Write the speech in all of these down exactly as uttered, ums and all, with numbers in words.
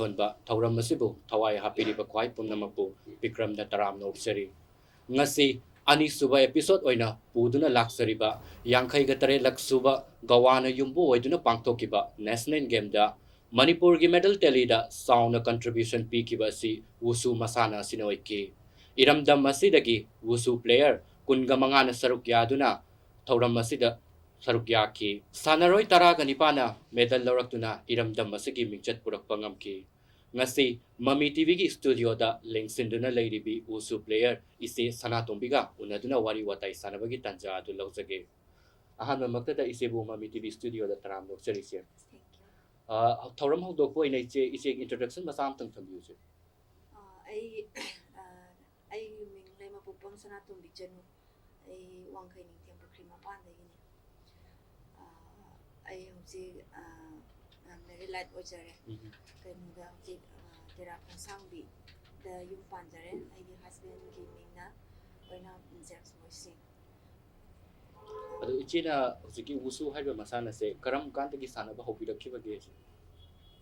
ꯌꯣꯟꯕ ꯊꯧꯔꯝ ꯑꯁꯤꯕꯨ ꯊꯋꯥꯏ ꯍꯥꯞꯄꯤꯔꯤꯕ ꯈ꯭ꯋꯥꯏ ꯄꯨꯝꯅꯃꯛꯄꯨ ꯕꯤꯀ꯭ꯔꯝꯗ ꯇꯔꯥꯝꯅ ꯑꯣꯛꯆꯔꯤ꯫ ꯉꯁꯤ ꯑꯅꯤꯁꯨꯕ episode ꯑꯣꯏꯅ ꯄꯨꯗꯨꯅ ꯂꯥꯛꯆꯔꯤꯕ ꯌꯥꯡꯈꯩꯒ ꯇꯔꯦꯠꯂꯛ ꯁꯨꯕ ꯒꯋꯥꯅ ꯌꯨꯝꯕꯨ ꯑꯣꯏꯗꯨꯅ ꯄꯥꯡꯊꯣꯛꯈꯤꯕ national gameꯗ ꯃꯅꯤꯄꯨꯔꯒꯤ medal tallyꯗ ꯆꯥꯎꯅ contribution ꯄꯤꯈꯤꯕ ꯑꯁꯤ ꯋꯨꯁꯨ ꯃꯁꯥꯟꯅ ꯑꯁꯤꯅ ꯑꯣꯏꯈꯤ꯫ ꯏꯔꯝꯗꯝ ꯑꯁꯤꯗꯒꯤ ꯋꯨꯁꯨ player ꯀꯨꯟꯒ ꯃꯉꯥꯅ ꯁꯔꯨꯛ ꯌꯥꯗꯨꯅ ꯊꯧꯔꯝ ꯑꯁꯤꯗ ꯁꯔꯨꯛ ꯌꯥꯈꯤ꯫ ꯁꯥꯟꯅꯔꯣꯏ ꯇꯔꯥꯒ ꯅꯤꯄꯥꯟꯅ medal ꯂꯧꯔꯛꯇꯨꯅ ꯏꯔꯝꯗꯝ ꯑꯁꯤꯒꯤ ꯃꯤꯡꯆꯠ ꯄꯨꯔꯛꯄ ꯉꯝꯈꯤ꯫ ꯉꯁꯤ ꯃꯃꯤ TVꯒꯤ studioꯗ ꯂꯦꯡꯁꯤꯟꯗꯨꯅ ꯂꯩꯔꯤꯕꯤ ꯋꯨꯁꯨ player ꯏꯆꯦ ꯁꯅꯥꯇꯣꯝꯕꯤꯒ ꯎꯅꯗꯨꯅ ꯋꯥꯔꯤ ꯋꯥꯇꯥꯏ ꯁꯥꯟꯅꯕꯒꯤ ꯇꯥꯟꯖꯥ ꯑꯗꯨ ꯂꯧꯖꯒꯦ꯫ ꯑꯍꯥꯟꯕꯃꯛꯇꯗ ꯏꯆꯦꯕꯨ ꯃꯃꯤ TV studioꯗ ꯇꯔꯥꯝꯅ ꯑꯣꯛꯆꯔꯤ, ꯏꯆꯦ꯫ Thank you. ꯑ, ꯊꯧꯔꯝ ꯍꯧꯗꯣꯛꯄ ꯑꯣꯏꯅ ꯏꯆꯦ, ꯏꯆꯦꯒꯤ introduction ꯃꯆꯥ ꯑꯃꯇꯪ ꯊꯝꯕꯤꯌꯨ, ꯏꯆꯦ꯫ ꯑ, ꯑꯩ, ꯑ, ꯑꯩꯒꯤ ꯃꯤꯡ ꯂꯩꯃꯄꯣꯛꯄꯝ ꯁꯅꯥꯇꯣꯝꯕꯤ ꯆꯅꯨ꯫ ꯑꯩ ꯋꯥꯡꯈꯩ ꯅꯤꯡꯊꯦꯝ ꯄꯨꯈ꯭ꯔꯤ ꯃꯄꯥꯟꯗꯒꯤꯅꯤ꯫ ꯑ, ꯑꯩ ꯍꯧꯖꯤꯛ, ꯑ, ꯑ, married life ꯑꯣꯏꯖꯔꯦ꯫ ꯎꯝ꯫ ꯀꯩꯅꯣꯗ ꯍꯧꯖꯤꯛ, ꯑ, ꯇꯦꯔꯥ ꯈꯣꯡꯁꯥꯡꯕꯤꯗ ꯌꯨꯝ ꯄꯥꯟꯖꯔꯦ꯫ ꯑꯩꯒꯤ husbandꯀꯤ ꯃꯤꯡꯅ ꯑꯣꯏꯅꯥꯝ ꯖꯦꯝꯁ ꯃꯣꯏꯁꯤꯡ꯫ ꯑꯗꯣ ꯏꯆꯦꯅ ꯍꯧꯖꯤꯛꯀꯤ ꯋꯨꯁꯨ ꯍꯥꯏꯔꯤꯕ ꯃꯁꯥꯟꯅꯁꯦ ꯀꯔꯝ ꯀꯥꯟꯗꯒꯤ ꯁꯥꯟꯅꯕ ꯍꯧꯕꯤꯔꯛꯈꯤꯕꯒꯦ?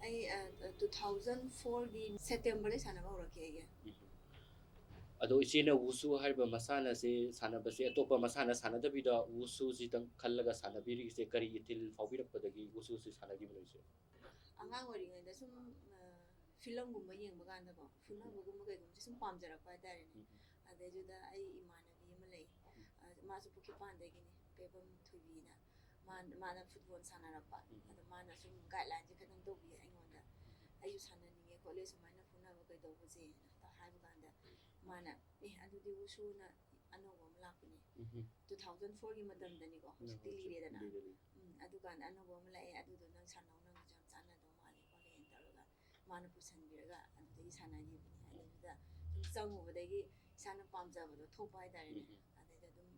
ꯑꯩ, ꯑ, two thousand fourꯒꯤ Septemberꯗꯒꯤ ꯁꯥꯟꯅꯕ ꯍꯧꯔꯛꯈꯤ ꯑꯩꯒꯤ꯫ ꯎꯝ꯫ ꯑꯗꯣ ꯏꯆꯦꯅ ꯋꯨꯁꯨ ꯍꯥꯏꯔꯤꯕ ꯃꯁꯥꯟꯅꯁꯦ ꯁꯥꯟꯅꯕꯁꯦ ꯑꯇꯣꯞꯄ ꯃꯁꯥꯟꯅ ꯁꯥꯟꯅꯗꯕꯤꯗ ꯋꯨꯁꯨꯁꯤꯗꯪ ꯈꯜꯂꯒ ꯁꯥꯟꯅꯕꯤꯔꯤꯁꯦ ꯀꯔꯤ ꯏꯊꯤꯜ ꯐꯥꯎꯕꯤꯔꯛꯄꯗꯒꯤ ꯋꯨꯁꯨꯁꯤ ꯁꯥꯟꯅꯈꯤꯕꯅꯣ ꯏꯆꯦ? ꯑꯉꯥꯡ ꯑꯣꯏꯔꯤꯉꯩꯗ ꯁꯨꯝ, ꯑ, filmꯒꯨꯝꯕ ꯌꯦꯡꯕ ꯀꯥꯟꯗꯀꯣ, ꯐꯨꯅꯕꯒꯨꯝꯕ ꯀꯩꯒꯨꯝꯕꯁꯦ ꯁꯨꯝ ꯄꯥꯝꯖꯔꯛꯄ ꯍꯥꯏꯇꯥꯔꯦꯅꯦ꯫ ꯎꯝ꯫ ꯑꯗꯩꯗꯨꯗ ꯑꯩ ꯏꯃꯥꯟꯅꯕꯤ ꯑꯃ ꯂꯩ, ꯎꯝ꯫ ꯑ, ꯃꯥꯁꯨ ꯄꯨꯈ꯭ꯔꯤꯄꯥꯟꯗꯒꯤꯅꯤ, ꯄꯦꯕꯝ ꯊꯣꯏꯕꯤꯅ꯫ ꯃꯥ-, ꯃꯥꯅ football ꯁꯥꯟꯅꯔꯛꯄ꯫ ꯎꯝ꯫ ꯑꯗꯣ ꯃꯥꯅ ꯁꯨꯝ guidelineꯁꯦ ꯈꯤꯇꯪ ꯇꯧꯕꯤꯌꯦ ꯑꯩꯉꯣꯟꯗ꯫ ꯎꯝ꯫ "ꯑꯩꯁꯨ ꯁꯥꯟꯅꯅꯤꯡꯉꯦ ꯈꯣꯠꯂꯦ ꯁꯨꯃꯥꯏꯅ ꯐꯨꯅꯕ ꯀꯩꯗꯧꯕꯁꯦꯅ" ꯍꯥꯏꯕ ꯀꯥꯟꯗ, ꯎꯝ꯫ ꯃꯥꯅ, "ꯑꯦ, ꯑꯗꯨꯗꯤ ꯋꯨꯁꯨꯅ ꯑꯅꯧꯕ ꯑꯃ ꯂꯥꯛꯄꯅꯦ꯫ ꯎꯝ꯫ Two thousand fourꯒꯤ ꯃꯇꯝꯗꯅꯤꯀꯣ, ꯎꯝ, ꯍꯧꯖꯤꯛꯇꯤ ꯍꯧꯖꯤꯛ ꯂꯤꯔꯦꯗꯅ꯫ ꯂꯤꯔꯦ, ꯂꯤꯔꯦ꯫ ꯎꯝ, ꯑꯗꯨꯀꯥꯟꯗ ꯑꯅꯧꯕ ꯑꯃ ꯂꯥꯛꯑꯦ, ꯑꯗꯨꯗꯣ ꯅꯪ ꯁꯥꯟꯅꯧ, ꯅꯪꯒꯤꯁꯨ ꯌꯥꯝ ꯆꯥꯟꯅꯗꯧ ꯃꯥꯜꯂꯦ" ꯈꯣꯠꯂꯦꯅ ꯇꯧꯔꯒ ꯃꯥꯅ ꯄꯨꯁꯟꯕꯤꯔꯒ ꯑꯗꯨꯗꯒꯤ ꯁꯥꯟꯅꯈꯤꯕꯅꯦ꯫ ꯑꯗꯨꯗꯨꯗ ꯁꯨꯝ ꯆꯪꯉꯨꯕꯗꯒꯤ ꯏꯁꯥꯅ ꯄꯥꯝꯖꯕꯗꯣ ꯊꯣꯛꯄ ꯍꯥꯏꯇꯥꯔꯦꯅꯦ꯫ ꯎꯝ꯫ ꯑꯗꯩꯗ ꯑꯗꯨꯝ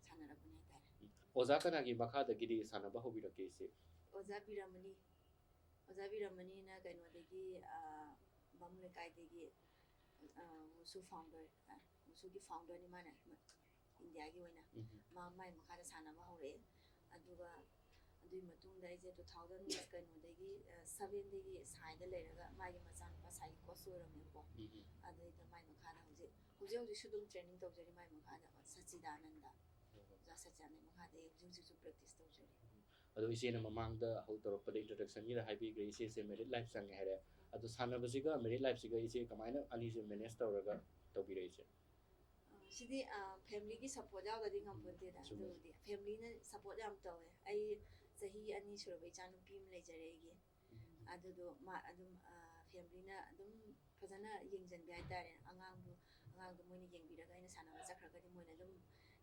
ꯁꯥꯟꯅꯔꯛꯄꯅꯦ ꯍꯥꯏꯇꯥꯔꯦ꯫ ꯎꯝ꯫ ꯑꯣꯖꯥ ꯀꯅꯥꯒꯤ ꯃꯈꯥꯗꯒꯤꯗꯤ ꯁꯥꯟꯅꯕ ꯍꯧꯕꯤꯔꯛꯀꯦ, ꯏꯆꯦ? ꯑꯣꯖꯥ ꯕꯤꯔꯃꯅꯤ꯫ ꯑꯣꯖꯥ ꯕꯤꯔꯃꯅꯤꯅ ꯀꯩꯅꯣꯗꯒꯤ, ꯑ, ꯕꯥꯃꯣꯟ ꯂꯩꯀꯥꯏꯗꯒꯤ, ꯑ, ꯋꯨꯁꯨ founder, ꯑ, ꯋꯨꯁꯨꯒꯤ founderꯅꯤ ꯃꯥꯅ, ꯏꯟꯗꯤꯌꯥꯒꯤ ꯑꯣꯏꯅ꯫ ꯎꯝ꯫ ꯃꯥ, ꯃꯥꯏ ꯃꯈꯥꯗ ꯁꯥꯟꯅꯕ ꯍꯧꯔꯛꯑꯦ꯫ ꯑꯗꯨꯒ ꯑꯗꯨꯒꯤ ꯃꯇꯨꯡꯗ ꯑꯩꯁꯦ ꯇꯨ ꯊꯥꯎꯖꯟ ꯀꯩꯅꯣꯗꯒꯤ ꯁꯚꯦꯟꯗꯒꯤ ꯁꯥꯏꯗ ꯂꯩꯔꯒ ꯃꯥꯒꯤ ꯃꯆꯥꯅꯨꯄꯥ ꯁꯥꯏꯒꯤ ꯀꯣꯆ ꯑꯣꯏꯔꯝꯃꯦꯕꯀꯣ꯫ ꯑꯗꯨꯗꯩꯗ ꯃꯥꯏ ꯃꯈꯥꯗ ꯍꯧꯖꯤꯛ ꯍꯧꯖꯤꯛ ꯍꯧꯖꯤꯛꯁꯨ ꯑꯗꯨꯝ ꯇ꯭ꯔꯦꯅꯤꯡ ꯇꯧꯖꯔꯤ ꯃꯥꯏ ꯃꯈꯥꯗ ꯁꯆꯤꯗꯥꯅꯟꯗ, ꯑꯣꯖꯥ ꯁꯆꯤꯗꯥꯅꯟꯗ ꯃꯈꯥꯗ ꯑꯩ ꯍꯧꯖꯤꯛ ꯍꯧꯖꯤꯛꯁꯨ ꯄ꯭ꯔꯦꯛꯇꯤꯁ ꯇꯧꯖꯔꯤ꯫ ꯑꯗꯣ ꯏꯆꯦꯅ ꯃꯃꯥꯡꯗ ꯍꯧ ꯇꯧꯔꯛꯄꯗ introductionꯒꯤꯗ ꯍꯥꯏꯕꯤꯈ꯭ꯔꯦ, ꯏꯆꯦꯁꯦ married life ꯆꯪꯉꯦ ꯍꯥꯏꯔꯦ꯫ ꯑꯗꯣ ꯁꯥꯟꯅꯕꯁꯤꯒ married lifeꯁꯤꯒ ꯏꯆꯦ ꯀꯃꯥꯏꯅ ꯑꯅꯤꯁꯦ manage ꯇꯧꯔꯒ ꯇꯧꯕꯤꯔꯛꯏꯁꯦ? ꯁꯤꯗꯤ ꯐꯦꯃꯤꯂꯤꯒꯤ ꯁꯞꯄꯣꯔꯠ ꯌꯥꯎꯗ꯭ꯔꯗꯤ ꯉꯝꯄꯣꯟꯇꯦꯗ꯫ ꯆꯨꯝꯃꯦ꯫ ꯑꯗꯨꯕꯨꯗꯤ ꯐꯦꯃꯤꯂꯤꯅ ꯁꯞꯄꯣꯔꯠ ꯌꯥꯝ ꯇꯧꯋꯦ꯫ ꯑꯩ ꯆꯍꯤ ꯑꯅꯤ ꯁꯨꯔꯕ ꯏꯆꯥꯅꯨꯄꯤ ꯑꯃ ꯂꯩꯖꯔꯦ ꯑꯩꯒꯤ꯫ ꯑꯗꯨꯗꯣ ꯃꯥ ꯑꯗꯨꯝ ꯐꯦꯃꯤꯂꯤꯅ ꯑꯗꯨꯝ ꯐꯖꯅ ꯌꯦꯡꯁꯤꯟꯕꯤ ꯍꯥꯏꯇꯥꯔꯦ꯫ ꯑꯉꯥꯡꯗꯣ ꯑꯉꯥꯡꯗꯣ ꯃꯣꯏꯅ ꯌꯦꯡꯕꯤꯔꯒ ꯑꯩꯅ ꯁꯥꯟꯅꯕ ꯆꯠꯈ꯭ꯔꯒꯗꯤ ꯃꯣꯏꯅ ꯑꯗꯨꯝ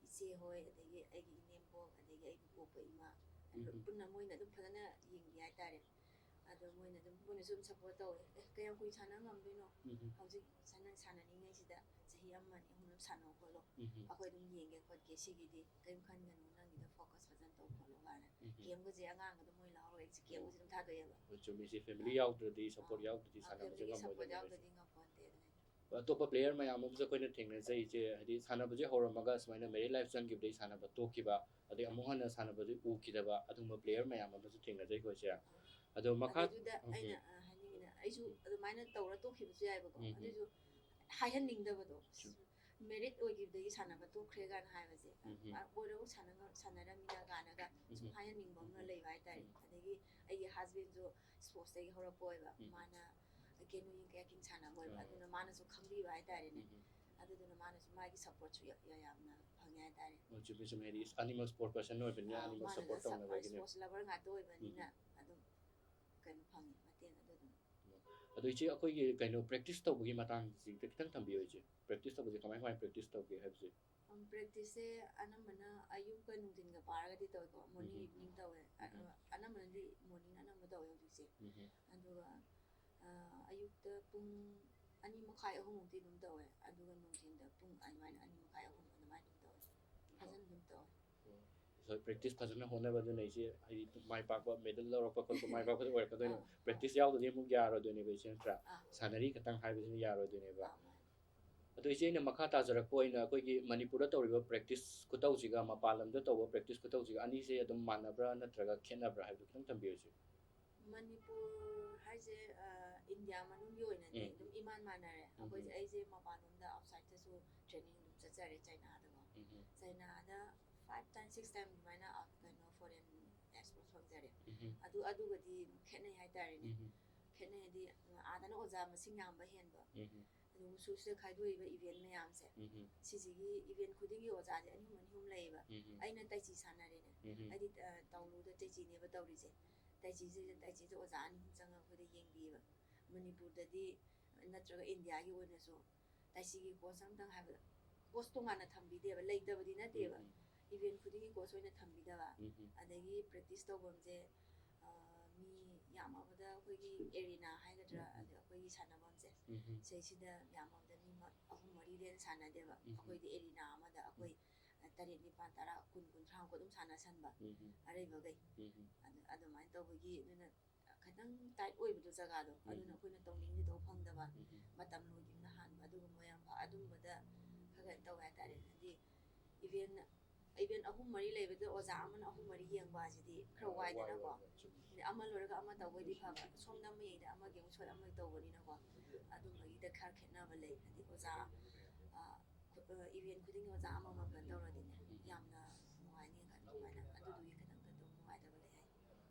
ꯏꯆꯦ ꯍꯣꯏ, ꯑꯗꯒꯤ ꯑꯩꯒꯤ ꯏꯅꯦꯝꯕꯣꯛ, ꯑꯗꯒꯤ ꯑꯩꯒꯤ ꯄꯣꯛꯄ ꯏꯃꯥ, ꯄꯨꯟꯅ ꯃꯣꯏꯅ ꯑꯗꯨꯝ ꯐꯖꯅ ꯌꯦꯡꯕꯤ ꯍꯥꯏꯇꯥꯔꯦ꯫ ꯑꯗꯣ ꯃꯣꯏꯅ ꯑꯗꯨꯝ ꯃꯣꯏꯅꯁꯨ ꯑꯗꯨꯝ ꯁꯞꯄꯣꯔꯠ ꯇꯧꯋꯦ꯫ "ꯑꯦ, ꯀꯌꯥꯝ ꯀꯨꯏꯅ ꯁꯥꯟꯅ ꯉꯝꯗꯣꯏꯅꯣ? ꯍꯧꯖꯤꯛ ꯁꯥꯟꯅ ꯁꯥꯟꯅꯅꯤꯡꯉꯩꯁꯤꯗ ꯆꯍꯤ ꯑꯃ ꯑꯅꯤ ꯑꯍꯨꯝ ꯑꯗꯨꯝ ꯁꯥꯟꯅꯧ ꯈꯣꯠꯂꯣ꯫ ꯑꯩꯈꯣꯏ ꯑꯗꯨꯝ ꯌꯦꯡꯒꯦ ꯈꯣꯠꯀꯦ꯫ ꯁꯤꯒꯤꯗꯤ ꯀꯔꯤꯝ ꯈꯟꯒꯅꯨ, ꯅꯪꯒꯤꯗ ꯐꯣꯀꯁ ꯐꯖꯅ ꯇꯧ ꯈꯣꯠꯂꯣ" ꯀꯥꯏꯅ꯫ ꯒꯦꯝꯒꯁꯦ ꯑꯉꯥꯡꯒ ꯑꯗꯨꯝ ꯃꯣꯏ ꯂꯥꯎꯔꯒ ꯑꯩꯁꯦ ꯒꯦꯝꯒꯁꯦ ꯑꯗꯨꯝ ꯊꯥꯗꯣꯛꯑꯦꯕ꯫ ꯍꯣꯏ, ꯆꯨꯝꯃꯤ ꯏꯆꯦ, ꯐꯦꯃꯤꯂꯤ ꯌꯥꯎꯗ꯭ꯔꯗꯤ, ꯁꯞꯄꯣꯔꯠ ꯌꯥꯎꯗ꯭ꯔꯗꯤ ꯁꯥꯟꯅꯕꯁꯦ ꯐꯦꯃꯤꯂꯤꯒꯤ ꯁꯞꯄꯣꯔꯠ ꯉꯝꯃꯣꯏꯗꯣꯏꯅꯦꯕ꯫ ꯌꯥꯎꯗ꯭ꯔꯗꯤ ꯉꯝꯄꯣꯟꯇꯦ ꯑꯗꯨꯅ꯫ ꯑꯇꯣꯞꯄ ꯄ꯭ꯂꯦꯌꯔ ꯃꯌꯥꯝ ꯑꯃꯁꯨ ꯑꯩꯈꯣꯏꯅ ꯊꯦꯡꯅꯖꯩ ꯏꯆꯦ, ꯍꯥꯏꯗꯤ ꯁꯥꯟꯅꯕꯁꯦ ꯍꯧꯔꯝꯃꯒ ꯁꯨꯃꯥꯏꯅ ꯃꯦꯔꯤꯠ ꯂꯥꯏꯐ ꯆꯪꯈꯤꯕꯗꯒꯤ ꯁꯥꯟꯅꯕ ꯇꯣꯛꯈꯤꯕ, ꯑꯗꯩ ꯑꯃꯨꯛ ꯍꯟꯅ ꯁꯥꯟꯅꯕꯁꯦ ꯎꯈꯤꯗꯕ ꯑꯗꯨꯒꯨꯝꯕ ꯄ꯭ꯂꯦꯌꯔ ꯃꯌꯥꯝ ꯑꯃꯁꯨ ꯊꯦꯡꯅꯖꯩꯀꯣ ꯏꯆꯦ꯫ ꯑꯗꯣ ꯃꯈꯥ ꯑꯗꯨꯗ ꯑꯩꯅ ꯑ, ꯍꯥꯏꯅꯤꯡꯉꯤꯅ ꯑꯩꯁꯨ ꯑꯗꯨꯃꯥꯏꯅ ꯇꯧꯔ ꯇꯣꯛꯈꯤꯕꯁꯨ ꯌꯥꯏꯕꯀꯣ꯫ ꯑꯗꯨꯏꯁꯨ ꯍꯥꯏꯍꯟꯅꯤꯡꯗꯕꯗꯣ꯫ ꯃꯦꯔꯤꯠ ꯑꯣꯏꯈꯤꯕꯗꯒꯤ ꯁꯥꯟꯅꯕ ꯇꯣꯛꯈ꯭ꯔꯦ ꯀꯥꯏꯅ ꯍꯥꯏꯕꯁꯦ, ꯑ, ꯑꯣꯏꯔꯕꯨ ꯁꯥꯟꯅ-, ꯁꯥꯟꯅꯔꯝꯃꯤꯅ ꯀꯥꯏꯅꯒ ꯁꯨꯝ ꯍꯥꯏꯍꯟꯅꯤꯡꯕ ꯑꯃ ꯂꯩꯕ ꯍꯥꯏꯇꯥꯔꯦ꯫ ꯑꯗꯒꯤ ꯑꯩꯒꯤ ꯍꯁꯕꯦꯟꯁꯨ ꯁ꯭ꯄꯣꯔꯠꯁꯇꯒꯤ ꯍꯧꯔꯛꯄ ꯑꯣꯏꯕ, ꯃꯥꯅ ꯀꯦꯅꯣꯌꯤꯡ ꯀꯌꯥꯀꯤꯡ ꯁꯥꯟꯅꯕ ꯑꯣꯏꯕ, ꯑꯗꯨꯅ ꯃꯥꯅꯁꯨ ꯈꯪꯕꯤꯕ ꯍꯥꯏꯇꯥꯔꯦꯅꯦ꯫ ꯑꯗꯨꯗꯨꯅ ꯃꯥꯅꯁꯨ ꯃꯥꯒꯤ ꯁꯞꯄꯣꯔꯠꯁꯨ ꯌꯥꯝꯅ ꯐꯪꯉꯦ ꯍꯥꯏꯇꯥꯔꯦ꯫ ꯑꯣ, ꯆꯨꯝꯃꯤ ꯆꯨꯝꯃꯤ, ꯍꯥꯏꯗꯤ ꯑꯅꯤꯃꯛ ꯁ꯭ꯄꯣꯔꯠ ꯄꯔꯁꯟ ꯑꯣꯏꯕꯅꯤꯅ ꯑꯅꯤꯃꯛ ꯁꯞꯄꯣꯔꯠ ꯇꯧꯅꯕꯒꯤꯅꯦ꯫ ꯁ꯭ꯄꯣꯔꯠꯁ ꯂꯚꯔ ꯉꯥꯛꯇ ꯑꯣꯏꯕꯅꯤꯅ ꯑꯗꯨꯝ ꯀꯩꯅꯣ ꯐꯪꯉꯦ, ꯃꯇꯦꯡ ꯑꯗꯨ ꯑꯗꯨꯝ꯫ ꯑꯗꯣ ꯏꯆꯦ, ꯑꯩꯈꯣꯏꯒꯤ ꯀꯩꯅꯣ ꯄ꯭ꯔꯦꯛꯇꯤꯁ ꯇꯧꯕꯒꯤ ꯃꯇꯥꯡꯁꯤꯗ ꯈꯤꯇꯪ ꯊꯝꯕꯤꯌꯣ ꯏꯆꯦ꯫ ꯄ꯭ꯔꯦꯛꯇꯤꯁ ꯇꯧꯕꯁꯦ ꯀꯃꯥꯏ ꯀꯃꯥꯏ ꯄ꯭ꯔꯦꯛꯇꯤꯁ ꯇꯧꯒꯦ ꯍꯥꯏꯕꯁꯦ? ꯄ꯭ꯔꯦꯛꯇꯤꯁꯁꯦ ꯑꯅꯝꯕꯅ ꯑꯌꯨꯛꯀ ꯅꯨꯡꯊꯤꯟꯒ ꯄꯥꯔꯒꯗꯤ ꯇꯧꯋꯦꯀꯣ, ꯃꯣꯔꯅꯤꯡ ꯏꯚꯤꯅꯤꯡ ꯇꯧꯋꯦ꯫ ꯑ, ꯑꯅꯝꯕꯅꯗꯤ ꯃꯣꯔꯅꯤꯡ ꯑꯅꯝꯕ ꯇꯧꯋꯦ ꯍꯧꯖꯤꯛꯁꯦ꯫ ꯑꯗꯨꯒ ꯑ, ꯑꯌꯨꯛꯇ ꯄꯨꯡ ꯑꯅꯤ ꯃꯈꯥꯏ ꯑꯍꯨꯝꯃꯨꯛꯇꯤ ꯑꯗꯨꯝ ꯇꯧꯋꯦ, ꯑꯗꯨꯒ ꯅꯨꯡꯊꯤꯟꯗ ꯄꯨꯡ ꯑꯗꯨꯃꯥꯏꯅ ꯑꯅꯤ ꯃꯈꯥꯏ ꯑꯍꯨꯝ ꯑꯗꯨꯃꯥꯏꯅ ꯑꯗꯨꯝ ꯇꯧꯋꯦ꯫ ꯐꯖꯅ ꯑꯗꯨꯝ ꯇꯧꯋꯦ꯫ ꯍꯣꯏ, ꯄ꯭ꯔꯦꯛꯇꯤꯁ ꯐꯖꯅ ꯍꯣꯠꯅꯕꯗꯨꯅ ꯏꯆꯦ, ꯍꯥꯏꯗꯤ ꯃꯥꯏ ꯄꯥꯛꯄ, ꯃꯦꯗꯜ ꯂꯧꯔꯛꯄ ꯈꯣꯠꯄ, ꯃꯥꯏ ꯄꯥꯛꯄꯗ ꯑꯣꯏꯔꯛꯀꯗꯣꯏꯅꯦ꯫ ꯄ꯭ꯔꯦꯛꯇꯤꯁ ꯌꯥꯎꯗꯗꯤ ꯑꯃꯨꯛ ꯌꯥꯔꯣꯏꯗꯣꯏꯅꯦꯕ ꯏꯆꯦ, ꯅꯠꯇ꯭ꯔꯥ? ꯁꯥꯟꯅꯔꯤ ꯈꯛꯇꯪ ꯍꯥꯏꯕꯁꯤꯅ ꯌꯥꯔꯣꯏꯗꯣꯏꯅꯦꯕ꯫ ꯑꯥ, ꯃꯥꯅꯦ꯫ ꯑꯗꯣ ꯏꯆꯦ, ꯑꯩꯅ ꯃꯈꯥ ꯇꯥꯖꯔꯛꯄ ꯑꯣꯏꯅ ꯑꯩꯈꯣꯏꯒꯤ ꯃꯅꯤꯄꯨꯔꯗ ꯇꯧꯔꯤꯕ practice ꯈꯨꯇꯧꯁꯤꯒ ꯃꯄꯥꯟ ꯂꯝꯗ ꯇꯧꯕ practice ꯈꯨꯇꯧꯁꯤꯒ ꯑꯅꯤꯁꯦ ꯑꯗꯨꯝ ꯃꯥꯟꯅꯕ꯭ꯔꯥ ꯅꯠꯇ꯭ꯔꯒ ꯈꯦꯠꯅꯕ꯭ꯔꯥ ꯍꯥꯏꯕꯗꯨ ꯈꯤꯇꯪ ꯊꯝꯕꯤꯌꯨ ꯏꯆꯦ꯫ ꯃꯅꯤꯄꯨꯔ ꯍꯥꯏꯁꯦ, ꯑ, ꯏꯟꯗꯤꯌꯥ ꯃꯅꯨꯡꯒꯤ ꯑꯣꯏꯅꯗꯤ ꯎꯝ꯫ ꯑꯗꯨꯝ ꯏꯃꯥꯟ ꯃꯥꯟꯅꯔꯦ꯫ ꯑꯩꯈꯣꯏꯁꯦ, ꯎꯝ꯫ ꯑꯩꯁꯦ ꯃꯄꯥꯟꯂꯣꯝꯗ, outsideꯇꯁꯨ training ꯑꯗꯨꯝ ꯆꯠꯆꯔꯦ, ꯆꯥꯏꯅꯥꯗꯀꯣ꯫ ꯎꯝ꯫ ꯆꯥꯏꯅꯥꯗ five time, six time ꯑꯗꯨꯃꯥꯏꯅ, ꯑ, ꯀꯩꯅꯣ, foreign experience ꯐꯪꯖꯔꯦ꯫ ꯎꯝ꯫ ꯑꯗꯨ, ꯑꯗꯨꯒꯗꯤ ꯈꯦꯠꯅꯩ ꯍꯥꯏꯇꯥꯔꯦꯅꯦ꯫ ꯎꯝ꯫ ꯈꯦꯠꯅꯩ ꯍꯥꯏꯗꯤ, ꯑ, ꯑꯥꯗꯅ ꯑꯣꯖꯥ ꯃꯁꯤꯡ ꯌꯥꯝꯕ ꯍꯦꯟꯕ꯫ ꯎꯝ꯫ ꯑꯗꯨ ꯋꯨꯁꯨꯁꯤꯗ ꯈꯥꯏꯗꯣꯛꯏꯕ event ꯃꯌꯥꯝꯁꯦ, ꯎꯝ꯫ ꯁꯤꯁꯤꯒꯤ event ꯈꯨꯗꯤꯡꯒꯤ ꯑꯣꯖꯥꯁꯦ ꯑꯅꯤ ꯑꯍꯨꯝ, ꯑꯅꯤ ꯑꯍꯨꯝ ꯂꯩꯌꯦꯕ꯫ ꯎꯝ꯫ ꯑꯩꯅ ꯇꯥꯏꯆꯤ ꯁꯥꯟꯅꯔꯦꯅꯦ꯫ ꯎꯝ꯫ ꯑꯩꯗꯤ, ꯑ, ꯇꯥꯎꯂꯨꯗ ꯇꯥꯏꯆꯤꯅꯦꯕ ꯇꯧꯔꯤꯁꯦ꯫ ꯇꯥꯏꯆꯤꯁꯤꯗ, ꯇꯥꯏꯆꯤꯁꯦ ꯑꯣꯖꯥ ꯑꯅꯤ ꯑꯍꯨꯝ ꯆꯪꯉꯒ ꯑꯩꯈꯣꯏꯗ ꯌꯦꯡꯕꯤꯌꯦꯕ꯫ ꯃꯅꯤꯄꯨꯔꯗꯗꯤ ꯅꯠꯇ꯭ꯔꯒ ꯏꯟꯗꯤꯌꯥꯒꯤ ꯑꯣꯏꯅꯁꯨ ꯇꯥꯏꯆꯤꯒꯤ coach ꯑꯝꯇꯪ ꯍꯥꯏꯕꯗ coach ꯇꯣꯉꯥꯟꯅ ꯊꯝꯕꯤꯗꯦꯕ, ꯂꯩꯇꯕꯗꯤ ꯅꯠꯇꯦꯕ꯫ ꯎꯝ꯫ Event ꯈꯨꯗꯤꯡꯒꯤ coach ꯑꯣꯏꯅ ꯊꯝꯕꯤꯗꯕ꯫ ꯎꯝ꯫ ꯑꯗꯒꯤ practice ꯇꯧꯐꯝꯁꯦ, ꯑ, ꯃꯤ ꯌꯥꯝꯃꯕꯗ ꯑꯩꯈꯣꯏꯒꯤ arena ꯍꯥꯏꯒꯗ꯭ꯔꯥ, ꯑꯗ ꯑꯩꯈꯣꯏꯒꯤ ꯁꯥꯟꯅꯐꯝꯁꯦ, ꯎꯝ꯫ ꯁꯤꯁꯤꯗ ꯌꯥꯝꯃꯕꯗ ꯃꯤ ꯃ-, ꯑꯍꯨꯝ ꯃꯔꯤꯗꯩ ꯍꯦꯟꯅ ꯁꯥꯟꯅꯗꯦꯕ꯫ ꯎꯝ꯫ ꯑꯩꯈꯣꯏꯗꯤ arena ꯑꯃꯗ ꯑꯩꯈꯣꯏ, ꯑ, ꯇꯔꯦꯠ, ꯅꯤꯄꯥꯜ, ꯇꯔꯥ, ꯀꯨꯟ, ꯀꯨꯟꯊ꯭ꯔꯥꯃꯨꯛ ꯑꯗꯨꯝ ꯁꯥꯟꯅꯁꯟꯕ, ꯎꯝ꯫ ꯑꯔꯩꯕꯈꯩ꯫ ꯎꯝ꯫ ꯑꯗꯨ, ꯑꯗꯨꯃꯥꯏꯅ ꯇꯧꯕꯒꯤ, ꯑꯗꯨꯅ ꯈꯤꯇꯪ tight ꯑꯣꯏꯕꯗꯣ ꯖꯒꯥꯗꯣ, ꯎꯝ꯫ ꯑꯗꯨꯅ ꯑꯩꯈꯣꯏꯅ ꯇꯧꯅꯤꯡꯗꯦ, ꯇꯧ ꯐꯪꯗꯕ, ꯎꯝ꯫ ꯃꯇꯝ ꯂꯣꯏꯈꯤꯕꯅ ꯍꯥꯟꯕ, ꯑꯗꯨꯒꯨꯝꯕ ꯌꯥꯝ ꯐ-, ꯑꯗꯨꯝꯕꯗ ꯈꯔ ꯈꯔ ꯇꯧꯋꯦ ꯍꯥꯏꯇꯥꯔꯦ꯫ ꯍꯥꯏꯗꯤ event, event ꯑꯍꯨꯝ ꯃꯔꯤ ꯂꯩꯕꯗ ꯑꯣꯖꯥ ꯑꯃꯅ ꯑꯍꯨꯝ ꯃꯔꯤ ꯌꯦꯡꯕ ꯍꯥꯏꯁꯤꯗꯤ ꯈꯔ ꯋꯥꯏꯗꯅꯀꯣ꯫ ꯋꯥꯏ, ꯋꯥꯏ, ꯆꯨꯝꯃꯤ꯫ ꯑꯗꯩ ꯑꯃ ꯂꯣꯏꯔꯒ ꯑꯃ ꯇꯧꯕꯩꯗꯤ ꯐꯕ, ꯁꯣꯝꯗ ꯑꯃ ꯌꯦꯡꯉꯗꯤ ꯑꯃꯒꯤ ꯑꯃꯨꯛ ꯁꯣꯏ, ꯑꯃꯒꯤ ꯇꯧꯕꯅꯤꯅꯀꯣ꯫ ꯑꯗꯨꯝꯕꯒꯤꯗ ꯈꯔ ꯈꯦꯠꯅꯕ ꯂꯩ꯫ ꯍꯥꯏꯗꯤ ꯑꯣꯖꯥ, ꯑ, ꯈꯨ-, ꯑ, event ꯈꯨꯗꯤꯡꯒꯤ ꯑꯣꯖꯥ ꯑꯃꯃꯝ ꯀꯩꯅꯣ ꯇꯧꯔꯗꯤꯅꯦ, ꯌꯥꯝꯅ ꯅꯨꯡꯉꯥꯏꯅꯤ꯫ ꯑꯗꯨꯃꯥꯏꯅ ꯑꯗꯨꯗꯨꯒꯤ ꯈꯤꯇꯪ ꯈꯤꯇꯪ ꯅꯨꯡꯉꯥꯏꯇꯕ ꯂꯩ ꯍꯥꯏ꯫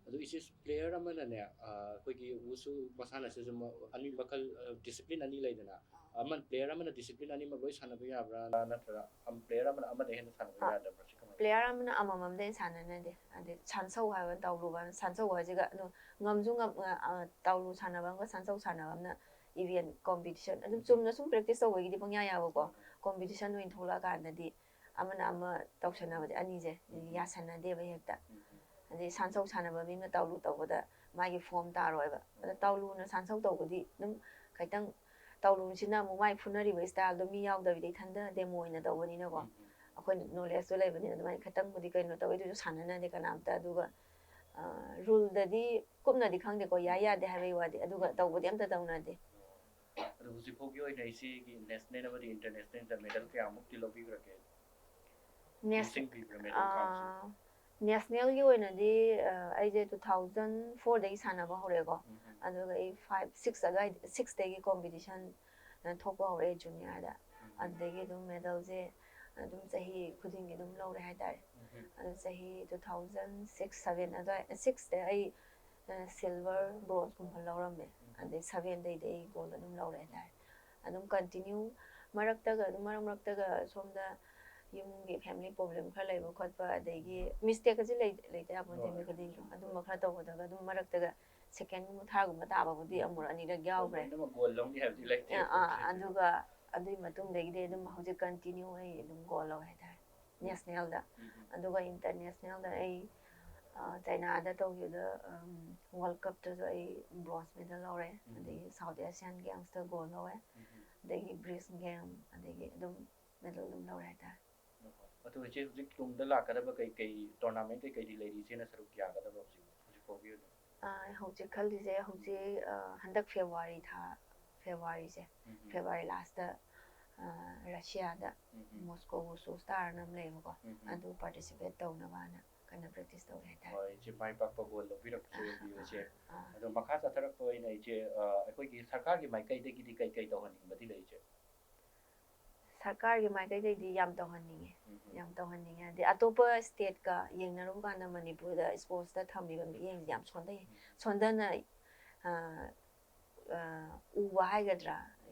ꯑꯗꯨ ꯏꯆꯦ, player ꯑꯃꯅꯅꯦ, ꯑ, ꯑꯩꯈꯣꯏꯒꯤ ꯋꯨꯁꯨ ꯃꯁꯥꯟꯅꯁꯤꯁꯨ ꯃ-, ꯑꯅꯤ ꯃꯈꯜ, ꯑ, discipline ꯑꯅꯤ ꯂꯩꯗꯅ, ꯑꯥ꯫ ꯑꯃ, player ꯑꯃꯅ discipline ꯑꯅꯤꯃꯛ ꯂꯣꯏ ꯁꯥꯟꯅꯕ ꯌꯥꯕ꯭ꯔꯥ, ꯅꯠꯇ꯭ꯔꯒ ꯑꯝ-, player ꯑꯃꯅ ꯑꯃꯗ ꯍꯦꯟꯅ ꯁꯥꯟꯅꯕ ꯑꯥ꯫ ꯌꯥꯗꯕ꯭ꯔꯥ? ꯁꯤ ꯀꯃꯥꯏꯅ? Player ꯑꯃꯅ ꯑꯃꯃꯝꯗ ꯍꯦꯟꯅ ꯁꯥꯟꯅꯅꯗꯦ꯫ ꯍꯥꯏꯗꯤ ꯁꯥꯟꯁꯧ ꯍꯥꯏꯕ, ꯇꯥꯎꯂꯨꯕ ꯍꯥꯏꯕ, ꯁꯥꯟꯁꯧ ꯍꯥꯏꯁꯤꯒ ꯑꯗꯨꯝ ꯉꯝꯁꯨ ꯉꯝ-, ꯑ, ꯑ, ꯇꯥꯎꯂꯨ ꯁꯥꯟꯅꯕ ꯑꯃꯒ ꯁꯥꯟꯁꯧ ꯁꯥꯟꯅꯕ ꯑꯃꯅ event competition, ꯑꯗꯨꯝ ꯆꯨꯝꯅ ꯁꯨꯝ practice ꯇꯧꯕꯒꯤꯗꯤ ꯄꯪꯌꯥ ꯌꯥꯕꯀꯣ, competition ꯑꯣꯏꯅ ꯊꯣꯛꯂꯛꯑꯀꯥꯟꯗꯗꯤ ꯑꯃꯅ ꯑꯃ ꯇꯧꯁꯟꯅꯕꯁꯦ, ꯑꯅꯤꯁꯦ ꯌꯥꯁꯟꯅꯗꯦꯕ ꯍꯦꯛꯇ꯫ ꯑꯗꯩ ꯁꯥꯟꯁꯧ ꯁꯥꯟꯅꯕ ꯃꯤ ꯑꯃꯅ ꯇꯥꯎꯂꯨ ꯇꯧꯕꯗ ꯃꯥꯒꯤ form ꯇꯥꯔꯣꯏꯕ꯫ ꯑꯗ ꯇꯥꯎꯂꯨꯅ ꯁꯥꯟꯁꯧ ꯇꯧꯕꯗꯤ ꯑꯗꯨꯝ ꯈꯤꯇꯪ, ꯇꯥꯎꯂꯨꯁꯤꯅ ꯑꯃꯨꯛ ꯃꯥꯏ ꯐꯨꯅꯔꯤꯕ styleꯗꯣ ꯃꯤ ꯌꯥꯎꯗꯕꯤꯗ ꯏꯊꯟꯗ demo ꯑꯣꯏꯅ ꯇꯧꯕꯅꯤꯅꯀꯣ꯫ ꯑꯩꯈꯣꯏꯅ knowledgeꯇꯣ ꯂꯩꯕꯅꯤꯅ ꯑꯗꯨꯃꯥꯏꯅ ꯈꯤꯇꯪꯕꯨꯗꯤ ꯀꯩꯅꯣ ꯇꯧꯋꯦ, ꯑꯗꯨꯁꯨ ꯁꯥꯟꯅꯅꯗꯦ ꯀꯅꯥꯝꯇ꯫ ꯑꯗꯨꯒ, ꯑ, ruleꯗꯗꯤ ꯀꯨꯞꯅꯗꯤ ꯈꯪꯗꯦꯀꯣ, ꯌꯥꯏ ꯌꯥꯗꯦ ꯍꯥꯏꯕꯒꯤ ꯋꯥꯗꯤ, ꯑꯗꯨꯒ ꯇꯧꯕꯗꯤ ꯑꯝꯇ ꯇꯧꯅꯗꯦ꯫ ꯑꯗꯣ ꯍꯧꯖꯤꯛ ꯐꯥꯎꯒꯤ ꯑꯣꯏꯅ ꯏꯆꯦꯒꯤ ꯅꯦꯁꯅꯦꯜ ꯑꯃꯗꯤ ꯏꯟꯇꯔꯅꯦꯁꯅꯦꯜꯗ ꯃꯦꯗꯜ ꯀꯌꯥꯃꯨꯛꯇꯤ ꯂꯧꯕꯤꯈ꯭ꯔꯒꯦ? ꯅꯦꯁ- ꯅꯤꯡꯁꯤꯡꯕꯤꯕ꯭ꯔꯥ ꯃꯦꯗꯜ ꯀꯥꯡꯁꯦ? ꯅꯦꯁꯅꯦꯜꯒꯤ ꯑꯣꯏꯅꯗꯤ ꯑ, ꯑꯩꯁꯦ ꯇꯨ ꯊꯥꯎꯖꯟ ꯐꯣꯔꯗꯒꯤ ꯁꯥꯟꯅꯕ ꯍꯧꯔꯛꯑꯦꯀꯣ꯫ ꯎꯝ, ꯑꯗꯨꯒ ꯑꯩ ꯐꯥꯏꯚ ꯁꯤꯛꯁ ꯑꯗꯨꯋꯥꯏ ꯁꯤꯛꯁꯇꯒꯤ ꯀꯣꯝꯄꯤꯇꯤꯁꯟ ꯊꯣꯛꯄ ꯍꯧꯔꯛꯑꯦ ꯖꯨꯅꯤꯌꯔꯗ꯫ ꯎꯝ, ꯑꯗꯨꯗꯒꯤ ꯑꯗꯨꯝ ꯃꯦꯗꯜꯁꯦ ꯑꯗꯨꯝ ꯆꯍꯤ ꯈꯨꯗꯤꯡꯒꯤ ꯑꯗꯨꯝ ꯂꯧꯔꯦ ꯍꯥꯏꯇꯥꯔꯦ꯫ ꯎꯝ, ꯑꯗꯨ ꯆꯍꯤ ꯇꯨ ꯊꯥꯎꯖꯟ ꯁꯤꯛꯁ ꯁꯚꯦꯟ ꯑꯗꯨꯋꯥꯏ ꯁꯤꯛꯁꯇ ꯑꯩ ꯁꯤꯜꯚꯔ ꯕ꯭ꯔꯣꯟꯖꯀꯨꯝꯕ ꯂꯧꯔꯝꯃꯦ꯫ ꯎꯝ, ꯑꯗꯩ ꯁꯚꯦꯟꯗꯩꯗꯤ ꯑꯩ ꯒꯣꯜ ꯑꯗꯨꯝ ꯂꯧꯔꯦ ꯍꯥꯏꯇꯥꯔꯦ꯫ ꯑꯗꯨꯝ ꯀꯟꯇꯤꯅ꯭ꯌꯨ ꯃꯔꯛꯇꯒ ꯑꯗꯨꯝ ꯃꯔꯛ ꯃꯔꯛꯇꯒ ꯁꯣꯝꯗ ꯌꯨꯝꯒꯤ ꯐꯦꯃꯤꯂꯤ ꯄ꯭ꯔꯣꯕ꯭ꯂꯦꯝ ꯈꯔ ꯂꯩꯕ ꯈꯣꯠꯄ, ꯑꯗꯒꯤ ꯃꯤꯁꯇꯦꯛ ꯑꯁꯤ ꯂꯩ ꯂꯩꯇ ꯌꯥꯄꯣꯟꯇꯦ ꯃꯤ ꯍꯣꯏ꯫ ꯈꯨꯗꯤꯡꯒꯤ꯫ ꯑꯗꯨꯝꯕ ꯈꯔ ꯇꯧꯕꯗꯒ ꯑꯗꯨꯝ ꯃꯔꯛꯇꯒ ꯁꯦꯀꯦꯟꯒꯨꯝꯕ ꯊꯥꯔꯒꯨꯝꯕ ꯇꯥꯕꯕꯨꯗꯤ ꯑꯃꯨꯔꯛ ꯑꯅꯤꯔꯛ ꯌꯥꯎꯈ꯭ꯔꯦ꯫ ꯂꯣꯏꯅꯃꯛ ꯒꯣꯜ ꯂꯧꯅꯤ ꯍꯥꯏꯕꯗꯤ ꯂꯩꯇꯦ꯫ ꯑꯥ, ꯑꯥ, ꯑꯗꯨꯒ ꯑꯗꯨꯒꯤ ꯃꯇꯨꯡꯗꯒꯤꯗꯤ ꯑꯗꯨꯝ ꯍꯧꯖꯤꯛ ꯀꯟꯇꯤꯅ꯭ꯌꯨ ꯑꯩ ꯑꯗꯨꯝ ꯒꯣꯜ ꯂꯧꯋꯦ ꯍꯥꯏꯇꯥꯔꯦ ꯅꯦꯁꯅꯦꯜꯗ꯫ ꯎꯝ, ꯎꯝ꯫ ꯑꯗꯨꯒ ꯏꯟꯇꯔꯅꯦꯁꯅꯦꯜꯗ ꯑꯩ ꯑ, ꯆꯥꯏꯅꯥꯗ ꯇꯧꯈꯤꯕꯗ ꯋꯥꯔꯜ ꯀꯞꯇꯁꯨ ꯑꯩ ꯕ꯭ꯔꯣꯟꯖ ꯃꯦꯗꯜ ꯂꯧꯔꯦ꯫ ꯎꯝ꯫ ꯑꯗꯒꯤ ꯁꯥꯎꯠ ꯑꯦꯁꯤꯌꯥꯟ ꯒꯦꯝꯁꯇ ꯒꯣꯜ ꯂꯧꯋꯦ꯫ ꯎꯝ, ꯎꯝ꯫ ꯑꯗꯒꯤ ꯕ꯭ꯔꯤꯁ ꯒꯦꯝ, ꯑꯗꯒꯤ ꯑꯗꯨꯝ ꯃꯦꯗꯜ ꯑꯗꯨꯝ ꯂꯧꯔꯦ ꯍꯥꯏꯇꯥꯔꯦ꯫ ꯑꯗꯣ ꯏꯆꯦ, ꯍꯧꯖꯤꯛ ꯇꯨꯡꯗ ꯂꯥꯛꯀꯗꯕ ꯀꯩ ꯀꯩ ꯇꯣꯔꯅꯥꯃꯦꯟ ꯀꯩ ꯀꯩꯗꯤ ꯂꯩꯔꯤ ꯏꯆꯦꯅ ꯁꯔꯨꯛ ꯌꯥꯒꯗꯕ ꯍꯧꯖꯤꯛ ꯍꯧꯖꯤꯛ ꯐꯥꯎꯒꯤ ꯑꯣꯏꯅ? ꯑ, ꯍꯧꯖꯤꯛ ꯈꯜꯂꯤꯁꯦ ꯍꯧꯖꯤꯛ ꯑ, ꯍꯟꯗꯛ ꯐꯦꯕꯋꯥꯔꯤ ꯊꯥ, ꯐꯦꯕꯋꯥꯔꯤꯁꯦ, ꯎꯝ, ꯎꯝ꯫ ꯐꯦꯕꯋꯥꯔꯤ ꯂꯥꯁꯇ ꯔꯁꯤꯌꯥꯗ ꯎꯝ, ꯎꯝ꯫ ꯃꯣꯁꯀꯣ ꯋꯨꯁꯨ ꯁ꯭ꯇꯥꯔꯅ ꯑꯃ ꯂꯩꯌꯦꯕꯀꯣ꯫ ꯎꯝ, ꯎꯝ꯫ ꯑꯗꯨ ꯄꯥꯔꯇꯤꯁꯤꯄꯦꯠ ꯇꯧꯅꯕꯅ ꯀꯟꯅ ꯄ꯭ꯔꯦꯛꯇꯤꯁ ꯇꯧꯔꯤ ꯍꯥꯏꯇꯥꯔꯦ꯫ ꯍꯣꯏ, ꯏꯆꯦ, ꯃꯥꯏ ꯄꯥꯛꯄ ꯒꯣꯜ ꯂꯧꯕꯤꯔꯛꯄꯁꯨ ꯑꯥ, ꯑꯣꯏꯕꯤꯌꯨ ꯏꯆꯦ꯫ ꯑꯥ, ꯑꯥ꯫ ꯑꯗꯣ ꯃꯈꯥ ꯆꯠꯊꯔꯛꯄ ꯑꯣꯏꯅ ꯏꯆꯦ, ꯑ, ꯑꯩꯈꯣꯏꯒꯤ ꯁꯔꯀꯥꯔꯒꯤ ꯃꯥꯏꯀꯩꯗꯒꯤꯗꯤ ꯀꯩ ꯀꯩ ꯇꯧꯍꯟꯅꯤꯡꯕꯗꯤ ꯂꯩ ꯏꯆꯦ? ꯁꯔꯀꯥꯔꯒꯤ ꯃꯥꯏꯀꯩꯗꯒꯤꯗꯤ ꯌꯥꯝ ꯇꯧꯍꯟꯅꯤꯡꯉꯦ꯫ ꯎꯝ, ꯎꯝ꯫ ꯌꯥꯝ ꯇꯧꯍꯟꯅꯤꯡꯉꯦ꯫ ꯍꯥꯏꯗꯤ ꯑꯇꯣꯞꯄ ꯁ꯭ꯇꯦꯠꯀ ꯌꯦꯡꯅꯔꯨꯕ ꯀꯥꯟꯗ ꯃꯅꯤꯄꯨꯔꯗ ꯁ꯭ꯄꯣꯔꯠꯁꯇ ꯊꯝꯃꯤꯕ ꯃꯤꯠꯌꯦꯡꯁꯦ ꯌꯥꯝ ꯁꯣꯟꯊꯩ꯫ ꯎꯝ꯫ ꯁꯣꯟꯊꯅ, ꯑ, ꯑ, ꯎꯕ ꯍꯥꯏꯒꯗ꯭ꯔꯥ,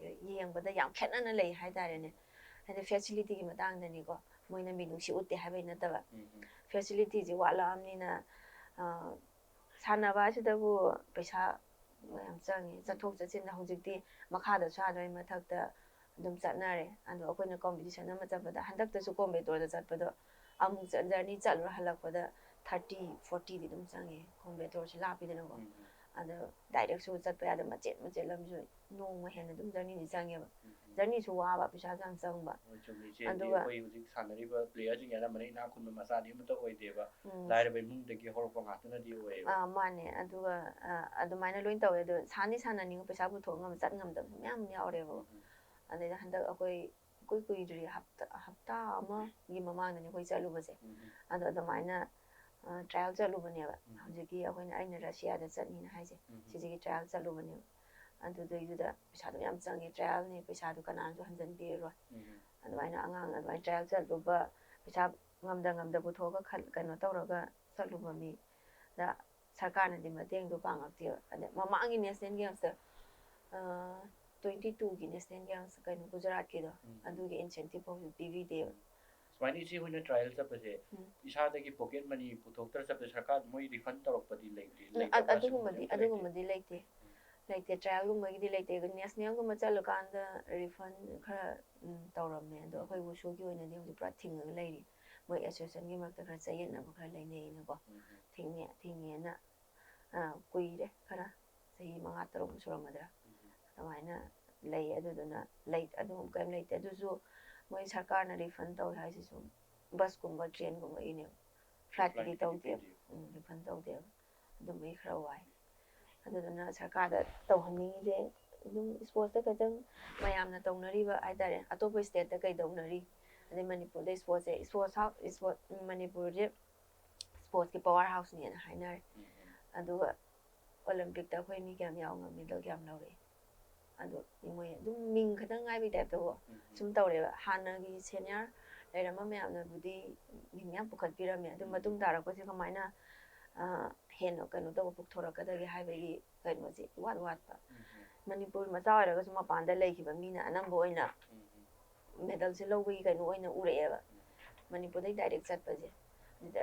ꯌꯦꯡꯕꯗ ꯌꯥꯝ ꯈꯦꯠꯅꯅ ꯂꯩ ꯍꯥꯏꯇꯥꯔꯦꯅꯦ꯫ ꯍꯥꯏꯗꯤ ꯐꯦꯁꯤꯂꯤꯇꯤꯒꯤ ꯃꯇꯥꯡꯗꯅꯤꯀꯣ ꯃꯣꯏꯅ ꯃꯤꯅꯨꯡꯁꯤ ꯎꯠꯇꯦ ꯍꯥꯏꯕꯩ ꯅꯠꯇꯕ꯫ ꯎꯝ, ꯎꯝ꯫ ꯐꯦꯁꯤꯂꯤꯇꯤꯁꯦ ꯋꯥꯠꯂꯛꯑꯕꯅꯤꯅ, ꯑ, ꯁꯥꯟꯅꯕ ꯑꯁꯤꯗꯕꯨ ꯄꯩꯁꯥ ꯌꯥꯝ ꯆꯪꯉꯤ꯫ ꯆꯠꯊꯣꯛ ꯆꯠꯁꯤꯟꯗ ꯍꯧꯖꯤꯛꯇꯤ ꯃꯈꯥꯗꯁꯨ ꯌꯥꯗꯕꯩ ꯃꯊꯛꯇ ꯑꯗꯨꯝ ꯆꯠꯅꯔꯦ꯫ ꯑꯗꯣ ꯑꯩꯈꯣꯏꯅ ꯀꯣꯝꯄꯤꯇꯤꯁꯟ ꯑꯃ ꯆꯠꯄꯗ, ꯍꯟꯗꯛꯇꯁꯨ ꯀꯣꯝꯕꯦꯇꯣꯔꯗ ꯆꯠꯄꯗꯣ, ꯑꯃꯨꯛ ꯆꯠ-, ꯖꯔꯅꯤ ꯆꯠꯂꯨꯔ ꯍꯜꯂꯛꯄꯗ ꯊꯥꯔꯇꯤ, ꯐꯣꯔꯇꯤꯗꯤ ꯑꯗꯨꯝ ꯆꯪꯉꯦ ꯀꯣꯝꯕꯦꯇꯣꯔꯁꯦ ꯂꯥꯞꯄꯤꯗꯅꯀꯣ꯫ ꯎꯝ, ꯎꯝ꯫ ꯑꯗꯣ ꯗꯥꯏꯔꯦꯛꯁꯨ ꯆꯠꯄ ꯌꯥꯗꯦ, ꯃꯆꯦꯠ ꯃꯆꯦꯠ ꯂꯝꯁꯨ ꯅꯣꯡꯃ ꯍꯦꯟꯅ ꯑꯗꯨꯝ ꯖꯔꯅꯤꯗꯤ ꯆꯪꯉꯦꯕ꯫ ꯎꯝ, ꯎꯝ꯫ ꯖꯔꯅꯤꯁꯨ ꯋꯥꯕ, ꯄꯩꯁꯥꯁꯨ ꯌꯥꯝ ꯆꯪꯕ꯫ ꯍꯣꯏ, ꯆꯨꯝꯃꯤ, ꯏꯆꯦꯗꯤ ꯑꯗꯨꯒ ꯑꯩꯈꯣꯏ ꯍꯧꯖꯤꯛ ꯁꯥꯟꯅꯔꯤꯕ ꯄ꯭ꯂꯦꯌꯔꯁꯤꯡꯁꯦ ꯑꯅꯝꯕꯅ ꯏꯅꯥꯛ ꯈꯨꯟꯕ ꯃꯆꯥꯗꯤ ꯑꯃꯠꯇ ꯑꯣꯏꯗꯦꯕ꯫ ꯎꯝ, ꯂꯥꯏꯔꯕ ꯏꯃꯨꯡꯗꯒꯤ ꯍꯧꯔꯛꯄ ꯉꯥꯛꯇꯅꯗꯤ ꯑꯣꯏꯌꯦꯕ꯫ ꯑꯥ, ꯃꯥꯅꯦ꯫ ꯑꯗꯨꯒ ꯑꯥ, ꯑꯗꯨꯃꯥꯏꯅ ꯂꯣꯏ ꯇꯧꯋꯦ꯫ ꯑꯗꯣ ꯁꯥꯟꯗꯤ ꯁꯥꯟꯅꯅꯤꯡꯉꯤ, ꯄꯩꯁꯥ ꯄꯨꯊꯣꯛ ꯉꯝ ꯆꯠ ꯉꯝꯗꯕꯁꯨ ꯃꯌꯥꯝ ꯌꯥꯎꯔꯦꯕ꯫ ꯎꯝ, ꯑꯗꯩꯗ ꯍꯟꯗꯛ ꯑꯩꯈꯣꯏ ꯏꯀꯨꯏ ꯀꯨꯏꯗ꯭ꯔꯤ, ꯍꯞꯇꯥ ꯍꯞꯇꯥ ꯑꯃꯒꯤ ꯃꯃꯥꯡꯗꯅꯤ ꯑꯩꯈꯣꯏ ꯆꯠꯂꯨꯕꯁꯦ꯫ ꯎꯝ, ꯑꯗꯣ ꯑꯗꯨꯃꯥꯏꯅ ꯇ꯭ꯔꯥꯏꯌꯦꯜ ꯆꯠꯂꯨꯕꯅꯦꯕ꯫ ꯎꯝ꯫ ꯍꯧꯖꯤꯛꯀꯤ ꯑꯩꯈꯣꯏꯅ, ꯑꯩꯅ ꯔꯁꯤꯌꯥꯗ ꯆꯠꯅꯤꯅ ꯍꯥꯏꯁꯦ, ꯎꯝ꯫ ꯁꯤꯁꯤꯒꯤ ꯇ꯭ꯔꯥꯏꯌꯦꯜ ꯆꯠꯂꯨꯕꯅꯦꯕ꯫ ꯑꯗꯨꯗꯩꯗꯨꯗ ꯄꯩꯁꯥꯗꯣ ꯌꯥꯝ ꯆꯪꯉꯦ, ꯇ꯭ꯔꯥꯏꯌꯦꯜꯅꯦ, ꯄꯩꯁꯥꯗꯣ ꯀꯅꯥꯅꯁꯨ ꯍꯟꯖꯟꯕꯤꯔꯔꯣꯏ꯫ ꯎꯝ꯫ ꯑꯗꯨꯃꯥꯏꯅ ꯑꯉꯥꯡ ꯑꯗꯨꯃꯥꯏꯅ ꯇ꯭ꯔꯥꯏꯌꯦꯜ ꯆꯠꯂꯨꯕ, ꯄꯩꯁꯥ ꯉꯝꯗ ꯉꯝꯗ ꯄꯨꯊꯣꯛꯑꯒ ꯈꯜ- ꯀꯩꯅꯣ ꯇꯧꯔꯒ ꯆꯠꯂꯨꯕ ꯃꯤꯗ ꯁꯔꯀꯥꯔꯅꯗꯤ ꯃꯇꯦꯡꯗꯣ ꯄꯥꯡꯉꯛꯇꯦꯕ꯫ ꯑꯗ ꯃꯃꯥꯡꯒꯤ ꯅꯦꯁꯅꯦꯜ ꯒꯦꯝꯁꯇ, ꯇ꯭ꯋꯦꯟꯇꯤ ꯇꯨꯒꯤ ꯅꯦꯁꯅꯦꯜ ꯒꯦꯝꯁ ꯀꯩꯅꯣ ꯒꯨꯖꯔꯥꯠꯀꯤꯗꯣ, ꯎꯝ꯫ ꯑꯗꯨꯒꯤ ꯏꯟꯁꯦꯟꯇꯤꯞ ꯐꯥꯎꯁꯨ ꯄꯤꯕꯤꯗꯦꯕ꯫ ꯁꯨꯃꯥꯏꯅ ꯏꯆꯦ ꯍꯣꯏꯅ ꯇ꯭ꯔꯥꯏꯌꯦꯜ ꯆꯠꯄꯁꯦ ꯎꯝ꯫ ꯏꯁꯥꯗꯒꯤ ꯄꯣꯀꯦꯠ ꯃꯅꯤ ꯄꯨꯊꯣꯛꯇ꯭ꯔ ꯆꯠꯄ, ꯁꯔꯀꯥꯔ ꯃꯣꯏ ꯔꯤꯐꯟ ꯇꯧꯔꯛꯄꯗꯤ ꯂꯩꯇ꯭ꯔꯤ? ꯎꯝ, ꯑ- ꯂꯩꯇꯕ꯭ꯔꯥ? ꯑꯗꯨꯒꯨꯝꯕꯗꯤ ꯁꯤꯒꯨꯝꯕꯗꯤ ꯑꯝꯇ ꯂꯩꯇꯦ? ꯑꯗꯨꯒꯨꯝꯕꯗꯤ ꯂꯩꯇꯦ꯫ ꯂꯩꯇꯦ, ꯇ꯭ꯔꯥꯏꯌꯦꯜꯒꯨꯝꯕꯒꯤꯗꯤ ꯂꯩꯇꯦ꯫ ꯑꯗꯨ ꯅꯦꯁꯅꯦꯜꯒꯨꯝꯕ ꯆꯠꯂꯀꯥꯟꯗ ꯔꯤꯐꯟ ꯈꯔ ꯎꯝ, ꯇꯧꯔꯝꯃꯦ꯫ ꯑꯗꯣ ꯑꯩꯈꯣꯏ ꯋꯨꯁꯨꯒꯤ ꯑꯣꯏꯅꯗꯤ ꯍꯧꯖꯤꯛ ꯄꯨꯔꯥ ꯊꯤꯡꯉꯒ ꯂꯩꯔꯤ꯫ ꯃꯣꯏ ꯑꯦꯁꯣꯁꯤꯌꯦꯁꯟꯒꯤ ꯃꯔꯛꯇ ꯈꯔ ꯆꯌꯦꯠꯅꯕ ꯈꯔ ꯂꯩꯅꯩꯅꯀꯣ꯫ ꯎꯝ, ꯎꯝ꯫ ꯊꯤꯡꯉꯦ, ꯊꯤꯡꯉꯦꯅ ꯑ, ꯀꯨꯏꯔꯦ ꯈꯔ, ꯆꯍꯤ ꯃꯉꯥ ꯇꯔꯨꯛ ꯁꯨꯔꯝꯃꯗ꯭ꯔꯥ, ꯎꯝ, ꯎꯝ꯫ ꯑꯗꯨꯃꯥꯏꯅ ꯂꯩ꯫ ꯑꯗꯨꯗꯨꯅ ꯂꯩ, ꯑꯗꯨꯒꯨꯝꯕ ꯀꯔꯤꯝ ꯂꯩꯇꯦ꯫ ꯑꯗꯨꯁꯨ ꯃꯣꯏ ꯁꯔꯀꯥꯔꯅ ꯔꯤꯐꯟ ꯇꯧꯋꯦ ꯍꯥꯏꯁꯤꯁꯨ ꯕꯁꯀꯨꯝꯕ ꯇ꯭ꯔꯦꯟꯒꯨꯝꯕꯒꯤꯅꯦꯕ꯫ ꯐ꯭ꯂꯥꯏꯠꯀꯤꯗꯤ ꯐ꯭ꯂꯥꯏꯠꯀꯤꯗꯤ ꯇꯧꯗꯦꯕ꯫ ꯄꯤꯗꯦ꯫ ꯎꯝ, ꯔꯤꯐꯟ ꯇꯧꯗꯦꯕ꯫ ꯑꯗꯨꯝꯕꯒꯤ ꯈꯔ ꯋꯥꯏ꯫ ꯑꯗꯨꯗꯨꯅ ꯁꯔꯀꯥꯔꯗ ꯇꯧꯍꯟꯅꯤꯡꯉꯤꯁꯦ ꯑꯗꯨꯝ ꯏꯁꯄꯣꯔꯠꯁꯇ ꯈꯤꯇꯪ ꯃꯌꯥꯝꯅ ꯇꯧꯅꯔꯤꯕ ꯍꯥꯏꯇꯥꯔꯦ, ꯑꯇꯣꯞꯄ ꯏꯁꯇꯦꯠꯇ ꯀꯩꯗꯧꯅꯔꯤ, ꯑꯗꯩ ꯃꯅꯤꯄꯨꯔꯗ ꯏꯁꯄꯣꯔꯠꯁꯦ, ꯏꯁꯄꯣꯔꯠꯁ ꯍꯥꯎ-, ꯏꯁꯄꯣꯔꯠ, ꯃꯅꯤꯄꯨꯔꯁꯦ ꯏꯁꯄꯣꯔꯠꯁꯀꯤ ꯄꯋꯥꯔ ꯍꯥꯎꯁꯅꯦꯅ ꯍꯥꯏꯅꯔꯦ꯫ ꯎꯝ, ꯎꯝ꯫ ꯑꯗꯨꯒ ꯑꯣꯂꯦꯝꯄꯤꯛꯇ ꯑꯩꯈꯣꯏ ꯃꯤ ꯀꯌꯥꯝ ꯌꯥꯎ ꯉꯝꯃꯤ, ꯃꯦꯗꯜ ꯀꯌꯥꯝ ꯂꯧꯔꯛꯏ? ꯑꯗꯣ ꯃꯣꯏ ꯑꯗꯨꯝ ꯃꯤꯡ ꯈꯛꯇꯪ ꯉꯥꯏꯕꯩ ꯇꯥꯏꯞꯇꯀꯣ ꯎꯝ, ꯎꯝ꯫ ꯁꯨꯝ ꯇꯧꯔꯦꯕ꯫ ꯍꯥꯟꯅꯒꯤ ꯁꯦꯅꯤꯌꯔ ꯂꯩꯔꯝꯕ ꯃꯌꯥꯝꯅꯕꯨꯗꯤ ꯃꯤꯡ ꯃꯌꯥꯝ ꯄꯨꯈꯠꯄꯤꯔꯝꯃꯦ꯫ ꯑꯗꯨ ꯎꯝ꯫ ꯃꯇꯨꯡ ꯇꯥꯔꯛꯄꯁꯦ ꯀꯃꯥꯏꯅ, ꯑ, ꯍꯦꯟꯅ ꯀꯩꯅꯣ ꯇꯧꯕ ꯄꯨꯊꯣꯔꯛꯀꯗꯒꯦ ꯍꯥꯏꯕꯒꯤ ꯀꯩꯅꯣꯁꯦ ꯏꯋꯥꯠ ꯋꯥꯠꯄ꯫ ꯎꯝ, ꯎꯝ꯫ ꯃꯅꯤꯄꯨꯔ ꯃꯆꯥ ꯑꯣꯏꯔꯒꯁꯨ ꯃꯄꯥꯟꯗ ꯂꯩꯈꯤꯕ ꯃꯤꯅ ꯑꯅꯝꯕ ꯑꯣꯏꯅ ꯎꯝ, ꯎꯝ꯫ ꯃꯦꯗꯜꯁꯦ ꯂꯧꯕꯒꯤ ꯀꯩꯅꯣ ꯑꯣꯏꯅ ꯎꯔꯛꯑꯦꯕ꯫ ꯎꯝ꯫ ꯃꯅꯤꯄꯨꯔꯗꯩ ꯗꯥꯏꯔꯦꯛ ꯆꯠꯄꯁꯦ꯫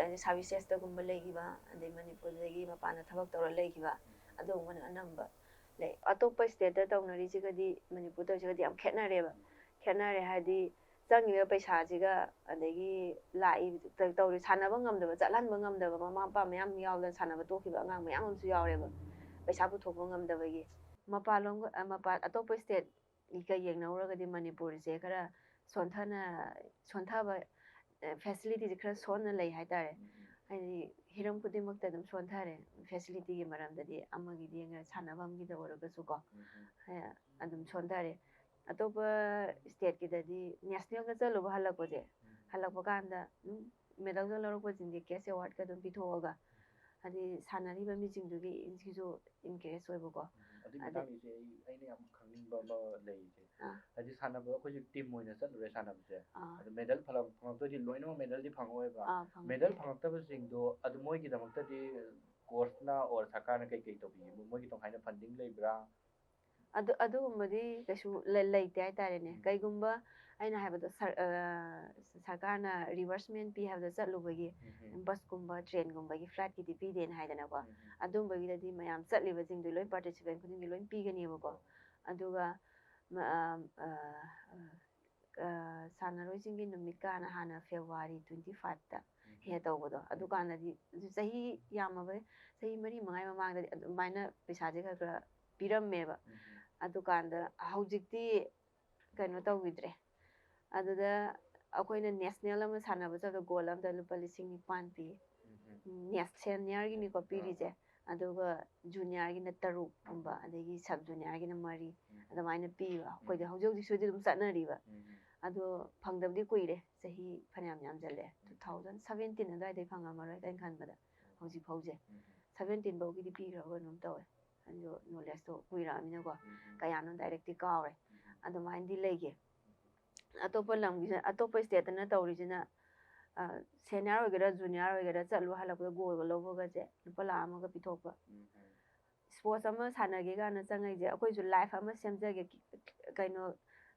ꯑꯗꯩ ꯁꯥꯔꯚꯤꯁꯦꯁꯇꯒꯨꯝꯕ ꯂꯩꯈꯤꯕ, ꯑꯗꯩ ꯃꯅꯤꯄꯨꯔꯗꯒꯤ ꯃꯄꯥꯟꯗ ꯊꯕꯛ ꯇꯧꯔ ꯂꯩꯈꯤꯕ, ꯑꯗꯨꯒꯨꯝꯕꯅ ꯑꯅꯝꯕ ꯂꯩ꯫ ꯑꯇꯣꯞꯄ ꯏꯁꯇꯦꯠꯇ ꯇꯧꯅꯔꯤꯁꯤꯒꯗꯤ ꯃꯅꯤꯄꯨꯔ ꯇꯧꯔꯤꯁꯤꯒꯗꯤ ꯌꯥꯝ ꯈꯦꯠꯅꯔꯦꯕ꯫ ꯈꯦꯠꯅꯔꯦ ꯍꯥꯏꯗꯤ ꯆꯪꯉꯤꯕ ꯄꯩꯁꯥꯁꯤꯒ ꯑꯗꯒꯤ ꯂꯥꯛꯏ ꯇꯧꯔꯤ, ꯁꯥꯟꯅꯕ ꯉꯝꯗꯕ, ꯆꯠꯍꯟꯕ ꯉꯝꯗꯕ, ꯃꯃꯥ ꯃꯄꯥ ꯃꯌꯥꯝ ꯌꯥꯎꯗꯅ ꯁꯥꯟꯅꯕ ꯇꯣꯛꯈꯤꯕ ꯑꯉꯥꯡ ꯃꯌꯥꯝ ꯑꯃꯁꯨ ꯌꯥꯎꯔꯦꯕ, ꯄꯩꯁꯥ ꯄꯨꯊꯣꯛꯄ ꯉꯝꯗꯕꯒꯤ꯫ ꯃꯄꯥꯟꯂꯣꯝꯒ, ꯑ, ꯃꯄꯥꯟ, ꯑꯇꯣꯞꯄ ꯏꯁꯇꯦꯠ ꯒ ꯌꯦꯡꯅꯧꯔꯒꯗꯤ ꯃꯅꯤꯄꯨꯔꯁꯦ ꯈꯔ ꯁꯣꯟꯊꯅ ꯁꯣꯟꯊꯕ ꯐꯦꯁꯤꯂꯤꯇꯤꯁꯦ ꯈꯔ ꯁꯣꯟꯅ ꯂꯩ ꯍꯥꯏꯇꯥꯔꯦ꯫ ꯍꯥꯏꯗꯤ ꯍꯤꯔꯝ ꯈꯨꯗꯤꯡꯃꯛꯇ ꯑꯗꯨꯝ ꯁꯣꯟꯊꯔꯦ, ꯐꯦꯁꯤꯂꯤꯇꯤꯒꯤ ꯃꯔꯝꯗꯗꯤ ꯑꯃꯒꯤꯗꯤ ꯌꯦꯡꯉ ꯁꯥꯟꯅꯐꯝꯒꯤꯗ ꯑꯣꯏꯔꯒꯁꯨꯀꯣ ꯑꯗꯨꯝ ꯁꯣꯟꯊꯔꯦ꯫ ꯑꯇꯣꯞꯄ ꯁ꯭ꯇꯦꯠꯀꯤꯗꯗꯤ ꯅꯦꯁꯅꯦꯜꯒ ꯆꯠꯂꯨꯕ ꯍꯜꯂꯛꯄꯁꯦ, ꯍꯜꯂꯛꯄ ꯀꯥꯟꯗ ꯑꯗꯨꯝ ꯃꯦꯗꯜꯒ ꯂꯧꯔꯛꯄꯁꯤꯡꯁꯦ ꯀꯦꯁ ꯑꯦꯋꯥꯔꯗꯀ ꯑꯗꯨꯝ ꯄꯤꯊꯣꯛꯑꯒ ꯍꯥꯏꯗꯤ ꯁꯥꯟꯅꯔꯤꯕ ꯃꯤꯁꯤꯡꯗꯨꯒꯤꯁꯨ ꯏꯟꯀꯔꯦꯖ ꯑꯣꯏꯕꯀꯣ꯫ ꯑꯗꯨꯒꯤ ꯃꯇꯥꯡꯒꯤꯁꯦ ꯑꯩ ꯑꯩꯅ ꯌꯥꯝ ꯈꯪꯅꯤꯡꯕ ꯑꯃ ꯂꯩꯔꯤꯁꯦ꯫ ꯍꯥꯏꯗꯤ ꯁꯥꯟꯅꯕ ꯑꯩꯈꯣꯏꯁꯨ ꯇꯤꯝ ꯑꯣꯏꯅ ꯆꯠꯂꯨꯔꯦ ꯁꯥꯟꯅꯕꯁꯦ꯫ ꯑꯗꯣ ꯃꯦꯗꯜ ꯐꯪꯉꯛꯇꯣꯏꯗꯤ ꯂꯣꯏꯅꯃꯛ ꯃꯦꯗꯜꯗꯤ ꯐꯪꯉꯛꯑꯣꯏꯕ꯫ ꯃꯦꯗꯜ ꯐꯪꯉꯛꯇꯕꯁꯤꯡꯗꯣ ꯑꯗꯨ ꯃꯣꯏꯒꯤꯗꯃꯛꯇꯗꯤ ꯀꯣꯔꯁꯅ ꯑꯣꯔ ꯁꯔꯀꯥꯔꯅ ꯀꯩ ꯀꯩ ꯇꯧꯕꯤꯒꯦ? ꯃꯣꯏꯒꯤ ꯇꯣꯉꯥꯟꯅ ꯐꯟꯗꯤꯡ ꯂꯩꯕ꯭ꯔꯥ? ꯑꯗꯨ ꯑꯗꯨꯒꯨꯝꯕꯗꯤ ꯀꯩꯁꯨ ꯂꯩ- ꯂꯩꯇꯦ ꯍꯥꯏꯇꯥꯔꯦꯅꯦ꯫ ꯀꯩꯒꯨꯝꯕ ꯑꯩꯅ ꯍꯥꯏꯕꯗꯣ ꯁꯔ- ꯑ, ꯁꯔꯀꯥꯔꯅ ꯔꯤꯚꯔꯁꯃꯦꯟ ꯄꯤ ꯍꯥꯏꯕꯗꯣ ꯆꯠꯂꯨꯕꯒꯤ ꯕꯁꯀꯨꯝꯕ ꯇ꯭ꯔꯦꯟꯒꯨꯝꯕꯒꯤ ꯐ꯭ꯂꯥꯏꯠꯀꯤꯗꯤ ꯄꯤꯗꯦꯅ ꯍꯥꯏꯗꯅꯀꯣ꯫ ꯑꯗꯨꯝꯕꯒꯤꯗꯗꯤ ꯃꯌꯥꯝ ꯆꯠꯂꯤꯕꯁꯤꯡꯗꯨ ꯂꯣꯏ ꯄꯥꯔꯇꯤꯁꯤꯄꯦꯟ ꯈꯨꯗꯤꯡꯒꯤ ꯂꯣꯏ ꯄꯤꯒꯅꯦꯕꯀꯣ꯫ ꯑꯗꯨꯒ ꯃ- ꯑ, ꯑ, ꯑ, ꯑ, ꯁꯥꯟꯅꯔꯣꯏꯁꯤꯡꯒꯤ ꯅꯨꯃꯤꯠ ꯀꯥꯏꯅ ꯍꯥꯟꯅ ꯐꯦꯕ꯭ꯔꯨꯋꯥꯔꯤ ꯇ꯭ꯋꯦꯟꯇꯤ ꯐꯥꯏꯚꯇ ꯍꯦꯛ ꯇꯧꯕꯗꯣ, ꯑꯗꯨꯀꯥꯟꯗꯗꯤ ꯑꯗꯨ ꯆꯍꯤ ꯌꯥꯝꯃꯕ ꯆꯍꯤ ꯃꯔꯤ ꯃꯉꯥꯒꯤ ꯃꯃꯥꯡꯗꯗꯤ ꯑꯗꯨꯃꯥꯏꯅ ꯄꯩꯁꯥꯁꯦ ꯈꯔ ꯈꯔ ꯄꯤꯔꯝꯃꯦꯕ꯫ ꯑꯗꯨꯀꯥꯟꯗ ꯍꯧꯖꯤꯛꯇꯤ ꯀꯩꯅꯣ ꯇꯧꯈꯤꯗ꯭ꯔꯦ꯫ ꯑꯗꯨꯗ ꯑꯩꯈꯣꯏꯅ ꯅꯦꯁꯅꯦꯜ ꯑꯃ ꯁꯥꯟꯅꯕ ꯆꯠꯄꯗ ꯒꯣꯜ ꯑꯃꯗ ꯂꯨꯄꯥ ꯂꯤꯁꯤꯡ ꯅꯤꯄꯥꯟ ꯄꯤ꯫ ꯁꯦꯅꯤꯌꯔꯒꯤꯅꯤꯀꯣ ꯄꯤꯔꯤꯁꯦ꯫ ꯑꯗꯨꯒ ꯖꯨꯅꯤꯌꯔꯒꯤꯅ ꯇꯔꯨꯛꯀꯨꯝꯕ, ꯑꯗꯒꯤ ꯁꯕ ꯖꯨꯅꯤꯌꯔꯒꯤꯅ ꯃꯔꯤ, ꯑꯗꯨꯃꯥꯏꯅ ꯄꯤꯕ꯫ ꯑꯩꯈꯣꯏꯗꯤ ꯍꯧꯖꯤꯛ ꯍꯧꯖꯤꯛꯁꯨ ꯑꯗꯨꯝ ꯆꯠꯅꯔꯤꯕ꯫ ꯑꯗꯣ ꯐꯪꯗꯕꯗꯤ ꯀꯨꯏꯔꯦ, ꯆꯍꯤ ꯐꯅꯌꯥꯝ ꯌꯥꯝꯁꯤꯜꯂꯦ꯫ ꯇꯨ ꯊꯥꯎꯖꯟ ꯁꯕꯦꯟꯇꯤꯟ ꯑꯗꯨꯋꯥꯏꯗꯩ ꯐꯪꯉꯝꯃꯔꯣꯏ ꯑꯩꯅ ꯈꯟꯕꯗ꯫ ꯍꯧꯖꯤꯛ ꯐꯥꯎꯁꯦ ꯁꯕꯦꯟꯇꯤꯟ ꯐꯥꯎꯒꯤꯗꯤ ꯄꯤꯈ꯭ꯔꯕ ꯀꯩꯅꯣꯝ ꯇꯧꯋꯦ꯫ ꯑꯩꯁꯨ ꯅꯣꯂꯦꯖꯇꯣ ꯀꯨꯏꯔꯛꯑꯃꯤꯅꯀꯣ ꯀꯌꯥꯅꯣ ꯗꯥꯏꯔꯦꯛꯇꯤ ꯀꯥꯎꯔꯦ꯫ ꯑꯗꯨꯃꯥꯏꯅꯗꯤ ꯂꯩꯒꯦ꯫ ꯑꯇꯣꯞꯄ ꯂꯝꯒꯤꯁꯤꯅ, ꯑꯇꯣꯞꯄ ꯁ꯭ꯇꯦꯠꯇꯅ ꯇꯧꯔꯤꯁꯤꯅ ꯁꯦꯅꯤꯌꯔ ꯑꯣꯏꯒꯦꯔꯥ ꯖꯨꯅꯤꯌꯔ ꯑꯣꯏꯒꯦꯔꯥ ꯆꯠꯂꯨ ꯍꯜꯂꯛꯄꯗ ꯒꯣꯜꯒ ꯂꯧꯕꯒꯁꯦ ꯂꯨꯄꯥ ꯂꯥꯈ ꯑꯃꯒ ꯄꯤꯊꯣꯛꯄ꯫ ꯏꯁꯄꯣꯔꯠꯁ ꯑꯃ ꯁꯥꯟꯅꯒꯦ ꯀꯥꯏꯅ ꯆꯪꯉꯛꯏꯁꯦ ꯑꯩꯈꯣꯏꯁꯨ ꯂꯥꯏꯐ ꯑꯃ ꯁꯦꯝꯖꯒꯦ, ꯀꯩꯅꯣ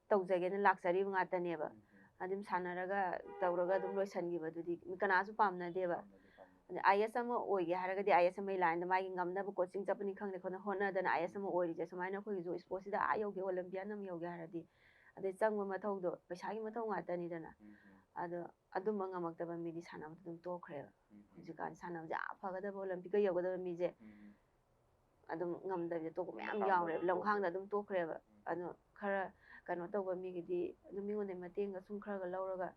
ꯇꯧꯖꯒꯦꯅ ꯂꯥꯛꯆꯔꯤꯕ ꯉꯥꯛꯇꯅꯦꯕ꯫ ꯑꯗꯨꯝ ꯁꯥꯟꯅꯔꯒ ꯇꯧꯔꯒ ꯑꯗꯨꯝ ꯂꯣꯏꯁꯤꯟꯈꯤꯕꯗꯨꯗꯤ ꯃꯤ ꯀꯅꯥꯁꯨ ꯄꯥꯝꯅꯗꯦꯕ꯫ ꯑꯗ ꯑꯥꯏ ꯑꯦꯁ ꯑꯃ ꯑꯣꯏꯒꯦ ꯍꯥꯏꯔꯒꯗꯤ ꯑꯥꯏ ꯑꯦꯁ ꯑꯃꯒꯤ ꯂꯥꯏꯟꯗ ꯃꯥꯒꯤ ꯉꯝꯅꯕ ꯀꯣꯆꯤꯡ ꯆꯠꯄꯅꯤ ꯈꯪꯗꯦ ꯈꯪꯗꯦ ꯍꯣꯠꯅꯗꯅ ꯑꯥꯏ ꯑꯦꯁ ꯑꯃ ꯑꯣꯏꯔꯤꯁꯦ ꯁꯨꯃꯥꯏꯅ ꯑꯩꯈꯣꯏꯒꯤꯁꯨ ꯏꯁꯄꯣꯔꯠꯁꯤꯗ ꯑꯥ ꯌꯧꯒꯦ ꯑꯣꯂꯦꯝꯄꯤꯌꯥꯟ ꯑꯃ ꯌꯧꯒꯦ ꯍꯥꯏꯔꯗꯤ ꯑꯗꯩ ꯆꯪꯕ ꯃꯊꯧꯗꯣ ꯄꯩꯁꯥꯒꯤ ꯃꯊꯧ ꯉꯥꯛꯇꯅꯤꯗꯅ꯫ ꯑꯗꯣ ꯑꯗꯨꯝꯕ ꯉꯝꯃꯛꯇꯕ ꯃꯤꯗꯤ ꯁꯥꯟꯅꯕꯗ ꯑꯗꯨꯝ ꯇꯣꯛꯈ꯭ꯔꯦꯕ꯫ ꯍꯧꯖꯤꯛꯀꯥꯟ ꯁꯥꯟꯅꯕꯁꯦ ꯑꯥ ꯐꯒꯗꯕ ꯑꯣꯂꯦꯝꯄꯤꯛꯀ ꯌꯧꯒꯗꯕ ꯃꯤꯁꯦ ꯑꯗꯨꯝ ꯉꯝꯗꯕꯁꯦ ꯇꯣꯛꯄ ꯃꯌꯥꯝ ꯌꯥꯎꯔꯦꯕ, ꯂꯝꯈꯥꯡꯗ ꯑꯗꯨꯝ ꯇꯣꯛꯈ꯭ꯔꯦꯕ꯫ ꯑꯗꯣ ꯈꯔ ꯀꯩꯅꯣ ꯇꯧꯕ ꯃꯤꯒꯤꯗꯤ ꯑꯗꯨꯝ ꯃꯤꯉꯣꯟꯗꯒꯤ ꯃꯇꯦꯡꯒ ꯁꯨꯝ ꯈꯔꯒ ꯂꯧꯔꯒ,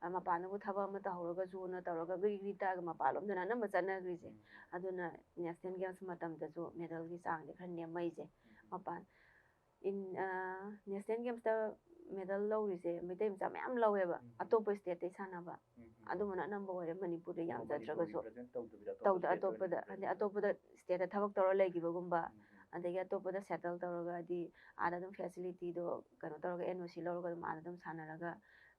ꯑ, ꯃꯄꯥꯟꯗꯕꯨ ꯊꯕꯛ ꯑꯃ ꯇꯧꯍꯧꯔꯒꯁꯨꯅ ꯇꯧꯔꯒ ꯒ꯭ꯔꯤ ꯒ꯭ꯔꯤ ꯇꯛꯑꯒ ꯃꯄꯥꯟꯂꯣꯝꯗꯅ ꯑꯅꯝꯕ ꯆꯠꯅꯈ꯭ꯔꯤꯁꯦ꯫ ꯎꯝ. ꯑꯗꯨꯅ National Games ꯃꯇꯝꯗꯁꯨ medalꯒꯤ ꯆꯥꯡꯗꯤ ꯈꯔ ꯅꯦꯝꯃꯛꯏꯁꯦ꯫ ꯎꯝ. ꯃꯄꯥꯟ ꯏꯟ-, ꯑ, National Gamesꯇ medal ꯂꯧꯔꯤꯁꯦ ꯃꯩꯇꯩ ꯃꯆꯥ ꯃꯌꯥꯝ ꯂꯧꯋꯦꯕ, ꯎꯝ. ꯑꯇꯣꯞꯄ stateꯇꯩ ꯁꯥꯟꯅꯕ꯫ ꯎꯝ. ꯑꯗꯨꯝꯕꯅ ꯑꯅꯝꯕ ꯑꯣꯏꯔꯦ, ꯃꯅꯤꯄꯨꯔꯗ ꯌꯥꯝ ꯑꯣ, ꯆꯠꯇ꯭ꯔꯒꯁꯨ꯫ Manipurꯒꯤ present ꯇꯧꯗꯕꯤꯗ ꯑꯇꯣꯞꯄ ꯇꯧꯗ-, stateꯇ ꯑꯣꯏꯅ ꯑꯇꯣꯞꯄꯗ, ꯆꯠꯂꯦ꯫ ꯍꯥꯏꯗꯤ ꯑꯇꯣꯞꯄꯗ stateꯇ ꯊꯕꯛ ꯇꯧꯔ ꯂꯩꯈꯤꯕꯒꯨꯝꯕ, ꯎꯝ. ꯑꯗꯒꯤ ꯑꯇꯣꯞꯄꯗ settle ꯇꯧꯔꯒ ꯍꯥꯏꯗꯤ ꯑꯥꯗ ꯑꯗꯨꯝ facilityꯗꯣ ꯀꯩꯅꯣ ꯇꯧꯔꯒ N O C ꯂꯧꯔꯒ ꯑꯗꯨꯝ ꯑꯥꯗ ꯑꯗꯨꯝ ꯁꯥꯟꯅꯔꯒ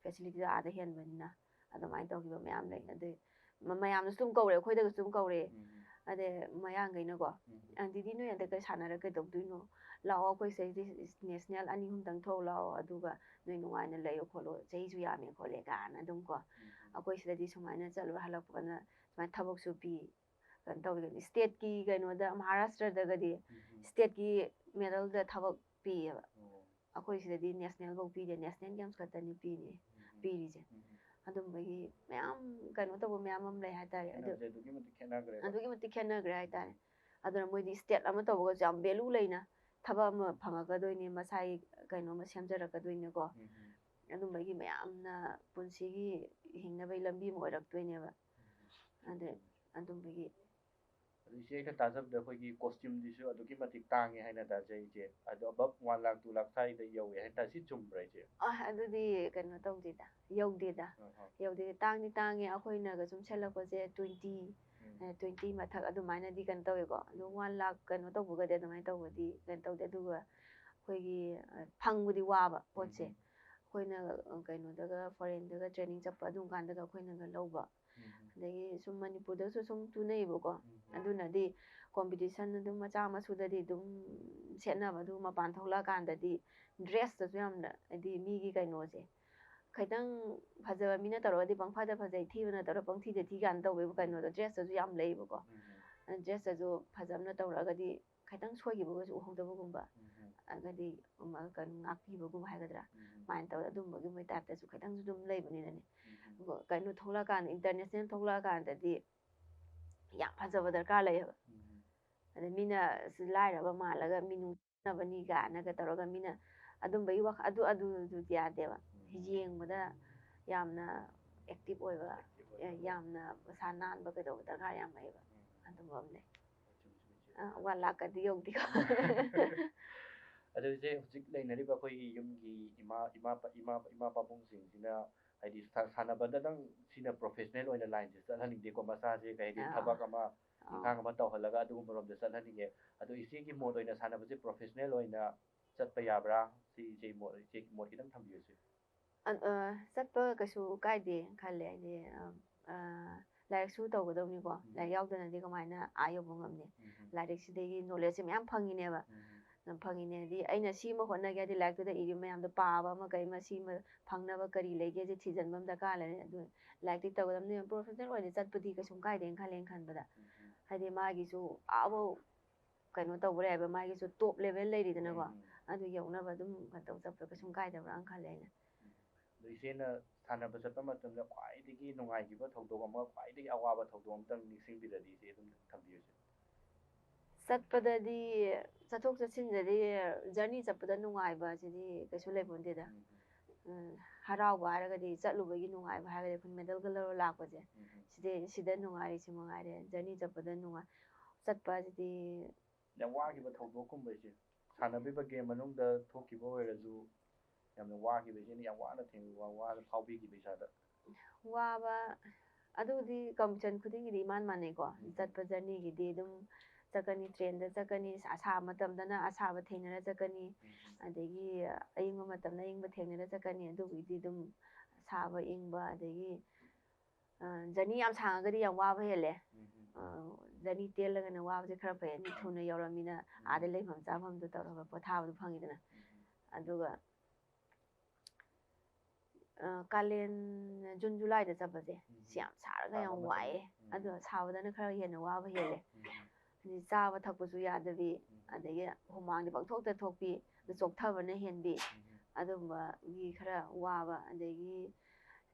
facilityꯗꯣ ꯑꯥꯗ ꯍꯦꯟꯕꯅꯤꯅ ꯑꯗꯨꯃꯥꯏꯅ ꯇꯧꯈꯤꯕ ꯃꯌꯥꯝ ꯂꯩ꯫ ꯑꯗꯩ ꯃ-, ꯃꯌꯥꯝꯅꯁꯨ ꯑꯗꯨꯝ ꯀꯧꯔꯦ, ꯑꯩꯈꯣꯏꯗꯒꯁꯨ ꯑꯗꯨꯝ ꯀꯧꯔꯦ꯫ ꯎꯝ. ꯑꯗꯩ ꯃꯌꯥꯡꯈꯩꯅꯀꯣ, ꯎꯝ. "ꯑ, ꯗꯤꯗꯤ ꯅꯣꯏ ꯍꯟꯗꯛ ꯁꯥꯟꯅꯔ ꯀꯩꯗꯧꯗꯣꯏꯅꯣ? ꯂꯥꯛꯑꯣ, ꯑꯩꯈꯣꯏ ꯁꯤꯗꯩꯗꯤ national ꯑꯅꯤ ꯑꯍꯨꯝꯗꯪ ꯊꯣꯛ ꯂꯥꯛꯑꯣ, ꯑꯗꯨꯒ ꯅꯣꯏ ꯅꯨꯡꯉꯥꯏꯅ ꯂꯩꯌꯣ ꯈꯣꯠꯂꯣ, ꯆꯍꯤꯁꯨ ꯌꯥꯝꯃꯦ ꯈꯣꯠꯂꯦ" ꯀꯥꯏꯅ ꯑꯗꯨꯝ ꯀꯣ, ꯎꯝ. ꯑꯩꯈꯣꯏ ꯁꯤꯗꯗꯤ ꯁꯨꯃꯥꯏꯅ ꯆꯠꯂꯨꯔ ꯍꯜꯂꯛꯄ ꯀꯥꯟꯗ ꯁꯨꯃꯥꯏꯅ ꯊꯕꯛꯁꯨ ꯄꯤ, ꯀꯩꯅꯣ ꯇꯧꯋꯤ꯫ Stateꯀꯤ ꯀꯩꯅꯣꯗ, ꯃꯍꯥꯔꯥꯁꯇ꯭ꯔꯗꯒꯗꯤ ꯎꯝ. stateꯀꯤ medalꯗ ꯊꯕꯛ ꯄꯤꯌꯦꯕ꯫ ꯑꯣ. ꯑꯩꯈꯣꯏ ꯁꯤꯗꯗꯤ national ꯐꯧ ꯄꯤꯗꯦ, National Games ꯈꯛꯇꯅꯤ ꯄꯤꯅꯤ, ꯎꯝ. ꯄꯤꯔꯤꯁꯦ꯫ ꯎꯝ. ꯑꯗꯨꯝꯕꯒꯤ ꯃꯌꯥꯝ ꯀꯩꯅꯣ ꯇꯧꯕ ꯃꯌꯥꯝ ꯑꯃ ꯂꯩ ꯍꯥꯏꯇꯥꯔꯦ꯫ ꯑꯗꯨ ꯈꯦꯠꯅꯕꯁꯦ ꯑꯗꯨꯛꯀꯤ ꯃꯇꯤꯛ ꯈꯦꯠꯅꯈ꯭ꯔꯦꯕ꯫ ꯑꯗꯨꯛꯀꯤ ꯃꯇꯤꯛ ꯈꯦꯠꯅꯈ꯭ꯔꯦ ꯍꯥꯏꯇꯥꯔꯦ꯫ ꯎꯝ. ꯑꯗꯨꯅ ꯃꯣꯏꯗꯤ state ꯑꯃ ꯇꯧꯕꯒꯁꯨ ꯌꯥꯝ value ꯂꯩꯅ ꯊꯕꯛ ꯑꯃ ꯐꯪꯉꯛꯀꯗꯣꯏꯅꯤ, ꯃꯁꯥꯒꯤ ꯀꯩꯅꯣꯝꯃ ꯁꯦꯝꯖꯔꯛꯀꯗꯣꯏꯅꯤꯀꯣ꯫ ꯎꯝ. ꯑꯗꯨꯝꯕꯒꯤ ꯃꯌꯥꯝꯅ ꯄꯨꯟꯁꯤꯒꯤ ꯍꯤꯡꯅꯕꯒꯤ ꯂꯝꯕꯤ ꯑꯃ ꯑꯣꯏꯔꯛꯇꯣꯏꯅꯦꯕ꯫ ꯎꯝ. ꯑꯗꯨ, ꯑꯗꯨꯝꯕꯒꯤ ꯑꯗꯨ ꯏꯆꯦ, ꯑꯩꯅ ꯇꯥꯖꯕꯗ ꯑꯩꯈꯣꯏꯒꯤ costumeꯁꯤꯁꯨ ꯑꯗꯨꯛꯀꯤ ꯃꯇꯤꯛ ꯇꯥꯡꯉꯦ ꯍꯥꯏꯅ ꯇꯥꯖꯩ ꯏꯆꯦ꯫ ꯑꯗꯣ above one lakh, two lakh ꯁ꯭ꯋꯥꯏꯗ ꯌꯧꯋꯦ ꯍꯥꯏꯅ ꯇꯥꯏ꯫ ꯁꯤ ꯆꯨꯝꯕ꯭ꯔꯥ ꯏꯆꯦ? ꯑ, ꯑꯗꯨꯗꯤ ꯀꯩꯅꯣ ꯇꯧꯗꯦꯗ, ꯌꯧꯗꯦꯗ꯫ ꯑ, ꯑ. ꯌꯧꯗꯦ, ꯇꯥꯡꯗꯤ ꯇꯥꯡꯉꯦ꯫ ꯑꯩꯈꯣꯏꯅꯒ ꯁꯨꯝ ꯁꯦꯠꯂꯛꯄꯁꯦ twenty, ꯎꯝ. ꯑ, twenty ꯃꯊꯛ ꯑꯗꯨꯃꯥꯏꯅꯗꯤ ꯀꯩꯅꯣ ꯇꯧꯋꯦꯀꯣ꯫ ꯑꯗꯣ one lakh ꯀꯩꯅꯣ ꯇꯧꯕꯒꯗꯤ ꯑꯗꯨꯃꯥꯏꯅ ꯇꯧꯕꯗꯤ ꯀꯩꯅꯣ ꯇꯧꯗꯦ꯫ ꯑꯗꯨꯒ ꯑꯩꯈꯣꯏꯒꯤ, ꯑ, ꯐꯪꯕꯗꯤ ꯋꯥꯕ ꯄꯣꯠꯁꯦ꯫ ꯎꯝ. ꯑꯩꯈꯣꯏꯅ, ꯑ, ꯀꯩꯅꯣꯗꯒ foreignꯗꯒ training ꯆꯠꯄ ꯑꯗꯨꯝ ꯀꯥꯟꯗꯒ ꯑꯩꯈꯣꯏꯅꯒ ꯂꯧꯕ꯫ ꯎꯝ. ꯑꯗꯒꯤ ꯁꯨꯝ ꯃꯅꯤꯄꯨꯔꯗꯁꯨ ꯁꯨꯝ ꯇꯨꯅꯩꯌꯦꯕꯀꯣ꯫ ꯎꯝ. ꯑꯗꯨꯅꯗꯤ competition ꯑꯗꯨꯝ ꯃꯆꯥ ꯃꯁꯨꯗꯗꯤ ꯑꯗꯨꯝ ꯁꯦꯠꯅꯕ, ꯑꯗꯨ ꯃꯄꯥꯟ ꯊꯣꯛꯂꯛꯑꯀꯥꯟꯗꯗꯤ dressꯇꯁꯨ ꯌꯥꯝꯅ, ꯍꯥꯏꯗꯤ ꯃꯤꯒꯤ ꯀꯩꯅꯣꯁꯦ, ꯈꯤꯇꯪ ꯐꯖꯕ ꯃꯤꯅ ꯇꯧꯔꯒꯗꯤ ꯄꯪꯐꯗ ꯐꯖꯩ, ꯊꯤꯕꯅ ꯇꯧꯔꯒ ꯄꯪꯊꯤꯗ ꯊꯤ ꯀꯥꯏꯅ ꯇꯧꯕꯒꯤ ꯀꯩꯅꯣꯗꯣ dressꯇꯁꯨ ꯌꯥꯝ ꯂꯩꯌꯦꯕꯀꯣ꯫ ꯎꯝ. ꯑꯗꯨ dressꯇꯁꯨ ꯐꯖꯅ ꯇꯧꯔꯒꯗꯤ ꯈꯤꯇꯪ ꯁꯣꯏꯈꯤꯕꯒꯁꯨ ꯎꯍꯧꯗꯕꯒꯨꯝꯕ, ꯎꯝ. ꯑꯗꯒꯤ, ꯎꯝ, ꯀꯩꯅꯣ, ꯉꯥꯛꯄꯤꯕꯒꯨꯝꯕ ꯍꯥꯏꯒꯗ꯭ꯔꯥ, ꯎꯝ. ꯑꯗꯨꯃꯥꯏꯅ ꯇꯧꯔꯒ ꯑꯗꯨꯝꯕꯒꯤ ꯃꯣꯏ typeꯇꯁꯨ ꯈꯤꯇꯪꯁꯨ ꯑꯗꯨꯝ ꯂꯩꯕꯅꯤꯅꯅꯦ꯫ ꯎꯝ. ꯀꯩꯅꯣ ꯊꯣꯛꯂꯛꯑꯀꯥꯟꯗ, international ꯊꯣꯛꯂꯛꯑꯀꯥꯟꯗꯗꯤ ꯌꯥꯝ ꯐꯖꯕ ꯗꯔꯀꯥꯔ ꯂꯩꯌꯦꯕ꯫ ꯎꯝ. ꯑꯗ ꯃꯤꯅ ꯁꯤ ꯂꯥꯏꯔꯕ ꯃꯥꯜꯂꯒ ꯃꯤ ꯅꯨꯡꯁꯤꯅꯕꯅꯤ ꯀꯥꯏꯅꯒ ꯇꯧꯔꯒ ꯃꯤꯅ ꯑꯗꯨꯝꯕꯒꯤ ꯋꯥꯈꯜ ꯑꯗꯨ ꯑꯗꯨꯗꯨꯗꯤ ꯌꯥꯗꯦꯕ꯫ ꯎꯝ꯫ ꯌꯦꯡꯕꯗ ꯌꯥꯝꯅ ꯑꯦꯛꯇꯤꯚ ꯑꯣꯏꯕ, Active ꯑꯣꯏꯕ꯫ ꯌꯥꯝꯅ ꯃꯁꯥ ꯅꯥꯟꯕ ꯀꯩꯗꯧꯕ ꯗꯔꯀꯥꯔ ꯌꯥꯝ ꯂꯩꯌꯦꯕ꯫ ꯎꯝ꯫ ꯑꯗꯨꯝꯕ ꯑꯃ ꯂꯩ꯫ ꯆꯨꯝꯃꯤ, ꯆꯨꯝꯃꯤ, ꯆꯨꯝꯃꯤ꯫ ꯑ, ꯋꯥꯟ ꯂꯥꯛꯀꯗꯤ ꯌꯧꯗꯦꯀꯣ꯫ ꯑꯗꯣ ꯏꯆꯦ, ꯍꯧꯖꯤꯛ ꯂꯩꯅꯔꯤꯕ ꯑꯩꯈꯣꯏꯒꯤ ꯌꯨꯝꯒꯤ ꯏꯃꯥ, ꯏꯃꯥ, ꯏꯃꯥ, ꯏꯃꯥ ꯄꯥꯕꯨꯡꯁꯤꯡꯁꯤꯅ ꯍꯥꯏꯗꯤ ꯁꯥ-, ꯁꯥꯟꯅꯕꯗꯗꯪ ꯁꯤꯅ professional ꯑꯣꯏꯅ lineꯁꯦ ꯆꯠꯍꯟꯅꯤꯡꯗꯦꯀꯣ, ꯃꯆꯥꯁꯦ ꯀꯩ ꯍꯥꯏꯗꯤ ꯑꯥ꯫ ꯊꯕꯛ ꯑꯃ ꯑꯥ꯫ ꯏꯪꯈꯥꯡ ꯑꯃ ꯇꯧꯍꯜꯂꯒ ꯑꯗꯨꯒꯨꯝꯕ ꯔꯣꯝꯗ ꯆꯠꯍꯟꯅꯤꯡꯉꯦ꯫ ꯑꯗꯣ ꯏꯆꯦꯒꯤ ꯃꯣꯠ ꯑꯣꯏꯅ ꯁꯥꯟꯅꯕꯁꯦ professional ꯑꯣꯏꯅ ꯆꯠꯄ ꯌꯥꯕ꯭ꯔꯥ? ꯁꯤ ꯏꯆꯦ ꯃꯣꯠ, ꯏꯆꯦꯒꯤ ꯃꯣꯠ ꯈꯤꯇꯪ ꯊꯝꯕꯤꯌꯨ ꯏꯆꯦ꯫ ꯑ, ꯑ, ꯆꯠꯄ ꯀꯩꯁꯨ ꯀꯥꯏꯗꯦ ꯈꯜꯂꯦ꯫ ꯍꯥꯏꯗꯤ, ꯑ, ꯑ, ꯂꯥꯏꯔꯤꯛꯁꯨ ꯇꯧꯒꯗꯧꯅꯤꯀꯣ꯫ ꯎꯝ꯫ ꯂꯥꯏꯔꯤꯛ ꯌꯥꯎꯗꯅꯗꯤ ꯀꯃꯥꯏꯅ ꯑꯥ ꯌꯧꯕ ꯉꯝꯅꯤ? ꯎꯝ꯫ ꯂꯥꯏꯔꯤꯛꯁꯤꯗꯒꯤ knowledgeꯁꯦ ꯃꯌꯥꯝ ꯐꯪꯉꯤꯅꯦꯕ꯫ ꯎꯝ꯫ ꯐꯪꯉꯤꯅꯦ꯫ ꯍꯥꯏꯗꯤ ꯑꯩꯅ ꯁꯤꯃ ꯍꯣꯠꯅꯒꯦ ꯍꯥꯏꯗꯤ ꯂꯥꯏꯔꯤꯛꯇꯨꯗ ꯏꯔꯤꯕ ꯃꯌꯥꯝꯗꯣ ꯄꯥꯕ ꯑꯃ ꯀꯩ ꯑꯃ ꯁꯤꯃ ꯐꯪꯅꯕ ꯀꯔꯤ ꯂꯩꯒꯦꯁꯦ ꯊꯤꯖꯤꯟꯕ ꯑꯃ ꯗꯔꯀꯥꯔ ꯂꯩꯔꯦ꯫ ꯑꯗꯨ ꯂꯥꯏꯔꯤꯛꯇꯤ ꯇꯧꯒꯗꯕꯅꯤ꯫ Professional ꯑꯣꯏꯅ ꯆꯠꯄꯗꯤ ꯀꯩꯁꯨꯝ ꯀꯥꯏꯗꯦꯅ ꯈꯜꯂꯦꯅ ꯈꯟꯕꯗ꯫ ꯎꯝ꯫ ꯍꯥꯏꯗꯤ ꯃꯥꯒꯤꯁꯨ ꯑꯥꯐꯧ ꯀꯩꯅꯣ ꯇꯧꯕ ꯂꯩ ꯍꯥꯏꯕ, ꯃꯥꯒꯤꯁꯨ top level ꯂꯩꯔꯤꯗꯅꯀꯣ꯫ ꯎꯝ꯫ ꯑꯗꯨ ꯌꯧꯅꯕ ꯑꯗꯨꯝ ꯀꯩꯅꯣ ꯇꯧ ꯆꯠꯄ ꯀꯩꯁꯨꯝ ꯀꯥꯏꯗꯕ꯭ꯔꯥꯅ ꯈꯜꯂꯦ ꯑꯩꯅ꯫ ꯑꯗꯣ ꯏꯆꯦꯅ ꯁꯥꯟꯅꯕ ꯆꯠꯄ ꯃꯇꯝꯗ ꯈ꯭ꯋꯥꯏꯗꯒꯤ ꯅꯨꯡꯉꯥꯏꯈꯤꯕ ꯊꯧꯗꯣꯛ ꯑꯃ, ꯈ꯭ꯋꯥꯏꯗꯒꯤ ꯑꯋꯥꯕ ꯊꯧꯗꯣꯛ ꯑꯃꯇꯪ ꯅꯤꯡꯁꯤꯡꯕꯤꯔꯗꯤ ꯏꯆꯦ ꯑꯗꯨꯝ ꯊꯝꯕꯤꯌꯨꯁꯦ꯫ ꯆꯠꯄꯗꯗꯤ, ꯆꯠꯊꯣꯛ ꯆꯠꯁꯤꯟꯗꯗꯤ, journey ꯆꯠꯄꯗ ꯅꯨꯡꯉꯥꯏꯕ ꯑꯁꯤꯗꯤ ꯀꯩꯁꯨ ꯂꯩꯄꯣꯟꯇꯦꯗ꯫ ꯎꯝ꯫ ꯎꯝ, ꯍꯔꯥꯎꯕ ꯍꯥꯏꯔꯒꯗꯤ, ꯆꯠꯂꯨꯕꯒꯤ ꯅꯨꯡꯉꯥꯏꯕ ꯍꯥꯏꯔꯒꯗꯤ ꯑꯩꯈꯣꯏ medalꯒ ꯂꯧꯔ ꯂꯥꯛꯄꯁꯦ, ꯎꯝ꯫ ꯁꯤꯗꯩ, ꯁꯤꯗ ꯅꯨꯡꯉꯥꯏꯔꯤꯁꯤ ꯃꯉꯥꯏꯔꯦ꯫ Journey ꯆꯠꯄꯗ ꯅꯨꯡꯉꯥꯏ, ꯆꯠꯄ ꯑꯁꯤꯗꯤ꯫ ꯌꯥꯝ ꯋꯥꯈꯤꯕ ꯊꯧꯗꯣꯛꯀꯨꯝꯕ ꯏꯆꯦ? ꯁꯥꯟꯅꯕꯤꯕ game ꯃꯅꯨꯡꯗ ꯊꯣꯛꯈꯤꯕ ꯑꯣꯏꯔꯁꯨ, ꯌꯥꯝꯅ ꯋꯥꯈꯤꯕ, ꯏꯆꯦꯅ ꯌꯥꯝ ꯋꯥꯅ ꯊꯦꯡꯅ ꯋꯥ-, ꯋꯥꯅ ꯐꯥꯎꯕꯤꯈꯤꯕ ꯏꯁꯥꯗ꯫ ꯋꯥꯕ, ꯑꯗꯨꯗꯤ competition ꯈꯨꯗꯤꯡꯒꯤꯗꯤ ꯏꯃꯥꯟ ꯃꯥꯟꯅꯩꯀꯣ꯫ ꯎꯝ꯫ ꯆꯠꯄ journeyꯒꯤꯗꯤ ꯑꯗꯨꯝ ꯆꯠꯀꯅꯤ, trainꯗ ꯆꯠꯀꯅꯤ, ꯑꯁꯥꯕ ꯃꯇꯝꯗꯅ ꯑꯁꯥꯕ ꯊꯦꯡꯅꯔ ꯆꯠꯀꯅꯤ, ꯎꯝ꯫ ꯑꯗꯒꯤ ꯑꯏꯪꯕ ꯃꯇꯝꯗ ꯑꯏꯪꯕ ꯊꯦꯡꯅꯔ ꯆꯠꯀꯅꯤ꯫ ꯑꯗꯨꯒꯤꯗꯤ ꯑꯗꯨꯝ ꯑꯁꯥꯕ ꯏꯪꯕ, ꯑꯗꯒꯤ, ꯑ, journey ꯌꯥꯝ ꯁꯥꯡꯉꯒꯗꯤ ꯌꯥꯝ ꯋꯥꯕ ꯍꯦꯜꯂꯦ꯫ ꯎꯝ꯫ ꯑ, journey ꯇꯦꯜꯂꯒꯅ ꯋꯥꯕꯁꯦ ꯈꯔ ꯐꯩ, ꯃꯤ ꯊꯨꯅ ꯌꯧꯔꯝꯃꯤꯅ ꯎꯝ꯫ ꯑꯥꯗ ꯂꯩꯐꯝ ꯆꯥꯐꯝꯗꯣ ꯇꯧꯔꯒ ꯄꯣꯊꯥꯕꯗꯣ ꯐꯪꯉꯤꯗꯅ꯫ ꯎꯝ꯫ ꯑꯗꯨꯒ ꯑ, ꯀꯥꯂꯦꯟ, June Julyꯗ ꯆꯠꯄꯁꯦ, ꯎꯝ꯫ ꯁꯤ ꯌꯥꯝ ꯁꯥꯔꯒ ꯁꯥꯕ ꯌꯥꯝ ꯃꯇꯝꯗ꯫ ꯋꯥꯏꯑꯦ꯫ ꯎꯝ꯫ ꯑꯗꯣ ꯁꯥꯕꯗꯅ ꯈꯔ ꯍꯦꯟꯅ ꯋꯥꯕ ꯍꯦꯜꯂꯦ꯫ ꯎꯝ꯫ ꯍꯥꯏꯗꯤ ꯆꯥꯕ ꯊꯛꯄꯁꯨ ꯌꯥꯗꯕꯤ, ꯎꯝ꯫ ꯑꯗꯒꯤ ꯍꯨꯃꯥꯡꯗꯤ ꯄꯪꯊꯣꯛꯇ ꯊꯣꯛꯄꯤ, ꯑꯗꯨ ꯆꯣꯛꯊꯕꯅ ꯍꯦꯟꯕꯤ, ꯎꯝ꯫ ꯑꯗꯨꯝꯕꯒꯤ ꯈꯔ ꯋꯥꯕ, ꯑꯗꯒꯤ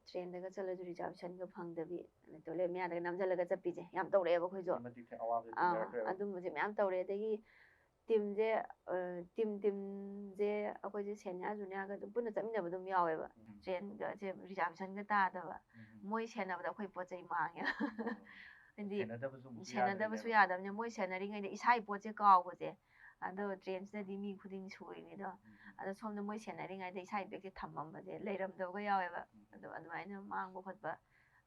trainꯗꯒ ꯆꯠꯂꯁꯨ reservationꯒ ꯐꯪꯗꯕꯤ, ꯑꯗꯩ toilet ꯃꯌꯥꯗꯒ ꯅꯝꯁꯤꯜꯂꯒ ꯆꯠꯄꯤꯁꯦ ꯌꯥꯝ ꯇꯧꯔꯛꯑꯦꯕ ꯑꯩꯈꯣꯏꯁꯨ꯫ ꯑꯗꯨꯛꯀꯤ ꯃꯇꯤꯛ ꯑꯋꯥꯕꯁꯦ ꯑꯥ, ꯊꯦꯡꯅꯔꯛꯈ꯭ꯔꯦꯕ꯫ ꯑꯗꯨꯝꯕꯁꯦ ꯃꯌꯥꯝ ꯇꯧꯔꯦ꯫ ꯑꯗꯒꯤ ꯇꯤꯝꯁꯦ, ꯇꯤꯝ ꯇꯤꯝꯁꯦ ꯑꯩꯈꯣꯏꯁꯦ ꯁꯦꯅꯤꯌꯔ ꯖꯨꯅꯤꯌꯔꯒ ꯑꯗꯨꯝ ꯄꯨꯟꯅ ꯆꯠꯃꯤꯟꯅꯕ ꯑꯗꯨꯝ ꯌꯥꯎꯋꯦꯕ꯫ ꯎꯝ. ꯇ꯭ꯔꯦꯟꯒꯁꯦ ꯔꯤꯖꯥꯔꯕꯦꯁꯟꯒ ꯇꯥꯗꯕ꯫ ꯎꯝ. ꯃꯣꯏ ꯁꯦꯟꯅꯕꯗ ꯑꯩꯈꯣꯏ ꯄꯣꯠ ꯆꯩ ꯃꯥꯡꯉꯦꯕ꯫ ꯍꯥꯏꯗꯤ ꯁꯦꯟꯅꯗꯕꯁꯨ ꯑꯃꯨꯛꯁꯨ ꯁꯦꯟꯅꯗꯕꯁꯨ ꯌꯥꯗ꯭ꯔꯤꯅꯦꯕ꯫ ꯌꯥꯗꯕꯅꯤꯅ ꯃꯣꯏ ꯁꯦꯟꯅꯔꯤꯉꯩꯗ ꯏꯁꯥꯒꯤ ꯄꯣꯠꯁꯦ ꯀꯥꯎꯕꯁꯦ꯫ ꯑꯗꯣ ꯇ꯭ꯔꯦꯟꯁꯤꯗꯗꯤ ꯃꯤ ꯈꯨꯗꯤꯡ ꯁꯨꯔꯤꯅꯤꯗꯣ꯫ ꯎꯝ. ꯑꯗꯣ ꯁꯣꯝꯗ ꯃꯣꯏ ꯁꯦꯟꯅꯔꯤꯉꯩꯗ ꯏꯁꯥꯒꯤ ꯕꯦꯒꯁꯦ ꯊꯝꯃꯝꯕꯁꯦ ꯂꯩꯔꯝꯗꯕꯒ ꯌꯥꯎꯋꯦꯕ꯫ ꯎꯝ. ꯑꯗꯣ ꯑꯗꯨꯃꯥꯏꯅ ꯃꯥꯡꯕ ꯈꯣꯠꯄ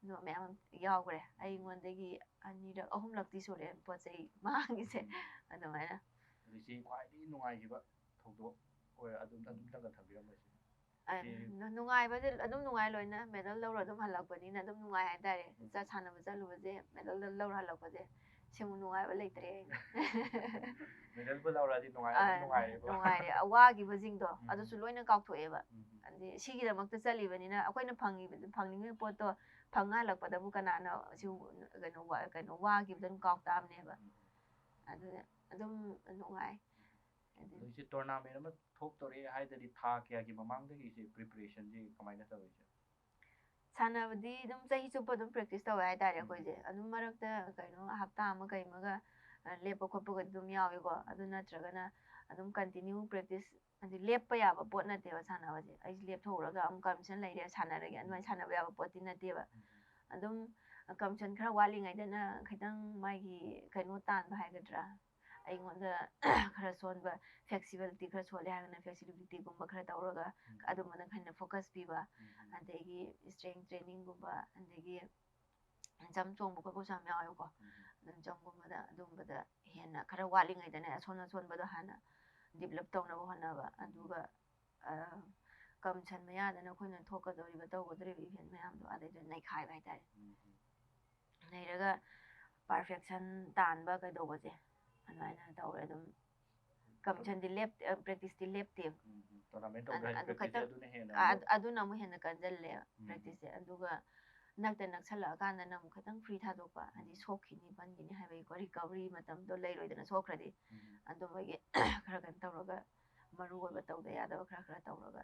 ꯑꯗꯣ ꯃꯌꯥꯝ ꯑꯃ ꯌꯥꯎꯈ꯭ꯔꯦ꯫ ꯑꯩꯉꯣꯟꯗꯒꯤ ꯑꯅꯤꯔꯛ ꯑꯍꯨꯝꯂꯛꯇꯤ ꯁꯨꯔꯦ ꯄꯣꯠ ꯆꯩ ꯃꯥꯡꯉꯤꯁꯦ꯫ ꯎꯝ. ꯑꯗꯨꯃꯥꯏꯅ꯫ ꯑꯗꯣ ꯏꯆꯦ ꯈ꯭ꯋꯥꯏꯗꯒꯤ ꯅꯨꯡꯉꯥꯏꯈꯤꯕ ꯊꯧꯗꯣꯛ ꯑꯣꯏꯔ ꯑꯗꯨꯝ ꯑꯗꯨꯝꯇꯪꯒ ꯊꯝꯕꯤꯔꯝꯃꯣ ꯏꯆꯦ꯫ ꯑ, ꯁꯤ ꯅꯨꯡꯉꯥꯏꯕꯗꯤ ꯑꯗꯨꯝ ꯅꯨꯡꯉꯥꯏ ꯂꯣꯏꯅ꯫ ꯃꯦꯗꯜ ꯂꯧꯔ ꯑꯗꯨꯝ ꯍꯜꯂꯛꯄꯅꯤꯅ ꯑꯗꯨꯝ ꯅꯨꯡꯉꯥꯏ ꯍꯥꯏꯇꯥꯔꯦ꯫ ꯎꯝ. ꯆꯠ ꯁꯥꯟꯅꯕ ꯆꯠꯂꯨꯕꯁꯦ, ꯃꯦꯗꯜ ꯂꯧꯔ ꯍꯜꯂꯛꯄꯁꯦ, ꯁꯤꯃꯨꯛ ꯅꯨꯡꯉꯥꯏꯕ ꯂꯩꯇ꯭ꯔꯦ ꯑꯩꯅ꯫ ꯃꯦꯗꯜꯕꯨ ꯂꯧꯔꯗꯤ ꯑ, ꯅꯨꯡꯉꯥꯏꯔꯦ, ꯅꯨꯡꯉꯥꯏꯔꯦꯕ꯫ ꯅꯨꯡꯉꯥꯏꯔꯦ꯫ ꯑꯋꯥꯈꯤꯕꯁꯤꯡꯗꯣ ꯎꯝ. ꯑꯗꯨꯁꯨ ꯂꯣꯏꯅ ꯀꯥꯎꯊꯣꯛꯑꯦꯕ꯫ ꯎꯝ. ꯍꯥꯏꯗꯤ ꯁꯤꯒꯤꯗꯃꯛꯇ ꯆꯠꯂꯤꯕꯅꯤꯅ ꯑꯩꯈꯣꯏꯅ ꯐꯪꯉꯤꯕ, ꯐꯪꯅꯤꯡꯉꯤꯕ ꯄꯣꯠꯇꯣ ꯐꯪꯉ ꯍꯜꯂꯛꯄꯗꯕꯨ ꯀꯅꯥꯅ ꯁꯤ ꯀꯩꯅꯣ ꯋꯥ-, ꯀꯩꯅꯣ ꯋꯥꯈꯤꯕꯗꯣ ꯑꯗꯨꯝ ꯀꯥꯎ ꯇꯥꯕꯅꯦꯕ꯫ ꯎꯝ. ꯑꯗꯨꯅ ꯑꯗꯨꯝ ꯅꯨꯡꯉꯥꯏ꯫ ꯑꯗꯨ ꯑꯗꯣ ꯏꯆꯦ, ꯇꯣꯔꯅꯥꯃꯦꯟ ꯑꯃ ꯊꯣꯛꯇꯣꯔꯦ ꯍꯥꯏꯗꯗꯤ ꯊꯥ ꯀꯌꯥꯒꯤ ꯃꯃꯥꯡꯗꯒꯤ ꯏꯆꯦ ꯄ꯭ꯔꯤꯄꯦꯔꯦꯁꯟꯁꯤ ꯀꯃꯥꯏꯅ ꯇꯧꯔꯤꯁꯦ? ꯁꯥꯟꯅꯕꯗꯤ ꯑꯗꯨꯝ ꯆꯍꯤ ꯆꯨꯞꯄ ꯑꯗꯨꯝ ꯄ꯭ꯔꯦꯛꯇꯤꯁ ꯇꯧꯋꯦ ꯍꯥꯏꯇꯥꯔꯦ꯫ ꯎꯝ. ꯑꯩꯈꯣꯏꯁꯦ ꯑꯗꯨꯝ ꯃꯔꯛꯇ ꯀꯩꯅꯣ ꯍꯞꯇꯥ ꯑꯃ ꯀꯩ ꯑꯃꯒ, ꯑ, ꯂꯦꯞꯄ ꯈꯣꯠꯄꯒ ꯑꯗꯨꯝ ꯌꯥꯎꯏꯀꯣ꯫ ꯑꯗꯨ ꯅꯠꯇ꯭ꯔꯒꯅ ꯑꯗꯨꯝ ꯀꯟꯇꯤꯅ꯭ꯌꯨ ꯄ꯭ꯔꯦꯛꯇꯤꯁ, ꯍꯥꯏꯗꯤ ꯂꯦꯞꯄ ꯌꯥꯕ ꯄꯣꯠ ꯅꯠꯇꯦꯕ ꯁꯥꯟꯅꯕꯁꯦ꯫ ꯑꯩꯁꯦ ꯂꯦꯞꯊꯣꯛꯎꯔꯒ ꯑꯃꯨꯛ ꯀꯟꯗꯤꯁꯟ ꯂꯩꯔꯦ ꯁꯥꯟꯅꯔꯒꯦ, ꯑꯗꯨꯃꯥꯏꯅ ꯁꯥꯟꯅꯕ ꯌꯥꯕ ꯄꯣꯠꯇꯤ ꯅꯠꯇꯦꯕ꯫ ꯎꯝ. ꯑꯗꯨꯝ ꯀꯟꯗꯤꯁꯟ ꯈꯔ ꯋꯥꯠꯂꯤꯉꯩꯗꯅ ꯈꯤꯇꯪ ꯃꯥꯒꯤ ꯀꯩꯅꯣ ꯇꯥꯟꯕ ꯍꯥꯏꯒꯗ꯭ꯔꯥ, ꯑꯩꯉꯣꯟꯗ ꯈꯔ ꯁꯣꯟꯕ, ꯐ꯭ꯂꯦꯛꯁꯤꯕꯤꯂꯤꯇꯤ ꯈꯔ ꯁꯣꯜꯂꯦ ꯍꯥꯏꯔꯒꯅ ꯐ꯭ꯂꯦꯛꯁꯤꯕꯤꯂꯤꯇꯤꯒꯨꯝꯕ ꯈꯔ ꯇꯧꯔꯒ ꯎꯝ. ꯑꯗꯨꯝꯕꯅ ꯍꯦꯟꯅ ꯐꯣꯀꯁ ꯄꯤꯕ꯫ ꯎꯝ. ꯑꯗꯒꯤ ꯏꯁꯇ꯭ꯔꯦꯡ ꯇ꯭ꯔꯦꯅꯤꯡꯒꯨꯝꯕ, ꯑꯗꯒꯤ ꯖꯝ ꯆꯣꯡꯕ ꯈꯣꯠꯄꯁꯨ ꯌꯥꯝ ꯌꯥꯎꯋꯦꯕꯀꯣ꯫ ꯎꯝ. ꯑꯗꯨꯝ ꯖꯝꯒꯨꯝꯕꯗ, ꯑꯗꯨꯝꯕꯗ ꯍꯦꯟꯅ ꯈꯔ ꯋꯥꯠꯂꯤꯉꯩꯗꯅꯦ ꯑꯁꯣꯟ ꯑꯁꯣꯟꯕꯗꯣ ꯍꯥꯟꯅ ꯗꯤꯕꯂꯞ ꯇꯧꯅꯕ ꯍꯣꯠꯅꯕ꯫ ꯑꯗꯨꯒ, ꯑ, ꯀꯝꯄꯤꯇꯤꯁꯟ ꯃꯌꯥꯗꯅ ꯑꯩꯈꯣꯏꯅ ꯊꯣꯛꯀꯗꯧꯔꯤꯕ, ꯇꯧꯒꯗꯧꯔꯤꯕ ꯏꯚꯦꯟ ꯃꯌꯥꯝꯗꯣ ꯑꯗꯩꯗ ꯅꯩꯈꯥꯏꯕ ꯍꯥꯏꯇꯥꯔꯦ꯫ ꯎꯝ. ꯅꯩꯔꯒ ꯄꯔꯐꯦꯛꯁꯟ ꯇꯥꯟꯕ ꯀꯩꯗꯧꯕꯁꯦ ꯑꯗꯨꯃꯥꯏꯅ ꯇꯧꯔꯦ꯫ ꯑꯗꯨꯝ ꯀꯝꯄꯤꯇꯤꯁꯟꯗꯤ ꯂꯦꯞ-, ꯑ, ꯄ꯭ꯔꯦꯛꯇꯤꯁꯇꯤ ꯂꯦꯞꯇꯦꯕ꯫ ꯎꯝ. ꯇꯣꯔꯅꯥꯃꯦꯟ ꯑ-, ꯇꯧꯗ꯭ꯔꯁꯨ ꯑꯗꯨ ꯄ꯭ꯔꯦꯛꯇꯤꯁꯁꯦ ꯈꯛꯇꯪ, ꯑꯗꯨꯅ ꯍꯦꯟꯅ ꯑ-, ꯑꯃꯨꯛ ꯑꯗꯨꯅ ꯑꯃꯨꯛ ꯍꯦꯟꯅ ꯀꯟꯖꯜꯂꯦꯕ ꯎꯝ. ꯄ꯭ꯔꯦꯛꯇꯤꯁꯁꯦ꯫ ꯑꯗꯨꯒ ꯅꯛꯇ ꯅꯛꯁꯜꯂꯛꯑꯀꯥꯟꯗꯅ ꯑꯃꯨꯛ ꯈꯤꯇꯪ ꯐ꯭ꯔꯤ ꯊꯥꯗꯣꯛꯄ, ꯍꯥꯏꯗꯤ ꯁꯣꯛꯈꯤꯅꯤ ꯄꯟꯈꯤꯅꯤ ꯍꯥꯏꯕꯒꯤꯀꯣ, ꯔꯤꯀꯕꯔꯤ ꯃꯇꯝꯗꯣ ꯂꯩꯔꯣꯏꯗꯅ ꯁꯣꯛꯈ꯭ꯔꯗꯤ꯫ ꯎꯝ. ꯑꯗꯨꯝꯕꯒꯤ ꯈꯔ ꯀꯩꯅꯣ ꯇꯧꯔꯒ ꯃꯔꯨ ꯑꯣꯏꯕ ꯇꯧꯗ ꯌꯥꯗꯕ ꯈꯔ ꯈꯔ ꯇꯧꯔꯒ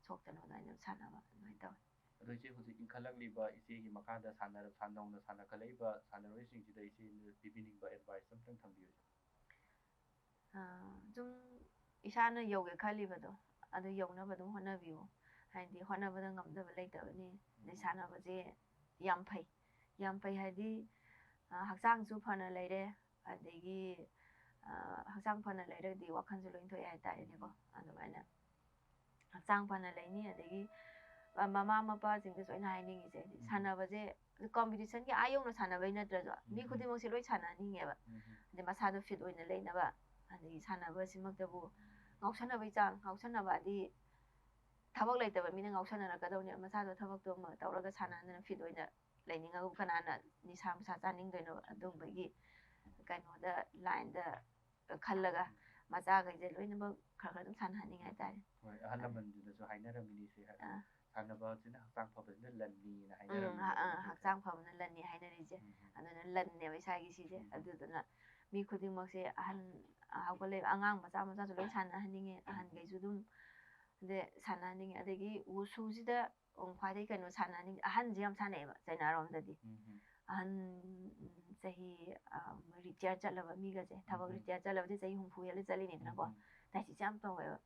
ꯁꯣꯛꯇꯅꯕ ꯑꯗꯨꯃꯥꯏꯅ ꯁꯥꯟꯅꯕ ꯑꯗꯨꯃꯥꯏꯅ ꯇꯧꯋꯦ꯫ ꯑꯗꯣ ꯏꯆꯦ, ꯍꯧꯖꯤꯛ ꯏꯟꯈꯠꯂꯛꯂꯤꯕ ꯏꯆꯦꯒꯤ ꯃꯈꯥꯗ ꯁꯥꯟꯅꯔ-, ꯁꯥꯟ-, ꯅꯧꯅ ꯁꯥꯟꯅꯈꯠꯂꯛꯏꯕ ꯁꯥꯟꯅꯔꯣꯏꯁꯤꯡꯁꯤꯗ ꯏꯆꯦꯅ ꯄꯤꯕꯤꯅꯤꯡꯕ ꯑꯦꯗꯚꯥꯏꯁ ꯑꯝꯇꯪ ꯊꯝꯕꯤꯌꯨ꯫ ꯁꯨꯝ ꯏꯁꯥꯅ ꯌꯧꯒꯦ ꯈꯜꯂꯤꯕꯗꯣ, ꯑꯗꯨ ꯌꯧꯅꯕ ꯑꯗꯨꯝ ꯍꯣꯠꯅꯕꯤꯌꯨ꯫ ꯍꯥꯏꯗꯤ ꯍꯣꯠꯅꯕꯗ ꯉꯝꯗꯕ ꯂꯩꯇꯕꯅꯤ꯫ ꯑꯗꯩ ꯁꯥꯟꯅꯕꯁꯦ ꯌꯥꯝ ꯐꯩ꯫ ꯌꯥꯝ ꯐꯩ ꯍꯥꯏꯗꯤ, ꯑ, ꯍꯛꯆꯥꯡꯁꯨ ꯐꯅ ꯂꯩꯔꯦ, ꯑꯗꯒꯤ, ꯑ, ꯍꯛꯆꯥꯡ ꯐꯅ ꯂꯩꯔꯒꯗꯤ ꯋꯥꯈꯜꯁꯨ ꯂꯣꯏ ꯊꯣꯛꯑꯦ ꯍꯥꯏꯇꯥꯔꯦꯅꯦꯀꯣ꯫ ꯑꯗꯨꯃꯥꯏꯅ ꯍꯛꯆꯥꯡ ꯐꯅ ꯂꯩꯅꯤ꯫ ꯑꯗꯒꯤ, ꯑ, ꯃꯃꯥ ꯃꯄꯥꯁꯤꯡꯗꯁꯨ ꯑꯩꯅ ꯍꯥꯏꯅꯤꯡꯉꯤꯁꯦ, ꯍꯥꯏꯗꯤ ꯎꯝ꯫ ꯁꯥꯟꯅꯕꯁꯦ competitionꯒꯤ ꯑꯥ ꯌꯧꯅ ꯁꯥꯟꯅꯕꯩ ꯅꯠꯇ꯭ꯔꯁꯨ, ꯃꯤ ꯎꯝ꯫ ꯈꯨꯗꯤꯡꯃꯛꯁꯦ ꯂꯣꯏ ꯁꯥꯟꯅꯍꯟꯅꯤꯡꯉꯦꯕ꯫ ꯎꯝ꯫ ꯑꯗꯩ ꯃꯁꯥꯗꯣ fit ꯑꯣꯏꯅ ꯂꯩꯅꯕ, ꯑꯗꯒꯤ ꯁꯥꯟꯅꯕꯁꯤꯃꯛꯇꯕꯨ ꯉꯥꯎꯁꯟꯅꯕꯩ ꯆꯥꯡ, ꯉꯥꯎꯁꯟꯅꯕ ꯍꯥꯏꯗꯤ ꯊꯕꯛ ꯂꯩꯇꯕ ꯃꯤꯅ ꯉꯥꯎꯁꯟꯅꯔꯛꯀꯗꯧꯅꯦꯕ, ꯃꯁꯥꯗꯣ ꯊꯕꯛꯇꯣ ꯑꯃ ꯇꯧꯔꯒ ꯁꯥꯟꯅꯗꯅ fit ꯑꯣꯏꯅ ꯂꯩꯅꯤꯡꯉꯒꯕꯨ ꯀꯅꯥꯅ ꯅꯤꯁꯥ ꯃꯁꯥ ꯆꯥꯅꯤꯡꯗꯣꯏꯅꯣꯕ? ꯑꯗꯨꯝꯕꯒꯤ ꯀꯩꯅꯣꯗ, lineꯗ ꯈꯜꯂꯒ ꯃꯆꯥꯈꯩꯁꯦ ꯂꯣꯏꯅꯃꯛ ꯈꯔ ꯈꯔ ꯑꯗꯨꯝ ꯁꯥꯟꯅꯍꯟꯅꯤꯡꯉꯦ ꯍꯥꯏꯇꯥꯔꯦ꯫ ꯍꯣꯏ, ꯑꯍꯜ ꯂꯃꯟꯗꯨꯅꯁꯨ ꯍꯥꯏꯅꯔꯝꯃꯤꯅꯤ ꯏꯆꯦ, ꯍꯥꯏꯗꯤ ꯑꯥ꯫ ꯁꯥꯟꯅꯕꯁꯤꯅ ꯍꯛꯆꯥꯡ ꯐꯕꯁꯤꯅ ꯂꯟꯅꯤꯅ ꯎꯝ, ꯍꯥꯏꯅꯔꯝꯃꯤꯅꯦꯕ ꯑꯥ, ꯑꯥ, ꯃꯣꯏꯁꯦ꯫ ꯍꯛꯆꯥꯡ ꯐꯕꯅ ꯂꯟꯅꯤ ꯍꯥꯏꯅꯔꯤꯁꯦ꯫ ꯎꯝ, ꯎꯝ꯫ ꯑꯗꯨꯅ ꯂꯟꯅꯦꯕ ꯏꯁꯥꯒꯤ ꯁꯤꯁꯦ꯫ ꯎꯝ, ꯎꯝ꯫ ꯑꯗꯨꯗꯨꯅ ꯃꯤ ꯈꯨꯗꯤꯡꯃꯛꯁꯦ, ꯑꯍꯟ, ꯍꯧꯒꯠꯂꯛꯏꯕ ꯑꯉꯥꯡ ꯃꯆꯥ ꯃꯆꯥꯁꯨ ꯂꯣꯏ ꯁꯥꯟꯅꯍꯟꯅꯤꯡꯉꯦ, ꯎꯝ, ꯎꯝ꯫ ꯑꯍꯟꯈꯩꯁꯨ ꯑꯗꯨꯝ ꯑꯗꯩ ꯁꯥꯟꯅꯍꯟꯅꯤꯡꯉꯦ꯫ ꯑꯗꯒꯤ ꯋꯨꯁꯨꯁꯤꯗ, ꯎꯝ, ꯈ꯭ꯋꯥꯏꯗꯒꯤ ꯀꯩꯅꯣ ꯁꯥꯟꯅꯍꯟꯅꯤꯡ-, ꯑꯍꯟꯁꯦ ꯌꯥꯝ ꯁꯥꯟꯅꯩꯌꯦꯕ ꯆꯩꯅꯥꯔꯣꯝꯗꯗꯤ꯫ ꯎꯝ, ꯎꯝ꯫ ꯑꯍꯟ, ꯎꯝ, ꯆꯍꯤ, ꯑ, retire ꯆꯠꯂꯕ ꯃꯤꯒꯁꯦ, ꯊꯕꯛ ꯎꯝ, ꯎꯝ꯫ Retire ꯆꯠꯂꯕꯗꯤ ꯆꯍꯤ ꯍꯨꯝꯐꯨ ꯍꯦꯜꯂ ꯆꯠꯂꯤꯅꯤꯗꯅꯀꯣ꯫ ꯎꯝ, ꯎꯝ꯫ ꯇꯥꯏꯆꯤꯁꯦ ꯌꯥꯝ ꯇꯧꯋꯦꯕ꯫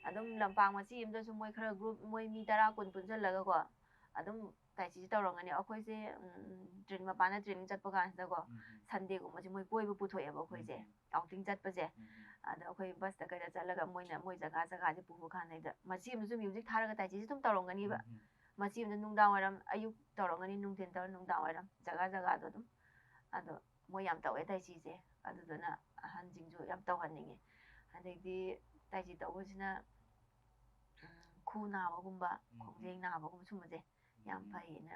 ꯑꯗꯨꯝ ꯂꯝꯄꯥꯛ ꯃꯆꯤ ꯑꯃꯗꯁꯨ ꯃꯣꯏ ꯈꯔ group, ꯃꯣꯏ ꯃꯤ ꯇꯔꯥ ꯀꯨꯟ ꯄꯨꯟꯁꯤꯜꯂꯒꯀꯣ, ꯑꯗꯨꯝ ꯇꯥꯏꯆꯤꯁꯦ ꯇꯧꯔꯝꯒꯅꯤ꯫ ꯑꯩꯈꯣꯏꯁꯦ, ꯎꯝ, ꯎꯝ, train, ꯃꯄꯥꯟꯗ training ꯆꯠꯄ ꯀꯥꯟꯁꯤꯗꯀꯣ, ꯎꯝ, ꯎꯝ꯫ Sundayꯒꯨꯝꯕꯁꯦ ꯃꯣꯏ ꯀꯣꯏꯕ ꯄꯨꯊꯣꯛꯑꯦꯕ ꯑꯩꯈꯣꯏꯁꯦ꯫ ꯎꯝ, ꯎꯝ꯫ Outing ꯆꯠꯄꯁꯦ꯫ ꯎꯝ, ꯎꯝ꯫ ꯑꯗ ꯑꯩꯈꯣꯏ busꯇ ꯀꯩꯗ ꯆꯠꯂꯒ ꯃꯣꯏꯅ ꯃꯣꯏ ꯖꯒꯥ ꯖꯒꯥꯁꯦ ꯄꯨꯕ ꯀꯥꯟꯗ ꯃꯆꯤ ꯑꯃꯗꯁꯨ music ꯊꯥꯔꯒ ꯇꯥꯏꯆꯤꯁꯦ ꯑꯗꯨꯝ ꯇꯧꯔꯝꯒꯅꯤꯕ꯫ ꯎꯝ, ꯎꯝ꯫ ꯃꯆꯤ ꯑꯃꯗ ꯅꯨꯡꯗꯥꯡ ꯋꯥꯏꯔꯝ, ꯑꯌꯨꯛ ꯇꯧꯔꯝꯒꯅꯤ, ꯅꯨꯡꯊꯤꯟ ꯇꯧꯔ, ꯅꯨꯡꯗꯥꯡ ꯋꯥꯏꯔꯝ ꯖꯒꯥ ꯖꯒꯥꯗꯣ ꯑꯗꯨꯝ꯫ ꯑꯗꯣ ꯃꯣꯏ ꯌꯥꯝ ꯇꯧꯋꯦ ꯇꯥꯏꯆꯤꯁꯦ꯫ ꯑꯗꯨꯗꯨꯅ ꯑꯍꯟꯁꯤꯡꯁꯨ ꯌꯥꯝ ꯇꯧꯍꯟꯅꯤꯡꯉꯦ꯫ ꯑꯗꯩꯗꯤ ꯇꯥꯏꯆꯤ ꯇꯧꯕꯁꯤꯅ, ꯎꯝ, ꯈꯨ ꯅꯥꯕꯒꯨꯝꯕ, ꯎꯝ, ꯎꯝ꯫ ꯈꯣꯡꯖꯦꯡ ꯅꯥꯕꯒꯨꯝꯕ ꯁꯨꯝꯕꯁꯦ ꯌꯥꯝ ꯎꯝ, ꯎꯝ꯫ ꯐꯩꯌꯦꯅ,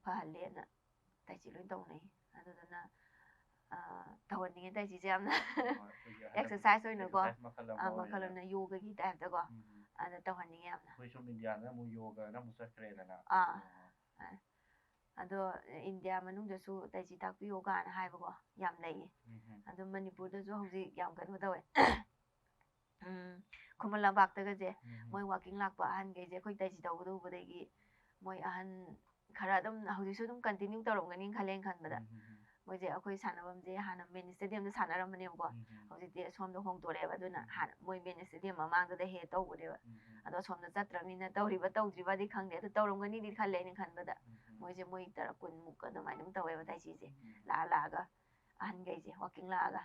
ꯐꯍꯜꯂꯦꯅ ꯇꯥꯏꯆꯤ ꯂꯣꯏ ꯇꯧꯅꯩ꯫ ꯑꯗꯨꯗꯨꯅ, ꯑ, ꯇꯧꯍꯟꯅꯤꯡꯉꯦ ꯇꯥꯏꯆꯤꯁꯦ ꯌꯥꯝꯅ꯫ ꯍꯣꯏ, ꯑꯩꯈꯣꯏꯒꯤ ꯑꯍꯜ exercise ꯑꯣꯏꯅꯀꯣ꯫ Exercise ꯃꯈꯜ ꯑꯃ ꯑ, ꯃꯈꯜ ꯑꯣꯏꯅ꯫ ꯑꯃꯅ ꯌꯣꯒꯒꯤ typeꯇꯀꯣ꯫ ꯎꯝ, ꯎꯝ꯫ ꯑꯗ ꯇꯧꯍꯟꯅꯤꯡꯉꯦ ꯌꯥꯝꯅ꯫ ꯑꯩꯈꯣꯏ ꯁꯣꯝ ꯏꯟꯗꯤꯌꯥꯗꯅ ꯑꯃꯨꯛ ꯌꯣꯒꯅ ꯑꯃꯨꯛ ꯆꯠꯈ꯭ꯔꯦꯗꯅ꯫ ꯑꯥ꯫ ꯑꯣ꯫ ꯑ, ꯑꯗꯣ ꯏꯟꯗꯤꯌꯥ ꯃꯅꯨꯡꯗꯁꯨ ꯇꯥꯏꯆꯤ ꯇꯥꯛꯄꯤꯌꯣ ꯀꯥꯏꯅ ꯍꯥꯏꯕꯀꯣ, ꯌꯥꯝ ꯂꯩꯌꯦ꯫ ꯎꯝ, ꯎꯝ꯫ ꯑꯗꯣ ꯃꯅꯤꯄꯨꯔꯗꯁꯨ ꯍꯧꯖꯤꯛ ꯌꯥꯝ ꯀꯩꯅꯣ ꯇꯧꯋꯦ꯫ ꯎꯝ, ꯈꯨꯃꯟ ꯂꯝꯄꯥꯛꯇꯒꯁꯦ ꯎꯝ, ꯎꯝ꯫ ꯃꯣꯏ walking ꯂꯥꯛꯄ ꯑꯍꯟꯈꯩꯁꯦ ꯑꯩꯈꯣꯏ ꯇꯥꯏꯆꯤ ꯇꯧꯕꯗ ꯎꯕꯗꯒꯤ ꯃꯣꯏ ꯑꯍꯟ ꯈꯔ ꯑꯗꯨꯝ ꯍꯧꯖꯤꯛꯁꯨ ꯑꯗꯨꯝ continue ꯇꯧꯔꯝꯒꯅꯤ ꯈꯜꯂꯦ ꯑꯩꯅ ꯈꯟꯕꯗ꯫ ꯎꯝ, ꯎꯝ, ꯎꯝ꯫ ꯃꯣꯏꯁꯦ ꯑꯩꯈꯣꯏ ꯁꯥꯟꯅꯐꯝꯁꯦ ꯍꯥꯟꯅ ꯃꯦꯟ ꯏꯁꯇꯦꯗꯤꯌꯝꯗ ꯁꯥꯟꯅꯔꯝꯕꯅꯦꯕꯀꯣ꯫ ꯎꯝ, ꯎꯝ, ꯍꯧꯖꯤꯛꯇꯤ ꯑꯁꯣꯝꯗ ꯍꯣꯡꯗꯣꯔꯛꯑꯦꯕ꯫ ꯑꯗꯨꯅ ꯍꯥꯟꯅ ꯃꯣꯏ ꯃꯦꯟ ꯏꯁꯇꯦꯗꯤꯌꯝ ꯃꯃꯥꯡꯗꯨꯗ ꯍꯦꯛ ꯇꯧꯕꯅꯦꯕ꯫ ꯎꯝ, ꯎꯝ꯫ ꯑꯗꯣ ꯑꯁꯣꯝꯗ ꯆꯠꯇ꯭ꯔꯕꯅꯤꯅ ꯇꯧꯔꯤꯕ ꯇꯧꯗ꯭ꯔꯤꯕꯗꯤ ꯈꯪꯗꯦ꯫ ꯑꯗꯨ ꯇꯧꯔꯝꯒꯅꯤꯗꯤ ꯈꯜꯂꯦ ꯑꯩꯅ ꯈꯟꯕꯗ꯫ ꯎꯝ, ꯎꯝ꯫ ꯃꯣꯏꯁꯦ ꯃꯣꯏ ꯇꯔꯥ ꯀꯨꯟꯃꯨꯛ ꯑꯗꯨꯃꯥꯏꯅ ꯑꯗꯨꯝ ꯇꯧꯋꯦꯕ ꯇꯥꯏꯆꯤꯁꯦ꯫ ꯎꯝ, ꯎꯝ꯫ ꯂꯥꯛꯑ ꯂꯥꯛꯑꯒ ꯑꯍꯟꯈꯩꯁꯦ ꯋꯥꯛꯀꯤꯡ ꯂꯥꯛꯑꯒ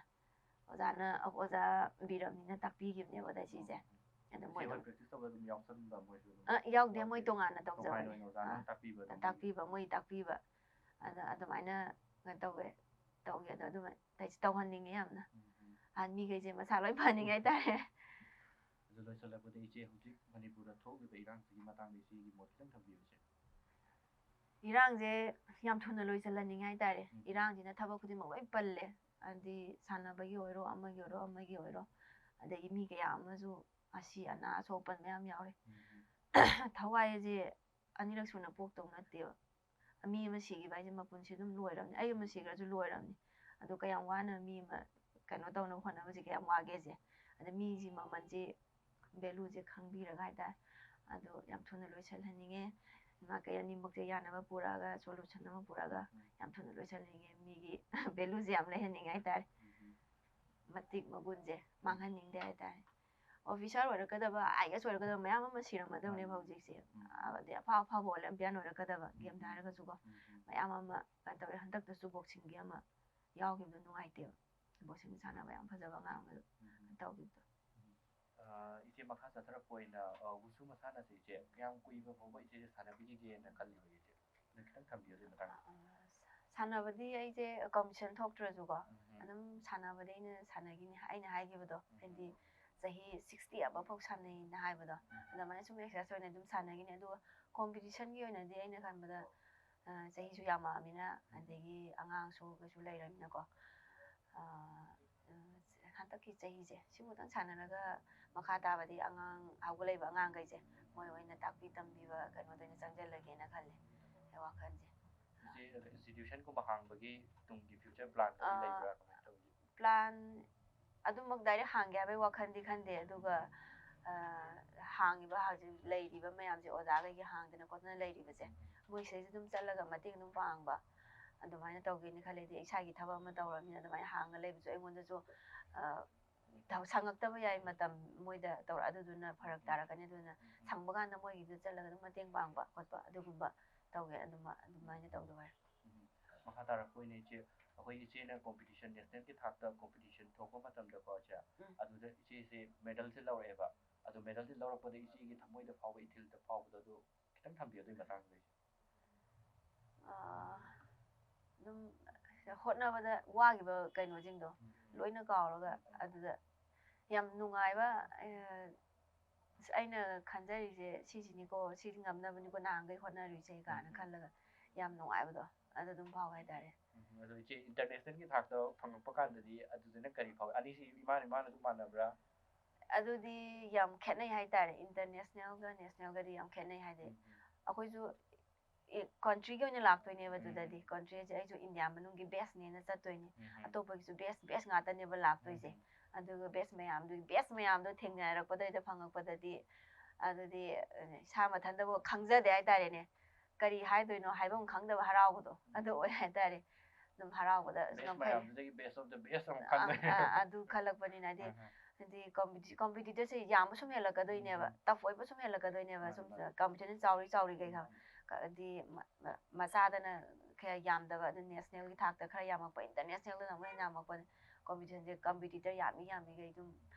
ꯑꯣꯖꯥꯅ, ꯑꯣꯖꯥ ꯕꯤꯔꯝꯅꯤꯅ ꯇꯥꯛꯄꯤꯈꯤꯕꯅꯦꯕ ꯇꯥꯏꯆꯤꯁꯦ꯫ ꯑꯗꯣ ꯏꯆꯦ ꯃꯣꯏ ꯍꯣꯏ ꯑꯗꯨꯝ ꯄ꯭ꯔꯦꯛꯇꯤꯁ ꯇꯧꯕ ꯑꯗꯨꯝ ꯌꯥꯎꯁꯟꯕ ꯃꯣꯏꯁꯨ ꯑꯗꯨꯝ? ꯑ, ꯌꯥꯎꯗꯦ, ꯃꯣꯏ ꯌꯥꯎꯗꯦ? ꯇꯣꯉꯥꯟꯅ ꯇꯣꯉꯥꯟꯅ ꯇꯧꯖꯕꯅꯦ꯫ ꯑꯣꯏꯅ ꯑꯣꯖꯥꯅ ꯑ, ꯇꯥꯛꯄꯤꯕ ꯑꯗꯨꯝ? ꯇꯥꯛꯄꯤꯕ, ꯃꯣꯏ ꯇꯥꯛꯄꯤꯕ꯫ ꯑꯗ ꯑꯗꯨꯃꯥꯏꯅ ꯀꯩꯅꯣ ꯇꯧꯋꯦ, ꯇꯧꯒꯦ꯫ ꯑꯗꯣ ꯑꯗꯨꯃꯥꯏꯅ ꯇꯧꯍꯟꯅꯤꯡꯉꯦ ꯌꯥꯝꯅ꯫ ꯎꯝ, ꯎꯝ꯫ ꯑꯍꯟ ꯃꯤꯈꯩꯁꯦ ꯃꯁꯥ ꯂꯣꯏ ꯐꯍꯟꯅꯤꯡꯉꯦ ꯍꯥꯏꯇꯥꯔꯦ꯫ ꯑꯗꯨ ꯂꯣꯏꯁꯤꯜꯂꯛꯄꯗ ꯏꯆꯦ, ꯍꯧꯖꯤꯛ ꯃꯅꯤꯄꯨꯔꯗ ꯊꯣꯛꯂꯤꯕ ꯏꯔꯥꯡꯁꯤꯒꯤ ꯃꯇꯥꯡꯗ ꯏꯆꯦꯒꯤ ꯃꯣꯠ ꯈꯤꯇꯪ ꯊꯝꯕꯤꯌꯨ ꯏꯆꯦ꯫ ꯏꯔꯥꯡꯁꯦ ꯌꯥꯝ ꯊꯨꯅ ꯂꯣꯏꯁꯤꯜꯍꯟꯅꯤꯡꯉꯦ ꯍꯥꯏꯇꯥꯔꯦ꯫ ꯎꯝ꯫ ꯏꯔꯥꯡꯁꯤꯅ ꯊꯕꯛ ꯈꯨꯗꯤꯡꯃꯛ ꯂꯣꯏ ꯄꯜꯂꯦ꯫ ꯍꯥꯏꯗꯤ ꯁꯥꯟꯅꯕꯒꯤ ꯑꯣꯏꯔꯣ, ꯑꯃꯒꯤ ꯑꯣꯏꯔꯣ, ꯑꯃꯒꯤ ꯑꯣꯏꯔꯣ, ꯑꯗꯒꯤ ꯃꯤ ꯀꯌꯥ ꯑꯃꯁꯨ ꯑꯁꯤ ꯑꯅꯥ ꯑꯁꯣꯛ ꯑꯄꯟ ꯃꯌꯥꯝ ꯌꯥꯎꯔꯦ꯫ ꯎꯝ, ꯎꯝ꯫ ꯊꯋꯥꯏ ꯑꯁꯦ ꯑꯅꯤꯔꯛ ꯁꯨꯅ ꯄꯣꯛꯇꯧ ꯅꯠꯇꯦꯕ꯫ ꯃꯤ ꯑꯃ ꯁꯤꯈꯤꯕ ꯍꯥꯏꯁꯦ ꯃꯄꯨꯟꯁꯤ ꯑꯗꯨꯝ ꯂꯣꯏꯔꯕꯅꯤ꯫ ꯑꯩ ꯑꯃ ꯁꯤꯈ꯭ꯔꯁꯨ ꯂꯣꯏꯔꯕꯅꯤ꯫ ꯑꯗꯣ ꯀꯌꯥꯝ ꯋꯥꯅ ꯃꯤ ꯑꯃ ꯀꯩꯅꯣ ꯇꯧꯅꯕ ꯍꯣꯠꯅꯕꯁꯦ ꯀꯌꯥꯝ ꯋꯥꯒꯦꯁꯦ꯫ ꯑꯗ ꯃꯤꯁꯤ ꯃꯃꯜꯁꯦ, ꯚꯦꯂꯨꯁꯦ ꯈꯪꯕꯤꯔꯒ ꯍꯥꯏꯇꯥꯔꯦ꯫ ꯑꯗꯣ ꯌꯥꯝ ꯊꯨꯅ ꯂꯣꯏꯁꯤꯜꯍꯟꯅꯤꯡꯉꯦ꯫ ꯏꯃꯥ ꯀꯩ ꯑꯅꯤꯃꯛꯁꯦ ꯌꯥꯅꯕ ꯄꯨꯔꯛꯑꯒ, ꯁꯣꯂꯨꯁꯟ ꯑꯃ ꯄꯨꯔꯛꯑꯒ ꯌꯥꯝ ꯊꯨꯅ ꯂꯣꯏꯁꯤꯜꯍꯟꯅꯤꯡꯉꯦ꯫ ꯃꯤꯒꯤ ꯚꯦꯂꯨꯁꯦ ꯌꯥꯝ ꯂꯩꯍꯟꯅꯤꯡꯉꯦ ꯍꯥꯏꯇꯥꯔꯦ꯫ ꯎꯝ, ꯎꯝ꯫ ꯃꯇꯤꯛ ꯃꯒꯨꯟꯁꯦ ꯃꯥꯡꯍꯟꯅꯤꯡꯗꯦ ꯍꯥꯏꯇꯥꯔꯦ꯫ ꯑꯣꯐꯤꯁꯥꯔ ꯑꯣꯏꯔꯛꯀꯗꯕ, ꯑꯥꯏ ꯑꯦꯁ ꯑꯣꯏꯔꯛꯀꯗꯕ ꯃꯌꯥꯝ ꯑꯃ ꯁꯤꯔꯝꯃꯗꯕꯅꯦꯕ ꯃꯥꯅꯤ꯫ ꯍꯧꯖꯤꯛꯁꯦ꯫ ꯎꯝ꯫ ꯑꯗꯩ ꯑꯐꯥꯎ ꯑꯐꯥꯎꯕ ꯑꯣꯂꯦꯝꯄꯤꯌꯥꯟ ꯑꯣꯏꯔꯛꯀꯗꯕ, ꯒꯦꯝꯗ ꯍꯥꯏꯔꯒꯁꯨꯀꯣ꯫ ꯎꯝ, ꯎꯝ꯫ ꯃꯌꯥꯝ ꯑꯃ ꯀꯩꯅꯣ ꯇꯧꯔꯦ꯫ ꯍꯟꯗꯛꯇꯁꯨ ꯕꯣꯛꯁꯤꯡꯒꯤ ꯑꯃ ꯌꯥꯎꯈꯤꯕꯗꯣ ꯅꯨꯡꯉꯥꯏꯇꯦꯕ꯫ ꯕꯣꯛꯁꯤꯡ ꯁꯥꯟꯅꯕ ꯌꯌꯥꯝ ꯐꯖꯕ ꯑꯉꯥꯡ ꯑꯃ ꯎꯝ, ꯎꯝ꯫ ꯇꯧꯈꯤꯕꯗꯣ꯫ ꯑ, ꯏꯆꯦ, ꯃꯈꯥ ꯆꯠꯊꯔꯛꯄ ꯑꯣꯏꯅ, ꯑ, ꯋꯨꯁꯨ ꯃꯁꯥꯟꯅꯁꯦ ꯏꯆꯦ ꯀꯌꯥꯝ ꯀꯨꯏꯕ ꯐꯥꯎꯕ ꯏꯆꯦꯁꯦ ꯁꯥꯟꯅꯕꯤꯈꯤꯒꯦꯅ ꯈꯜꯂꯤꯕ ꯏꯆꯦ? ꯑꯗꯨ ꯈꯤꯇꯪ ꯊꯝꯕꯤꯌꯨ ꯑꯗꯨꯒꯤ ꯃꯇꯥꯡꯗ꯫ ꯑ, ꯁꯥꯟꯅꯕꯗꯤ ꯑꯩꯁꯦ ꯀꯝꯄꯤꯇꯤꯁꯟ ꯊꯣꯛꯇ꯭ꯔꯁꯨꯀꯣ, ꯎꯝ, ꯎꯝ꯫ ꯑꯗꯨꯝ ꯁꯥꯟꯅꯕꯗꯤ ꯑꯩꯅ ꯁꯥꯟꯅꯈꯤꯅꯤ꯫ ꯑꯩꯅ ꯍꯥꯏꯈꯤꯕꯗꯣ, ꯎꯝ, ꯍꯥꯏꯗꯤ ꯎꯝ꯫ ꯆꯍꯤ ꯁꯤꯛꯁꯇꯤ ꯑꯕꯞ ꯐꯥꯎ ꯁꯥꯟꯅꯩꯅ ꯍꯥꯏꯕꯗꯣ, ꯎꯝ꯫ ꯑꯗꯨꯃꯥꯏꯅ ꯁꯨꯝ ꯑꯦꯛꯁꯔꯁꯥꯏꯁ ꯑꯣꯏꯅ ꯑꯗꯨꯝ ꯁꯥꯟꯅꯈꯤꯅꯤ꯫ ꯑꯗꯨꯒ ꯀꯣꯝꯄꯤꯇꯤꯁꯟꯒꯤ ꯑꯣꯏꯅꯗꯤ ꯑꯩꯅ ꯈꯟꯕꯗ, ꯑ, ꯆꯍꯤꯁꯨ ꯌꯥꯝꯃꯛꯑꯃꯤꯅ, ꯎꯝ꯫ ꯑꯗꯒꯤ ꯑꯉꯥꯡꯁꯨ ꯀꯩꯁꯨ ꯂꯩꯔꯃꯤꯅꯀꯣ, ꯑ, ꯑ, ꯍꯟꯗꯛꯀꯤ ꯆꯍꯤꯁꯦ ꯁꯤꯃꯨꯛꯇꯪ ꯁꯥꯟꯅꯔꯒ ꯃꯈꯥ ꯇꯥꯕꯗꯤ ꯑꯉꯥꯡ ꯍꯧꯒꯠꯂꯛꯏꯕ ꯑꯉꯥꯡꯈꯩꯁꯦ ꯃꯣꯏ ꯑꯣꯏꯅ ꯇꯥꯛꯄꯤ ꯇꯝꯕꯤꯕ ꯀꯩꯅꯣꯗ ꯑꯣꯏꯅ ꯆꯪꯁꯤꯜꯂꯒꯦꯅ ꯈꯜꯂꯦ, ꯑꯩ ꯋꯥꯈꯜꯁꯦ꯫ ꯏꯆꯦ, ꯑꯗꯣ ꯏꯟꯁꯇꯤꯇ꯭ꯌꯨꯁꯟꯒꯨꯝꯕ ꯍꯥꯡꯕꯒꯤ ꯇꯨꯡꯒꯤ ꯐ꯭ꯌꯨꯆꯔ ꯄ꯭ꯂꯥꯟꯒꯗꯤ ꯑꯥ, ꯂꯩꯕ꯭ꯔꯥ? ꯀꯃꯥꯏꯅ ꯇꯧꯒꯦ? ꯄ꯭ꯂꯥꯟ ꯑꯗꯨꯃꯛ ꯗꯥꯏꯔꯦꯛ ꯍꯥꯡꯒꯦ ꯍꯥꯏꯕꯒꯤ ꯋꯥꯈꯜꯗꯤ ꯈꯟꯗꯦ꯫ ꯑꯗꯨꯒ, ꯑ, ꯍꯥꯡꯉꯤꯕ ꯍꯧꯖꯤꯛ ꯂꯩꯔꯤꯕ ꯃꯌꯥꯝꯁꯦ, ꯑꯣꯖꯥꯈꯩꯒꯤ ꯍꯥꯡꯗꯅ ꯈꯣꯠꯇꯅ ꯂꯩꯔꯤꯕꯁꯦ, ꯃꯣꯏꯁꯤꯗꯩꯁꯨ ꯑꯗꯨꯝ ꯆꯠꯂꯒ ꯃꯇꯦꯡ ꯑꯗꯨꯝ ꯄꯥꯡꯕ, ꯑꯗꯨꯃꯥꯏꯅ ꯇꯧꯒꯦꯅ ꯈꯜꯂꯦ꯫ ꯍꯥꯏꯗꯤ ꯏꯁꯥꯒꯤ ꯊꯕꯛ ꯑꯃ ꯇꯧꯔꯕꯅꯤꯅ ꯑꯗꯨꯃꯥꯏꯅ ꯍꯥꯡꯉ ꯂꯩꯕꯁꯨ ꯑꯩꯉꯣꯟꯗꯁꯨ, ꯑ, ꯊ-, ꯁꯪꯉꯛꯇꯕ ꯌꯥꯏ ꯃꯇꯝ, ꯃꯣꯏꯗ ꯇꯧꯔꯛ-, ꯑꯗꯨꯗꯨꯅ ꯐꯔꯛ ꯇꯥꯔꯛꯀꯅꯤ꯫ ꯑꯗꯨꯅ ꯁꯪꯕ ꯀꯥꯟꯗ ꯃꯣꯏꯒꯤꯗ ꯆꯠꯂꯒ ꯑꯗꯨꯝ ꯃꯇꯦꯡ ꯄꯥꯡꯕ ꯈꯣꯠꯄ ꯑꯗꯨꯒꯨꯝꯕ ꯇꯧꯒꯦ꯫ ꯑꯗꯨꯃ-, ꯑꯗꯨꯃꯥꯏꯅ ꯇꯧꯗꯕ ꯍꯥꯏꯔꯦ꯫ ꯎꯝ꯫ ꯃꯈꯥ ꯇꯥꯔꯛꯄ ꯑꯣꯏꯅ ꯏꯆꯦ, ꯑꯩꯈꯣꯏ ꯏꯆꯦꯅ ꯀꯣꯝꯄꯤꯇꯤꯁꯟ, ꯅꯦꯁꯅꯦꯜꯒꯤ ꯊꯥꯛꯇ ꯀꯣꯝꯄꯤꯇꯤꯁꯟ ꯊꯣꯛꯄ ꯃꯇꯝꯗꯀꯣ ꯏꯆꯦ, ꯎꯝ꯫ ꯑꯗꯨꯗ ꯏꯆꯦꯁꯦ ꯃꯦꯗꯜꯁꯦ ꯂꯧꯔꯛꯑꯦꯕ꯫ ꯑꯗꯣ ꯃꯦꯗꯜꯁꯦ ꯂꯧꯔꯛꯄꯗ ꯏꯆꯦꯒꯤ ꯊꯃꯣꯏꯗ ꯐꯥꯎꯕ, ꯏꯊꯤꯜꯗ ꯐꯥꯎꯕꯗꯣ, ꯑꯗꯨ ꯈꯤꯇꯪ ꯊꯝꯕꯤꯌꯨ ꯑꯗꯨꯒꯤ ꯃꯇꯥꯡꯗ ꯏꯆꯦ꯫ ꯑꯥ, ꯑꯗꯨꯝ ꯍꯣꯠꯅꯕꯗ ꯋꯥꯈꯤꯕ ꯀꯩꯅꯣꯁꯤꯡꯗꯣ ꯎꯝ꯫ ꯂꯣꯏꯅ ꯀꯥꯎꯔꯒ ꯑꯗꯨꯗ ꯌꯥꯝ ꯅꯨꯡꯉꯥꯏꯕ, ꯑ, ꯑꯁ, ꯑꯩꯅ ꯈꯟꯖꯔꯤꯁꯦ ꯁꯤꯁꯤꯅꯤꯀꯣ, ꯁꯤꯗꯤ ꯉꯝꯅꯕꯅꯤꯀꯣ ꯅꯍꯥꯟꯈꯩ ꯍꯣꯠꯅꯔꯤꯁꯦ ꯀꯥꯏꯅ ꯎꯝ꯫ ꯈꯜꯂꯒ ꯌꯥꯝ ꯅꯨꯡꯉꯥꯏꯕꯗꯣ ꯑꯗꯨ ꯑꯗꯨꯝ ꯐꯥꯎꯋꯦ ꯍꯥꯏꯇꯥꯔꯦ꯫ ꯎꯝ, ꯑꯗꯣ ꯏꯆꯦ, ꯏꯟꯇꯔꯅꯦꯁꯅꯦꯜꯒꯤ ꯊꯥꯛꯇ ꯐꯪꯉꯛꯄ ꯀꯥꯟꯗꯗꯤ ꯑꯗꯨꯗꯅ ꯀꯔꯤ ꯐꯥꯎꯏ? ꯑꯅꯤꯁꯤ ꯏꯃꯥꯅ, ꯏꯃꯥꯅ ꯑꯗꯨꯝ ꯃꯥꯟꯅꯕ꯭ꯔꯥ? ꯑꯗꯨꯗꯤ ꯌꯥꯝ ꯈꯦꯠꯅꯩ ꯍꯥꯏꯇꯥꯔꯦ, ꯏꯟꯇꯔꯅꯦꯁꯅꯦꯜꯒ ꯅꯦꯁꯅꯦꯜꯒꯗꯤ ꯌꯥꯝ ꯈꯦꯠꯅꯩ꯫ ꯍꯥꯏꯗꯤ ꯎꯝ, ꯎꯝ꯫ ꯑꯩꯈꯣꯏꯁꯨ ꯀꯟꯇ꯭ꯔꯤꯒꯤ ꯑꯣꯏꯅ ꯂꯥꯛꯇꯣꯏꯅꯦꯕ꯫ ꯎꯝ, ꯑꯗꯨꯗꯗꯤ ꯎꯝ꯫ ꯀꯟꯇ꯭ꯔꯤꯁꯦ ꯑꯩꯁꯨ ꯏꯟꯗꯤꯌꯥ ꯃꯅꯨꯡꯒꯤ ꯕꯦꯁꯅꯦꯅ ꯆꯠꯇꯣꯏꯅꯦ꯫ ꯎꯝ, ꯎꯝ꯫ ꯑꯇꯣꯞꯄꯒꯤꯁꯨ ꯕꯦꯁ, ꯕꯦꯁ ꯉꯥꯛꯇꯅꯦꯕ ꯂꯥꯛꯇꯣꯏꯁꯦ꯫ ꯎꯝ, ꯎꯝ꯫ ꯑꯗꯨꯒ ꯕꯦꯁ ꯃꯌꯥꯝꯗꯨꯒꯤ ꯕꯦꯁ ꯃꯌꯥꯝꯗꯣ ꯊꯦꯡꯅꯔꯛꯄꯗꯩꯗ ꯐꯪꯉꯛꯄꯗꯗꯤ ꯑꯗꯨꯗꯤ, ꯑ, ꯏꯁꯥ ꯃꯊꯟꯇꯕꯨ ꯈꯪꯖꯗꯦ ꯍꯥꯏꯇꯥꯔꯦꯅꯦ꯫ ꯀꯔꯤ ꯍꯥꯏꯗꯣꯏꯅꯣ ꯍꯥꯏꯐꯝ ꯈꯪꯗꯕ ꯍꯔꯥꯎꯕꯗꯣ ꯑꯗꯨ ꯑꯣꯏ ꯍꯥꯏꯇꯥꯔꯦ꯫ ꯑꯗꯨꯝ ꯍꯔꯥꯎꯕꯗ ꯑꯁ ꯕꯦꯁ ꯌꯥꯝ ꯐꯩ꯫ ꯃꯌꯥꯝꯗꯨꯗꯒꯤ ꯕꯦꯁ ꯑꯣꯐ ꯗ ꯕꯦꯁ ꯑꯃ ꯑ, ꯈꯟꯕꯅꯦ꯫ ꯑ, ꯑꯗꯨ ꯈꯜꯂꯛꯄꯅꯤꯅ ꯍꯥꯏꯗꯤ, ꯑꯍ꯫ ꯍꯥꯏꯗꯤ ꯀꯣꯝꯄꯤꯇꯤ-, ꯀꯣꯝꯄꯤꯇꯤꯇꯔꯁꯦ ꯌꯥꯝꯕ ꯁꯨꯝ ꯍꯦꯜꯂꯛꯀꯗꯣꯏꯅꯦꯕ, ꯎꯝ꯫ ꯇꯐ ꯑꯣꯏꯕ ꯁꯨꯝ ꯍꯦꯜꯂꯛꯀꯗꯣꯏꯅꯦꯕ꯫ ꯃꯥꯅꯤ, ꯁꯨꯝ ꯃꯥꯅꯤ꯫ ꯀꯣꯝꯄꯤꯇꯤꯁꯟ ꯆꯥꯎꯔꯤ ꯆꯥꯎꯔꯤꯈꯩ ꯈ-, ꯎꯝ꯫ ꯀ-, ꯍꯥꯏꯗꯤ ꯃ-, ꯃ-, ꯃꯆꯥꯗꯅ ꯈꯔ ꯌꯥꯝꯗꯕ, ꯑꯗꯨ ꯅꯦꯁꯅꯦꯜꯒꯤ ꯊꯥꯛꯇ ꯈꯔ ꯌꯥꯝꯃꯛꯄ, ꯏꯟꯇꯔꯅꯦꯁꯅꯦꯜꯗꯅ ꯑꯃꯨꯛ ꯍꯦꯟꯅ ꯌꯥꯝꯃꯛꯄꯅꯦ꯫ ꯀꯣꯝꯄꯤꯇꯤꯁꯟꯁꯦ, ꯀꯝꯄꯤꯇꯤꯇꯔ ꯌꯥꯝꯃꯤ ꯌꯥꯝꯃꯤꯈꯩ ꯑꯗꯨꯝ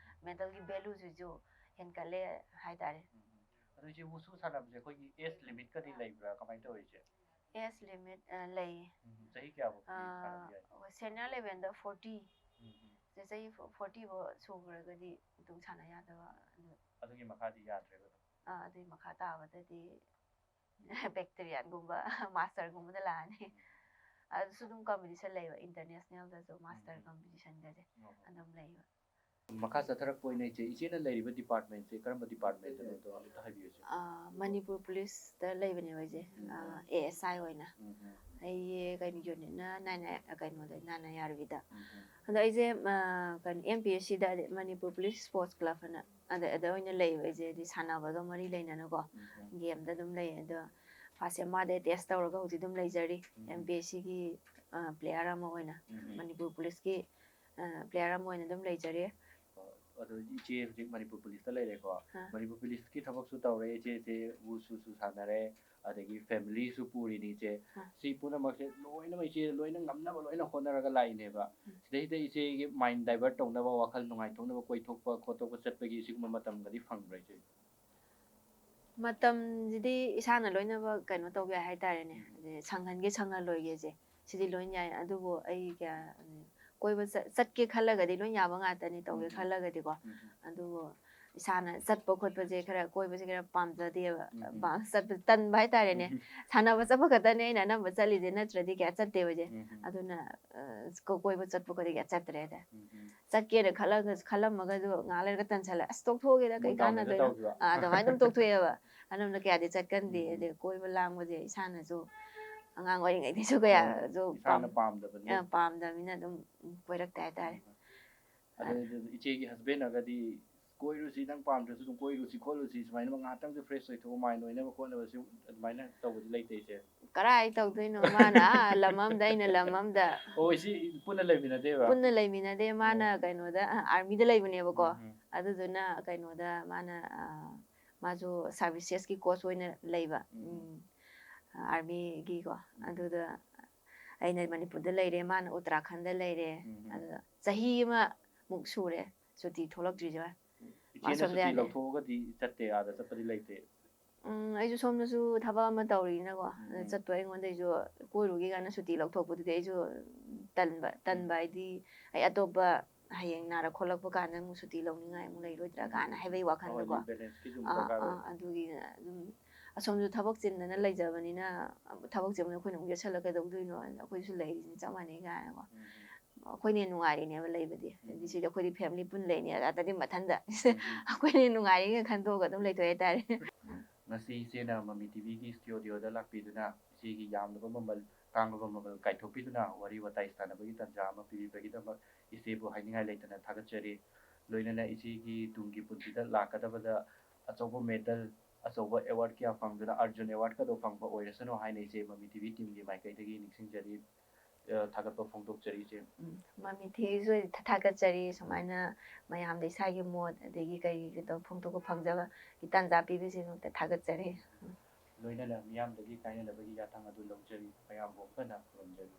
ꯃꯦꯗꯜꯒꯤ ꯚꯦꯂꯨꯁꯤꯁꯨ ꯍꯦꯟꯒꯠꯂꯦ ꯍꯥꯏꯇꯥꯔꯦ꯫ ꯎꯝ, ꯎꯝ꯫ ꯑꯗꯣ ꯏꯆꯦ, ꯋꯨꯁꯨ ꯁꯥꯟꯅꯕꯁꯦ ꯑꯩꯈꯣꯏꯒꯤ ꯑꯦꯖ ꯂꯤꯃꯤꯠꯀꯗꯤ ꯂꯩꯕ꯭ꯔꯥ? ꯀꯃꯥꯏꯅ ꯇꯧꯋꯤ ꯏꯆꯦ? ꯑꯦꯖ ꯂꯤꯃꯤꯠ, ꯑ, ꯂꯩꯌꯦ꯫ ꯎꯝ, ꯆꯍꯤ ꯀꯌꯥꯐꯧꯗꯤ ꯑ, ꯁꯥꯟꯅꯕ ꯌꯥꯏ? ꯑꯩꯈꯣꯏ ꯁꯦꯅꯤꯌꯔ ꯂꯦꯚꯦꯜꯗ ꯐꯣꯔꯇꯤ, ꯎꯝ, ꯎꯝ꯫ ꯆꯍꯤ ꯐꯣꯔꯇꯤ ꯐꯥꯎ ꯁꯨꯈ꯭ꯔꯒꯗꯤ ꯑꯗꯨꯝ ꯁꯥꯟꯅ ꯌꯥꯗꯕ꯫ ꯑꯗꯨ, ꯑꯗꯨꯒꯤ ꯃꯈꯥꯗꯤ ꯌꯥꯗ꯭ꯔꯦꯕ ꯑꯗꯨꯝ? ꯑ, ꯑꯗꯨꯒꯤ ꯃꯈꯥ ꯇꯥꯕꯗꯗꯤ ꯕꯦꯛꯇꯔꯤꯌꯥꯟꯒꯨꯝꯕ, ꯃꯥꯁꯇꯔꯒꯨꯝꯕꯗ ꯂꯥꯛꯑꯅꯤ꯫ ꯎꯝ꯫ ꯑꯗꯨꯁꯨ ꯑꯗꯨꯝ ꯀꯝꯄꯤꯇꯤꯁꯟ ꯂꯩꯕ, ꯏꯟꯇꯔꯅꯦꯁꯅꯦꯜꯗꯁꯨ ꯃꯥꯁꯇꯔ ꯎꯝ, ꯎꯝ꯫ ꯀꯝꯄꯤꯇꯤꯁꯟꯒꯁꯦ ꯑꯣ, ꯑꯣ꯫ ꯑꯗꯨꯝ ꯂꯩꯕ꯫ ꯃꯈꯥ ꯆꯠꯊꯔꯛꯄ ꯑꯣꯏꯅ ꯏꯆꯦ, ꯏꯆꯦꯅ ꯂꯩꯔꯤꯕ ꯗꯤꯄꯥꯔꯠꯃꯦꯟꯁꯦ ꯀꯔꯝꯕ ꯗꯤꯄꯥꯔꯠꯃꯦꯟꯗꯅꯣꯗꯣ ꯑꯝꯇ ꯍꯥꯏꯕꯤꯌꯨ ꯏꯆꯦ꯫ ꯑ, ꯃꯅꯤꯄꯨꯔ ꯄꯨꯂꯤꯁꯇ ꯂꯩꯕꯅꯦꯕ ꯑꯩꯁꯦ, ꯎꯝ, ꯑ, ꯎꯝ꯫ ꯑꯦ ꯑꯦꯁ ꯑꯥꯏ ꯑꯣꯏꯅ꯫ ꯎꯝ, ꯎꯝ꯫ ꯑꯩꯒꯤ ꯀꯩꯅꯣ ꯌꯨꯅꯤꯠꯅ ꯅꯥꯏꯟ ꯑꯥꯏ-, ꯀꯩꯅꯣꯗ, ꯅꯥꯏꯟ ꯑꯥꯏ ꯑꯥꯔ ꯕꯤꯗ꯫ ꯎꯝ, ꯎꯝ꯫ ꯑꯗꯣ ꯑꯩꯁꯦ, ꯑ, ꯀꯩꯅꯣ, ꯑꯦꯝ ꯄꯤ ꯑꯦꯁ ꯁꯤꯗ, ꯃꯅꯤꯄꯨꯔ ꯄꯨꯂꯤꯁ ꯁ꯭ꯄꯣꯔꯠꯁ ꯀ꯭ꯂꯕ ꯍꯥꯏꯅ, ꯑꯗ, ꯑꯗ ꯑꯣꯏꯅ ꯂꯩꯕ ꯑꯩꯁꯦ, ꯍꯥꯏꯗꯤ ꯁꯥꯟꯅꯕꯒ ꯃꯔꯤ ꯂꯩꯅꯅꯀꯣ, ꯎꯝ, ꯎꯝ꯫ ꯒꯦꯝꯗ ꯑꯗꯨꯝ ꯂꯩ꯫ ꯑꯗꯣ ꯐꯥꯔꯁ ꯁꯦꯝ ꯃꯥꯗꯤ ꯑꯦꯇꯦꯁ ꯇꯧꯔꯒ ꯍꯧꯖꯤꯛ ꯑꯗꯨꯝ ꯂꯩꯖꯔꯤ꯫ ꯎꯝ꯫ ꯑꯦꯝ ꯄꯤ ꯑꯦꯁ ꯁꯤꯒꯤ ꯄ꯭ꯂꯦꯌꯥꯔ ꯑꯃ ꯑꯣꯏꯅ, ꯎꯝ꯫ ꯃꯅꯤꯄꯨꯔ ꯄꯨꯂꯤꯁꯀꯤ ꯄ꯭ꯂꯦꯌꯥꯔ ꯑꯃ ꯑꯣꯏꯅ ꯑꯗꯨꯝ ꯂꯩꯖꯔꯤ꯫ ꯑꯗꯣ ꯏꯆꯦ ꯍꯧꯖꯤꯛ ꯃꯅꯤꯄꯨꯔ ꯄꯨꯂꯤꯁꯇ ꯂꯩꯔꯦꯀꯣ꯫ ꯑꯥ꯫ ꯃꯅꯤꯄꯨꯔ ꯄꯨꯂꯤꯁꯀꯤ ꯊꯕꯛꯁꯨ ꯇꯧꯔꯦ ꯏꯆꯦꯁꯦ, ꯋꯨꯁꯨꯁꯨ ꯁꯥꯟꯅꯔꯦ, ꯑꯗꯒꯤ ꯐꯦꯃꯤꯂꯤꯁꯨ ꯄꯨꯔꯤꯅꯤ ꯏꯆꯦ꯫ ꯑꯥ꯫ ꯁꯤ ꯄꯨꯝꯅꯃꯛꯁꯦ ꯂꯣꯏꯅꯃꯛ ꯏꯆꯦ ꯂꯣꯏꯅ ꯉꯝꯅꯕ ꯂꯣꯏꯅ ꯍꯣꯠꯅꯔꯒ ꯂꯥꯛꯏꯅꯦꯕ꯫ ꯎꯝ꯫ ꯁꯤꯗꯩꯁꯤꯗ ꯏꯆꯦꯒꯤ ꯃꯥꯏꯟ ꯗꯥꯏꯚꯔꯠ ꯇꯧꯅꯕ, ꯋꯥꯈꯜ ꯅꯨꯡꯉꯥꯏꯊꯣꯛꯅꯕ, ꯀꯣꯏꯊꯣꯛꯄ ꯈꯣꯠꯇꯣꯛꯄ ꯆꯠꯄꯒꯤ ꯁꯤꯒꯨꯝꯕ ꯃꯇꯝꯒꯗꯤ ꯐꯪꯕ꯭ꯔꯥ ꯏꯆꯦ? ꯃꯇꯝꯁꯤꯗꯤ ꯏꯁꯥꯅ ꯂꯣꯏꯅꯃꯛ ꯀꯩꯅꯣ ꯇꯧꯕ ꯌꯥꯏ ꯍꯥꯏꯇꯥꯔꯦꯅꯦ꯫ ꯎꯝ꯫ ꯑꯗꯩ ꯁꯪꯍꯟꯒꯦ ꯁꯪꯍꯜꯂꯣꯏꯒꯦꯁꯦ ꯁꯤꯗꯤ ꯂꯣꯏ ꯌꯥꯏ꯫ ꯑꯗꯨꯕꯨ ꯑꯩ ꯀꯌꯥ, ꯎꯝ, ꯀꯣꯏꯕ ꯆꯠ-, ꯆꯠꯀꯦ ꯈꯜꯂꯒꯗꯤ ꯂꯣꯏ ꯌꯥꯕ ꯉꯥꯛꯇꯅꯤ, ꯇꯧꯒꯦ ꯎꯝ꯫ ꯈꯜꯂꯒꯗꯤꯀꯣ꯫ ꯎꯝ꯫ ꯑꯗꯨꯕꯨ ꯏꯁꯥꯅ ꯆꯠꯄ ꯈꯣꯠꯄꯁꯦ ꯈꯔ, ꯀꯣꯏꯕꯁꯦ ꯈꯔ ꯄꯥꯝꯖꯗꯦꯕ꯫ ꯎꯝ꯫ ꯄꯥꯝ-, ꯆꯠꯄ ꯇꯟꯕ ꯍꯥꯏꯇꯥꯔꯦꯅꯦ꯫ ꯎꯝ꯫ ꯁꯥꯟꯅꯕ ꯆꯠꯄ ꯈꯛꯇꯅꯦ ꯑꯩꯅ ꯑꯅꯝꯕ ꯆꯠꯂꯤꯁꯦ, ꯅꯠꯇ꯭ꯔꯗꯤ ꯀꯌꯥ ꯆꯠꯇꯦꯕ ꯏꯆꯦ꯫ ꯎꯝ꯫ ꯑꯗꯨꯅ, ꯑ, ꯀꯣ-, ꯀꯣꯏꯕ ꯆꯠꯄ ꯈꯣꯠꯄ ꯀꯌꯥ ꯆꯠꯇ꯭ꯔꯦ ꯍꯥꯏꯇꯥꯔꯦ꯫ ꯎꯝ꯫ ꯆꯠꯀꯦꯅ ꯈꯜꯂꯒ, ꯈꯜꯂꯝꯃꯒꯁꯨ ꯉꯥꯏꯍꯥꯛ ꯂꯩꯔꯒ ꯇꯟꯁꯜꯂꯛ, "ꯑꯁ, ꯇꯣꯛꯊꯣꯛꯑꯒꯦꯗ, ꯀꯩ ꯃꯨꯠ ꯗꯥꯎꯟ ꯍꯦꯛꯇ ꯀꯥꯟꯅꯗꯣꯏꯅꯣ?" ꯇꯧꯈꯤꯕ꯫ ꯑꯥ, ꯑꯗꯨꯃꯥꯏꯅ ꯑꯗꯨꯝ ꯇꯣꯛꯊꯣꯛꯑꯦꯕ꯫ ꯑꯅꯝꯕꯅ ꯀꯌꯥꯗꯤ ꯆꯠꯀꯟꯗꯦ꯫ ꯎꯝ꯫ ꯑꯗꯩ ꯀꯣꯏꯕ ꯂꯥꯡꯕꯁꯦ ꯏꯁꯥꯅꯁꯨ ꯑꯉꯥꯡ ꯑꯣꯏꯔꯤꯉꯩꯗꯩꯁꯨ ꯀꯌꯥꯁꯨ ꯏꯁꯥꯅ ꯄꯥꯝꯗꯕꯅꯤꯅ꯫ ꯑ, ꯄꯥꯝꯗꯕꯅꯤꯅ ꯑꯗꯨꯝ ꯀꯣꯏꯔꯛꯇꯦ ꯍꯥꯏꯇꯥꯔꯦ꯫ ꯑꯗꯨ ꯏꯆꯦꯒꯤ ꯍꯁꯕꯦꯟꯅꯒꯗꯤ "ꯀꯣꯏꯔꯨꯁꯤ, ꯅꯪ ꯄꯥꯝꯗ꯭ꯔꯁꯨ ꯑꯗꯨꯝ ꯀꯣꯏꯔꯨꯁꯤ ꯈꯣꯠꯂꯨꯁꯤ, ꯁꯨꯃꯥꯏꯅ ꯉꯥꯏꯍꯥꯛꯇꯪꯁꯨ ꯐ꯭ꯔꯦꯁ ꯑꯣꯏꯊꯣꯛꯑꯣ, ꯃꯥꯏꯟ ꯑꯣꯏꯅꯕ ꯈꯣꯠꯅꯕꯁꯨ" ꯑꯗꯨꯃꯥꯏꯅ ꯇꯧꯕꯗꯤ ꯂꯩꯇꯦ ꯏꯆꯦ? ꯀꯔꯥꯏ ꯇꯧꯗꯣꯏꯅꯣ? ꯃꯥꯅ ꯑꯥ ꯂꯝ ꯑꯃꯗ, ꯑꯩꯅ ꯂꯝ ꯑꯃꯗ꯫ ꯑꯣ, ꯏꯆꯦ ꯄꯨꯟꯅ ꯂꯩꯃꯤꯟꯅꯗꯦꯕ? ꯄꯨꯟꯅ ꯂꯩꯃꯤꯟꯅꯗꯦ꯫ ꯃꯥꯅ ꯑꯣ꯫ ꯀꯩꯅꯣꯗ, ꯑ, ꯑꯥꯔꯃꯤꯗ ꯂꯩꯕꯅꯦꯕꯀꯣ꯫ ꯎꯝ, ꯎꯝ꯫ ꯑꯗꯨꯗꯨꯅ ꯀꯩꯅꯣꯗ ꯃꯥꯅ, ꯑ, ꯃꯥꯁꯨ ꯁꯥꯔꯚꯤꯁꯦꯁꯀꯤ ꯀꯣꯆ ꯑꯣꯏꯅ ꯂꯩꯕ꯫ ꯎꯝ꯫ ꯎꯝ, ꯑꯥꯔꯃꯤꯒꯤꯀꯣ꯫ ꯎꯝ꯫ ꯑꯗꯨꯗ ꯑꯩꯅ ꯃꯅꯤꯄꯨꯔꯗ ꯂꯩꯔꯦ, ꯃꯥꯅ ꯎꯠꯇꯔꯥꯈꯟꯗ ꯂꯩꯔꯦ꯫ ꯎꯝ, ꯎꯝ꯫ ꯑꯗꯨꯗ ꯆꯍꯤ ꯑꯃꯃꯨꯛ ꯁꯨꯔꯦ ꯁꯨꯇꯤ ꯊꯣꯛꯂꯛꯇ꯭ꯔꯤꯁꯦ꯫ ꯃꯥ ꯏꯆꯦꯅ ꯁꯣꯝꯗ ꯁꯨꯇꯤ ꯌꯥꯗꯦ꯫ ꯂꯧꯊꯣꯛꯑꯒꯗꯤ ꯆꯠꯇꯦ, ꯑꯥꯗ ꯆꯠꯄꯗꯤ ꯂꯩꯇꯦ? ꯎꯝ, ꯑꯩꯁꯨ ꯁꯣꯝꯗꯁꯨ ꯊꯕꯛ ꯑꯃ ꯇꯧꯔꯤꯅꯀꯣ꯫ ꯎꯝ, ꯑꯗ ꯎꯝ꯫ ꯆꯠꯄ ꯑꯩꯉꯣꯟꯗ ꯑꯩꯁꯨ ꯀꯣꯏꯔꯨꯒꯦ ꯀꯥꯏꯅ ꯁꯨꯇꯤ ꯂꯧꯊꯣꯛꯄꯗꯨꯗꯤ ꯑꯩꯁꯨ ꯇꯟꯕ, ꯇꯟꯕ ꯍꯥꯏꯗꯤ ꯑꯩ ꯑꯇꯣꯞꯄ ꯍꯌꯦꯡ ꯅꯥꯔꯛ ꯈꯣꯠꯂꯛꯄ ꯀꯥꯟꯗ ꯑꯃꯨꯛ ꯁꯨꯇꯤ ꯂꯧꯅꯤꯡꯉꯥꯏ ꯑꯃꯨꯛ ꯂꯩꯔꯣꯏꯗ꯭ꯔꯥ ꯀꯥꯏꯅ ꯍꯥꯏꯕꯒꯤ ꯋꯥꯈꯜꯗꯀꯣ꯫ ꯍꯣꯏ, ꯕꯦꯂꯦꯟꯁꯀꯤꯁꯨ ꯑꯃꯨꯛ ꯑꯥ, ꯗꯔꯀꯥꯔ ꯑꯥ, ꯑꯣꯏ꯫ ꯑꯗꯨꯒꯤ ꯑꯗꯨꯝ ꯑꯁꯣꯝꯁꯨ ꯊꯕꯛ ꯆꯤꯟꯗꯅ ꯂꯩꯖꯕꯅꯤꯅ, ꯊꯕꯛ ꯆꯤꯟꯕꯗ ꯑꯩꯈꯣꯏꯅ ꯑꯃꯨꯛ ꯌꯦꯠꯁꯜꯂꯒ ꯀꯩꯗꯧꯗꯣꯏꯅꯣ? ꯑꯩꯈꯣꯏꯁꯨ ꯂꯩꯔꯤꯁꯤꯅꯤ ꯆꯞ ꯃꯥꯟꯅꯩ ꯀꯥꯏꯅꯀꯣ꯫ ꯎꯝ, ꯎꯝ꯫ ꯑꯩꯈꯣꯏꯅ ꯍꯦꯟꯅ ꯅꯨꯡꯉꯥꯏꯔꯤꯅꯦꯕ ꯂꯩꯕꯗꯤ꯫ ꯎꯝ꯫ ꯗꯤ ꯁꯤꯗꯤ ꯑꯩꯈꯣꯏꯗꯤ ꯐꯦꯃꯤꯂꯤ ꯄꯨꯟ ꯂꯩꯅꯤ, ꯑꯗꯗꯤ ꯃꯊꯟꯗ꯫ ꯎꯝ, ꯎꯝ꯫ ꯑꯩꯈꯣꯏꯅ ꯍꯦꯟꯅ ꯅꯨꯡꯉꯥꯏꯔꯤꯒ ꯈꯟꯗꯣꯛꯑꯒ ꯑꯗꯨꯝ ꯂꯩꯊꯣꯛꯑꯦ ꯍꯥꯏꯇꯥꯔꯦ꯫ ꯉꯁꯤ ꯏꯆꯦꯅ ꯃꯃꯤ ꯇꯤꯚꯤꯒꯤ ꯁ꯭ꯇꯨꯗꯤꯑꯣꯗ ꯂꯥꯛꯄꯤꯗꯨꯅ ꯏꯆꯦꯒꯤ ꯌꯥꯝꯂꯕ ꯃꯃꯜ, ꯇꯥꯡꯂꯕ ꯃꯃꯜ ꯀꯥꯏꯊꯣꯛꯄꯤꯗꯨꯅ ꯋꯥꯔꯤ ꯋꯥꯇꯥꯏ ꯁꯥꯟꯅꯕꯒꯤ ꯇꯥꯟꯖꯥ ꯑꯃ ꯄꯤꯕꯤꯕꯒꯤꯗꯃꯛ ꯏꯆꯦꯕꯨ ꯍꯥꯏꯅꯤꯡꯉꯥꯏ ꯂꯩꯇꯅ ꯊꯥꯒꯠꯆꯔꯤ꯫ ꯂꯣꯏꯅꯅ ꯏꯆꯦꯒꯤ ꯇꯨꯡꯒꯤ ꯄꯨꯟꯁꯤꯗ ꯂꯥꯛꯀꯗꯕꯗ ꯑꯆꯧꯕ ꯃꯦꯗꯜ, ꯑꯆꯧꯕ ꯑꯦꯋꯥꯔꯗ ꯀꯌꯥ ꯐꯪꯗꯅ ꯑꯥꯔꯖꯨꯟ ꯑꯦꯋꯥꯔꯗꯀꯗꯣ ꯐꯪꯕ ꯑꯣꯏꯔꯁꯅꯨ ꯍꯥꯏꯅ ꯏꯆꯦ ꯃꯃꯤ ꯇꯤꯚꯤ ꯇꯤꯝꯒꯤ ꯃꯥꯏꯀꯩꯗꯒꯤ ꯅꯤꯡꯁꯤꯡꯖꯔꯤ, ꯑ, ꯊꯥꯒꯠꯄ ꯐꯣꯡꯗꯣꯛꯆꯔꯤ ꯏꯆꯦ꯫ ꯎꯝ, ꯃꯃꯤ ꯇꯤꯚꯤꯁꯨ ꯊꯥ- ꯊꯥꯒꯠꯆꯔꯤ꯫ ꯁꯨꯃꯥꯏꯅ ꯃꯌꯥꯝꯗ ꯏꯁꯥꯒꯤ ꯃꯣꯠ ꯑꯗꯒꯤ ꯀꯔꯤ ꯀꯩꯗꯧ ꯐꯣꯡꯗꯣꯛꯄ ꯐꯪꯖꯕꯒꯤ ꯇꯥꯟꯖꯥ ꯄꯤꯕꯤꯁꯤꯗꯃꯛꯇ ꯊꯥꯒꯠꯆꯔꯤ꯫ ꯂꯣꯏꯅꯅ ꯃꯤꯌꯥꯝꯗꯒꯤ ꯀꯥꯏꯅꯅꯕꯒꯤ ꯌꯥꯊꯪ ꯑꯗꯨ ꯂꯧꯖꯔꯤ꯫ ꯃꯌꯥꯝꯕꯨ ꯑꯃꯨꯛ ꯍꯟꯅ ꯈꯨꯔꯨꯝꯖꯔꯤ꯫